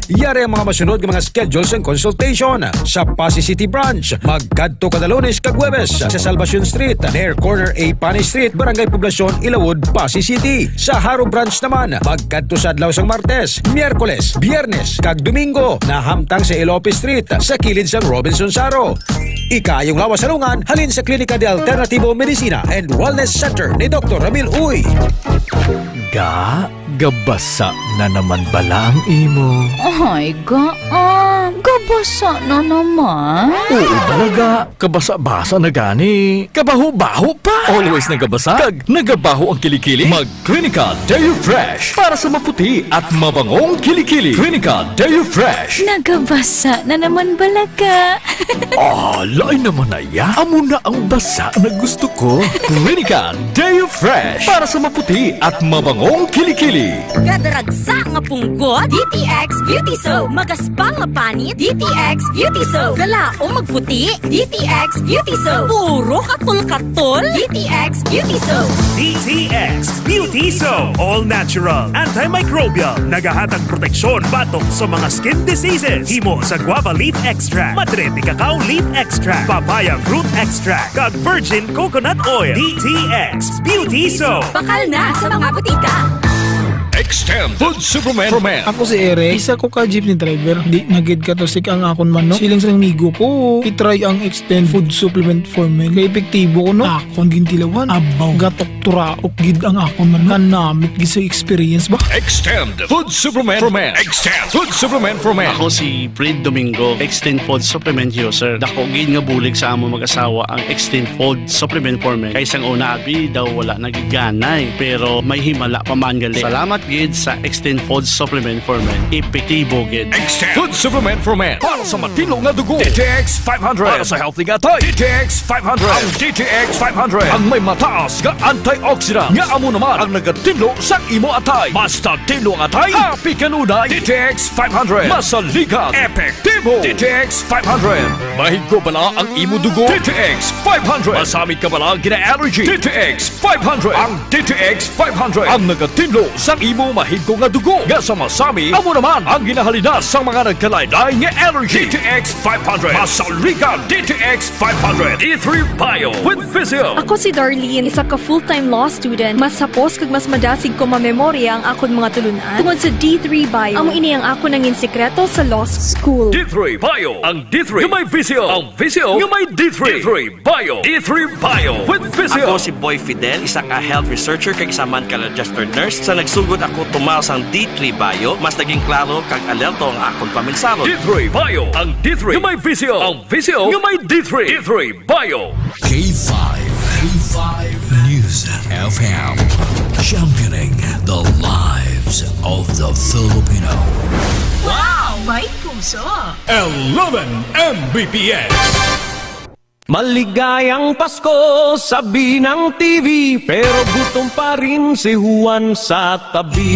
Yari ang mga masunod nga mga schedule sang consultation. Sa Passi City Branch, magkadto kada Lunes kag Huwebes sa Salvacion Street, near corner A Pani Street, Barangay Poblacion, Ilawod, Passi City. Sa Jaro Branch naman, magkadto sa adlaw sang Martes, Miyerkules, Biyernes, kag Domingo, nahamtang sa Elope Street, sa kilid sang Robinson Jaro. Ikaayong lawas sa lungan, halin sa Klinika de Alternativo Medicina and Wellness Center ni Doktor Ramil Uy. Ga, gabasa na naman bala ang imo? Ay, ga, ah, gabasa na naman. Oo, bala, ga. Kabasa-basa na gani. Kabaho-baho pa. Always nagabasa kag nagabaho ang kilikili. Mag Clinica Deo Fresh para sa maputi at mabangong kilikili. Clinica Deo Fresh. Nagabasa na naman bala ka. Ah, lain naman na ya. Amo na ang basa na gusto ko. Clinica Deo Fresh para sa maputi at mabangong kilikili. Gadaragsa nga punggot, D T X Beauty Soap. Magaspang nga panit, D T X Beauty Soap. Galaom magputi, D T X Beauty Soap. Puro katol-katol, D T X Beauty Soap. D T X Beauty Soap. All natural, antimicrobial. Nagahatag proteksyon batok sa mga skin diseases. Himo sa guava leaf extract, madre de cacao leaf extract, papaya fruit extract, kag virgin coconut oil. D T X Beauty Soap. Bakal na sa mga butika. Extend Food Supplement for Men. Ako si Eric, isa ko ka jeepney driver. Di na gid katusik ang akon manok. Siling sa amigo ko, i-try ang Extend Food Supplement for Men. Kay epektibo kuno. Akon gintilawan. Abaw, gatok turaok gid ang akon manok. Kanamit gid sa experience ba? Extend Food Supplement for Men. Extend Food Supplement for Men. Ako si Fred Domingo, Extend Food Supplement user. Dako gid nga bulig sa amon mag-asawa ang Extend Food Supplement for Men. Kay sang una, abi daw wala na gid ganay, pero may himala pa man gali. Salamat gid sa Extend Food Supplement for Men. Epektibo gid. Extend Food Supplement for Men. Para sa matinlo nga dugo, D T X five hundred. Para sa healthy nga atay, D T X five hundred. Ang D T X five hundred ang may mataas nga antioxidant nga amo naman ang nagatinlo sa imo atay. Basta tinlo ang atay, happy kanunay. D T X five hundred. Masaligan, epektibo. D T X five hundred. Mahigko bala ang imo dugo? D T X five hundred. Masamit ka bala gina-allergy? D T X five hundred. Ang D T X five hundred ang nagatinlo sa imo mahigko nga dugo nga sa masami, amo naman ang ginahalinas sa mga nagkalain-lain nga allergy. D T X five hundred. Masaligan, D T X five hundred. D three Bio with Physio. Ako si Darlene, isa ka full-time law student. Mas hapos kag mas madasig ko mamemorya ang akon mga tulunan tungod sa D three Bio. Amo ini ang akon nangin sikreto sa law school. D three Bio. Ang D three nga may Physio. Ang Physio nga may D three. D three Bio. D three Bio with Physio. Ako si Boy Fidel, isa ka health researcher kag isa man ka registered nurse. Sa nagsugod ako tumal sang D three Bio, mas naging klaro kag alerto ang akon paminsahon. D three Bio. Ang D three nga may Physio. Ang Physio nga may D three. D three Bio. K five. K five News F M. Championing the lives of the Filipino. Wow! May puso! Eleven M B P S. Maligayang Pasko, sabi ng T V, pero gutom pa rin si Juan sa tabi.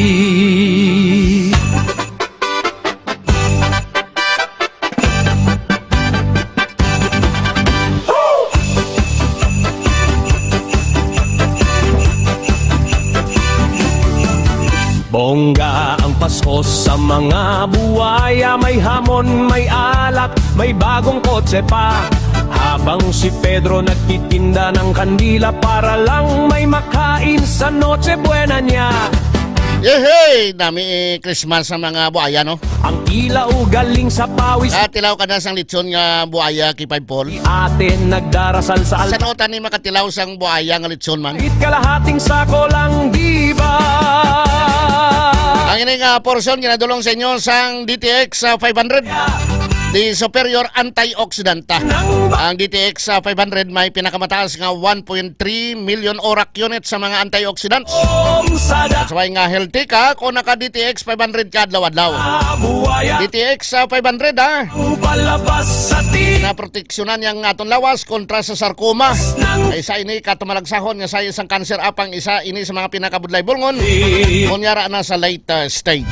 Mga buwaya, may hamon, may alak, may bagong kotse pa. Habang si Pedro nagtitinda ng kandila para lang may makain sa Noche Buena niya. Yehey! Dami, eh, Christmas sa mga buaya, no? Ang ilaw galing sa pawis. Ah, tilaw ka na sang lechon nga buaya, Kipay Paul. Atin nagdarasal sa al- Sa nota ni makatilaw sang buaya nga lechon man. Kahit kalahating sako lang, di ba? Ang ini nga portion ginadulong sa inyo sang D T X, ah, five hundred. Di Superior Antioxidant. Ang D T X, ah, five hundred may pinakamataas nga one point three million orak unit sa mga antioxidants. That's why nga healthy ka kung naka D T X five hundred ka adlaw-adlaw. D T X, ah, five hundred, ah. Naproteksyonan niya ang aton lawas kontra sa sarcoma. Ay, isa ini ka tumalagsahon nga sa isang kanser, apang isa ini sa mga pinakabudlay bulngon. Kunyara na sa late, ah, stage.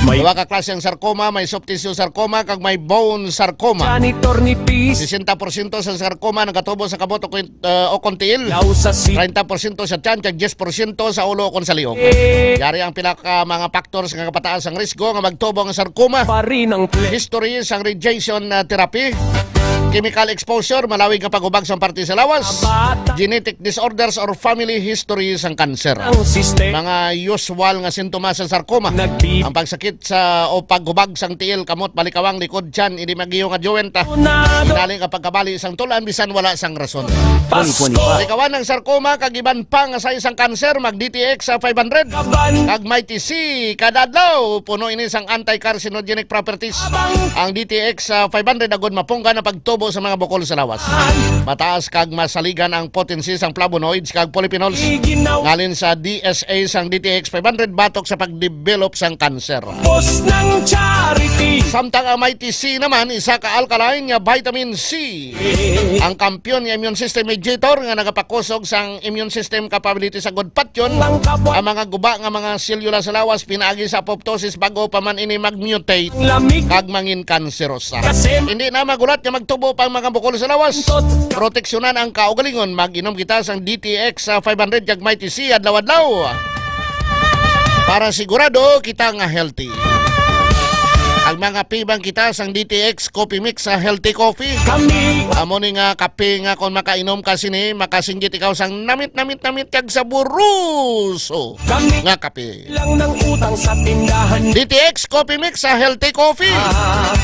May duha ka klase ang sarcoma, may soft tissue sarcoma, kag may bone sarcoma. Janitor ni Pis. Sesenta porsyento sa sarcoma nagatubo sa kamot o kun-, ah, o kon tiil. Yaw sa si- Treinta porsyento sa tiyan, kag diyes porsyento sa ulo o kon sa liog. Eh. Yari ang pila ka mga factors nga kapataas ang risgo nga magtubo ang sarcoma. Pa rin ang ple- History sang radiation, ah, therapy. Chemical exposure, malawig nga paghubag sa parte sa lawas. Bata. Genetic disorders or family history sang kanser. Ang sistema. Mga usual nga sintomas sa sarcoma. Nagbi- Ang pagsakit sa o paghubag sang tiil, kamot, balikawang, likod, tiyan, hindi magiyo nga joint, ah. Unado. Inaling ang pagkabali sang tulan bisan wala sang rason. Pasko. Likawan ang sarcoma kag iban pa nga sa isang kanser, mag D T X sa five hundred. Kaban. Kag may T C kada adlaw, puno ini sang anti-carcinogenic properties. Abang. Ang D T X sa five hundred agud mapunggan ang pagtubo sa mga bukol sa lawas. Mataas kag masaligan ang potency sang flavonoids kag polyphenols. Iginaw. Ngalin sa D S A sang D T X five hundred batok sa pagdevelop sang kanser. Pos ng charity. Samtang ang may T C naman, isa ka alkaline nga vitamin C. Ang kampiyon nga immune system mediator nga nagapakusog sang immune system capability sa gud patyon ang mga guba nga mga selula sa lawas pinaagi sa apoptosis bago pa man ini mag-mutate. Lamig. Kag mangin kanserosa. Kasi hindi na magulat nga magtubo pa ang mga bukol sa lawas. Tot- Proteksyonan ang kaugalingon. Mag-inom kita sang D T X sa five hundred kag may T C adlaw-adlaw. Para sigurado kita nga healthy. Ang mga pibang kita sang D T X Coffee Mix sa Healthy Coffee. Kami. Amo ni nga kape nga kung makainom ka sini, makasinggit ikaw sang namit-namit-namit kag saboroso. Kami. Nga kape. Lang ng utang sa tindahan. D T X Coffee Mix sa Healthy Coffee. Ah.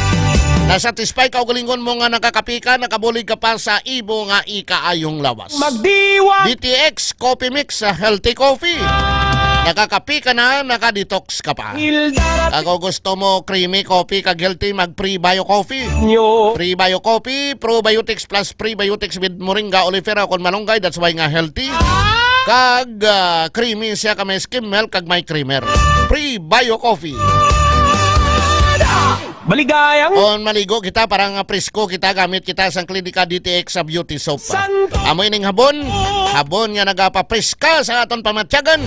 Nasatisfy ka o galingon mo nga nakakapi ka, nakabulig ka pa sa imo nga ikaayong lawas. Magdiwang. D T X Coffee Mix sa Healthy Coffee. Nakakapi ka na, nakadetox ka pa. Hilda. Ako gusto mo creamy coffee kag healthy, mag Prebio Coffee. Nyo. Prebio Coffee, probiotics plus prebiotics with moringa oleifera kon malunggay, that's why nga healthy. Kag, ah, creamy siya ka may skim milk kag may creamer. Prebio Coffee. Maligayang. Kon maligo kita para nga presko kita, gamit kita sang Klinika D T X sa beauty soap. Santo. Amo ining habon, habon nga nagapapreska sa aton pamatyagan,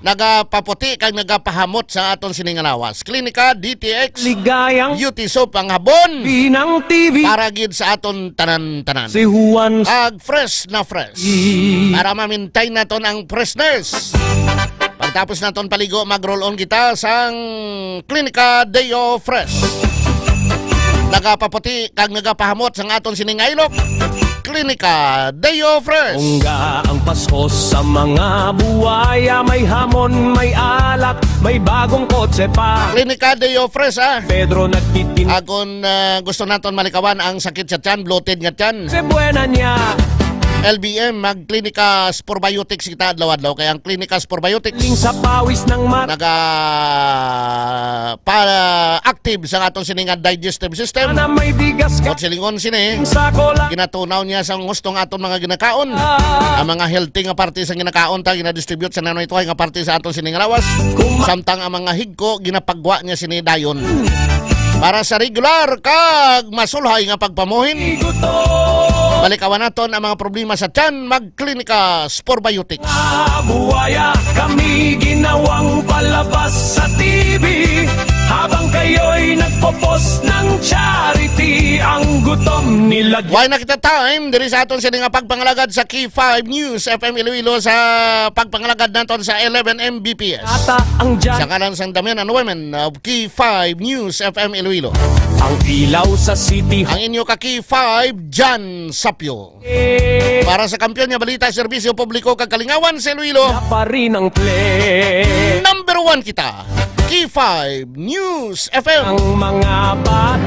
nagapaputi kag nagapahamot sa aton sini nga lawas. Klinika D T X. Ligayang. Beauty soap ang habon. Pinang T V. Para gid sa aton tanan-tanan. Si Juan. Ag fresh na fresh. I- Para ma-maintain naton ang freshness. Pagtapos naton paligo, mag-roll on kita sang Klinika Deo Fresh. Nagapaputi kag nagapahamot sang aton sining nga ilok. Klinika Deo Fresh. Ungga ang Pasko sa mga buwaya, may hamon, may alak, may bagong kotse pa. Klinika Deo Fresh, ah. Pedro nagtitin- Agon, ah, gusto naton malikawan ang sakit sa tiyan, bloated nga tiyan. Cebuena niya. L B M, mag-Klinika Probiotics kita adlaw-adlaw, kay ang Klinika Probiotics Ling sa pawis ng mat- naga pa active sa aton sini nga digestive system. Sana may bigas ka. Kung silingon sini, sako lang. Ginatunaw niya sa gusto nga aton mga ginakaon. Ah. Ang mga healthy nga parte sa ginakaon ta ginadistribute sa nanoy tuhay nga parte sa aton sini nga lawas. Kuma- Samtang ang mga higko ginapagwa niya sini dayon. Para sa regular kag masulhay nga pagpamuhin. Iguto. Balikawan naton ang mga problema sa tiyan, mag Klinika Probiotics. Buwaya, kami ginawang palabas sa T V. Habang kayo'y nagpo-post ng charity, ang Tom nilagyan Why na kita time diri sa aton sini nga pagpangalagad sa K five News F M Iloilo sa pagpangalagad naton sa eleven M B P S. Ata ang Sa dyan ngalan sang Damian and Women of K five News F M Iloilo. Ang ilaw sa city Ang inyo ka K five, Jan Sapyo. Para sa kampiyon nga balita, serbisyo publiko kag kalingawan sa Iloilo, Pa rin ang play number one kita. K five News F M. Ang mga bat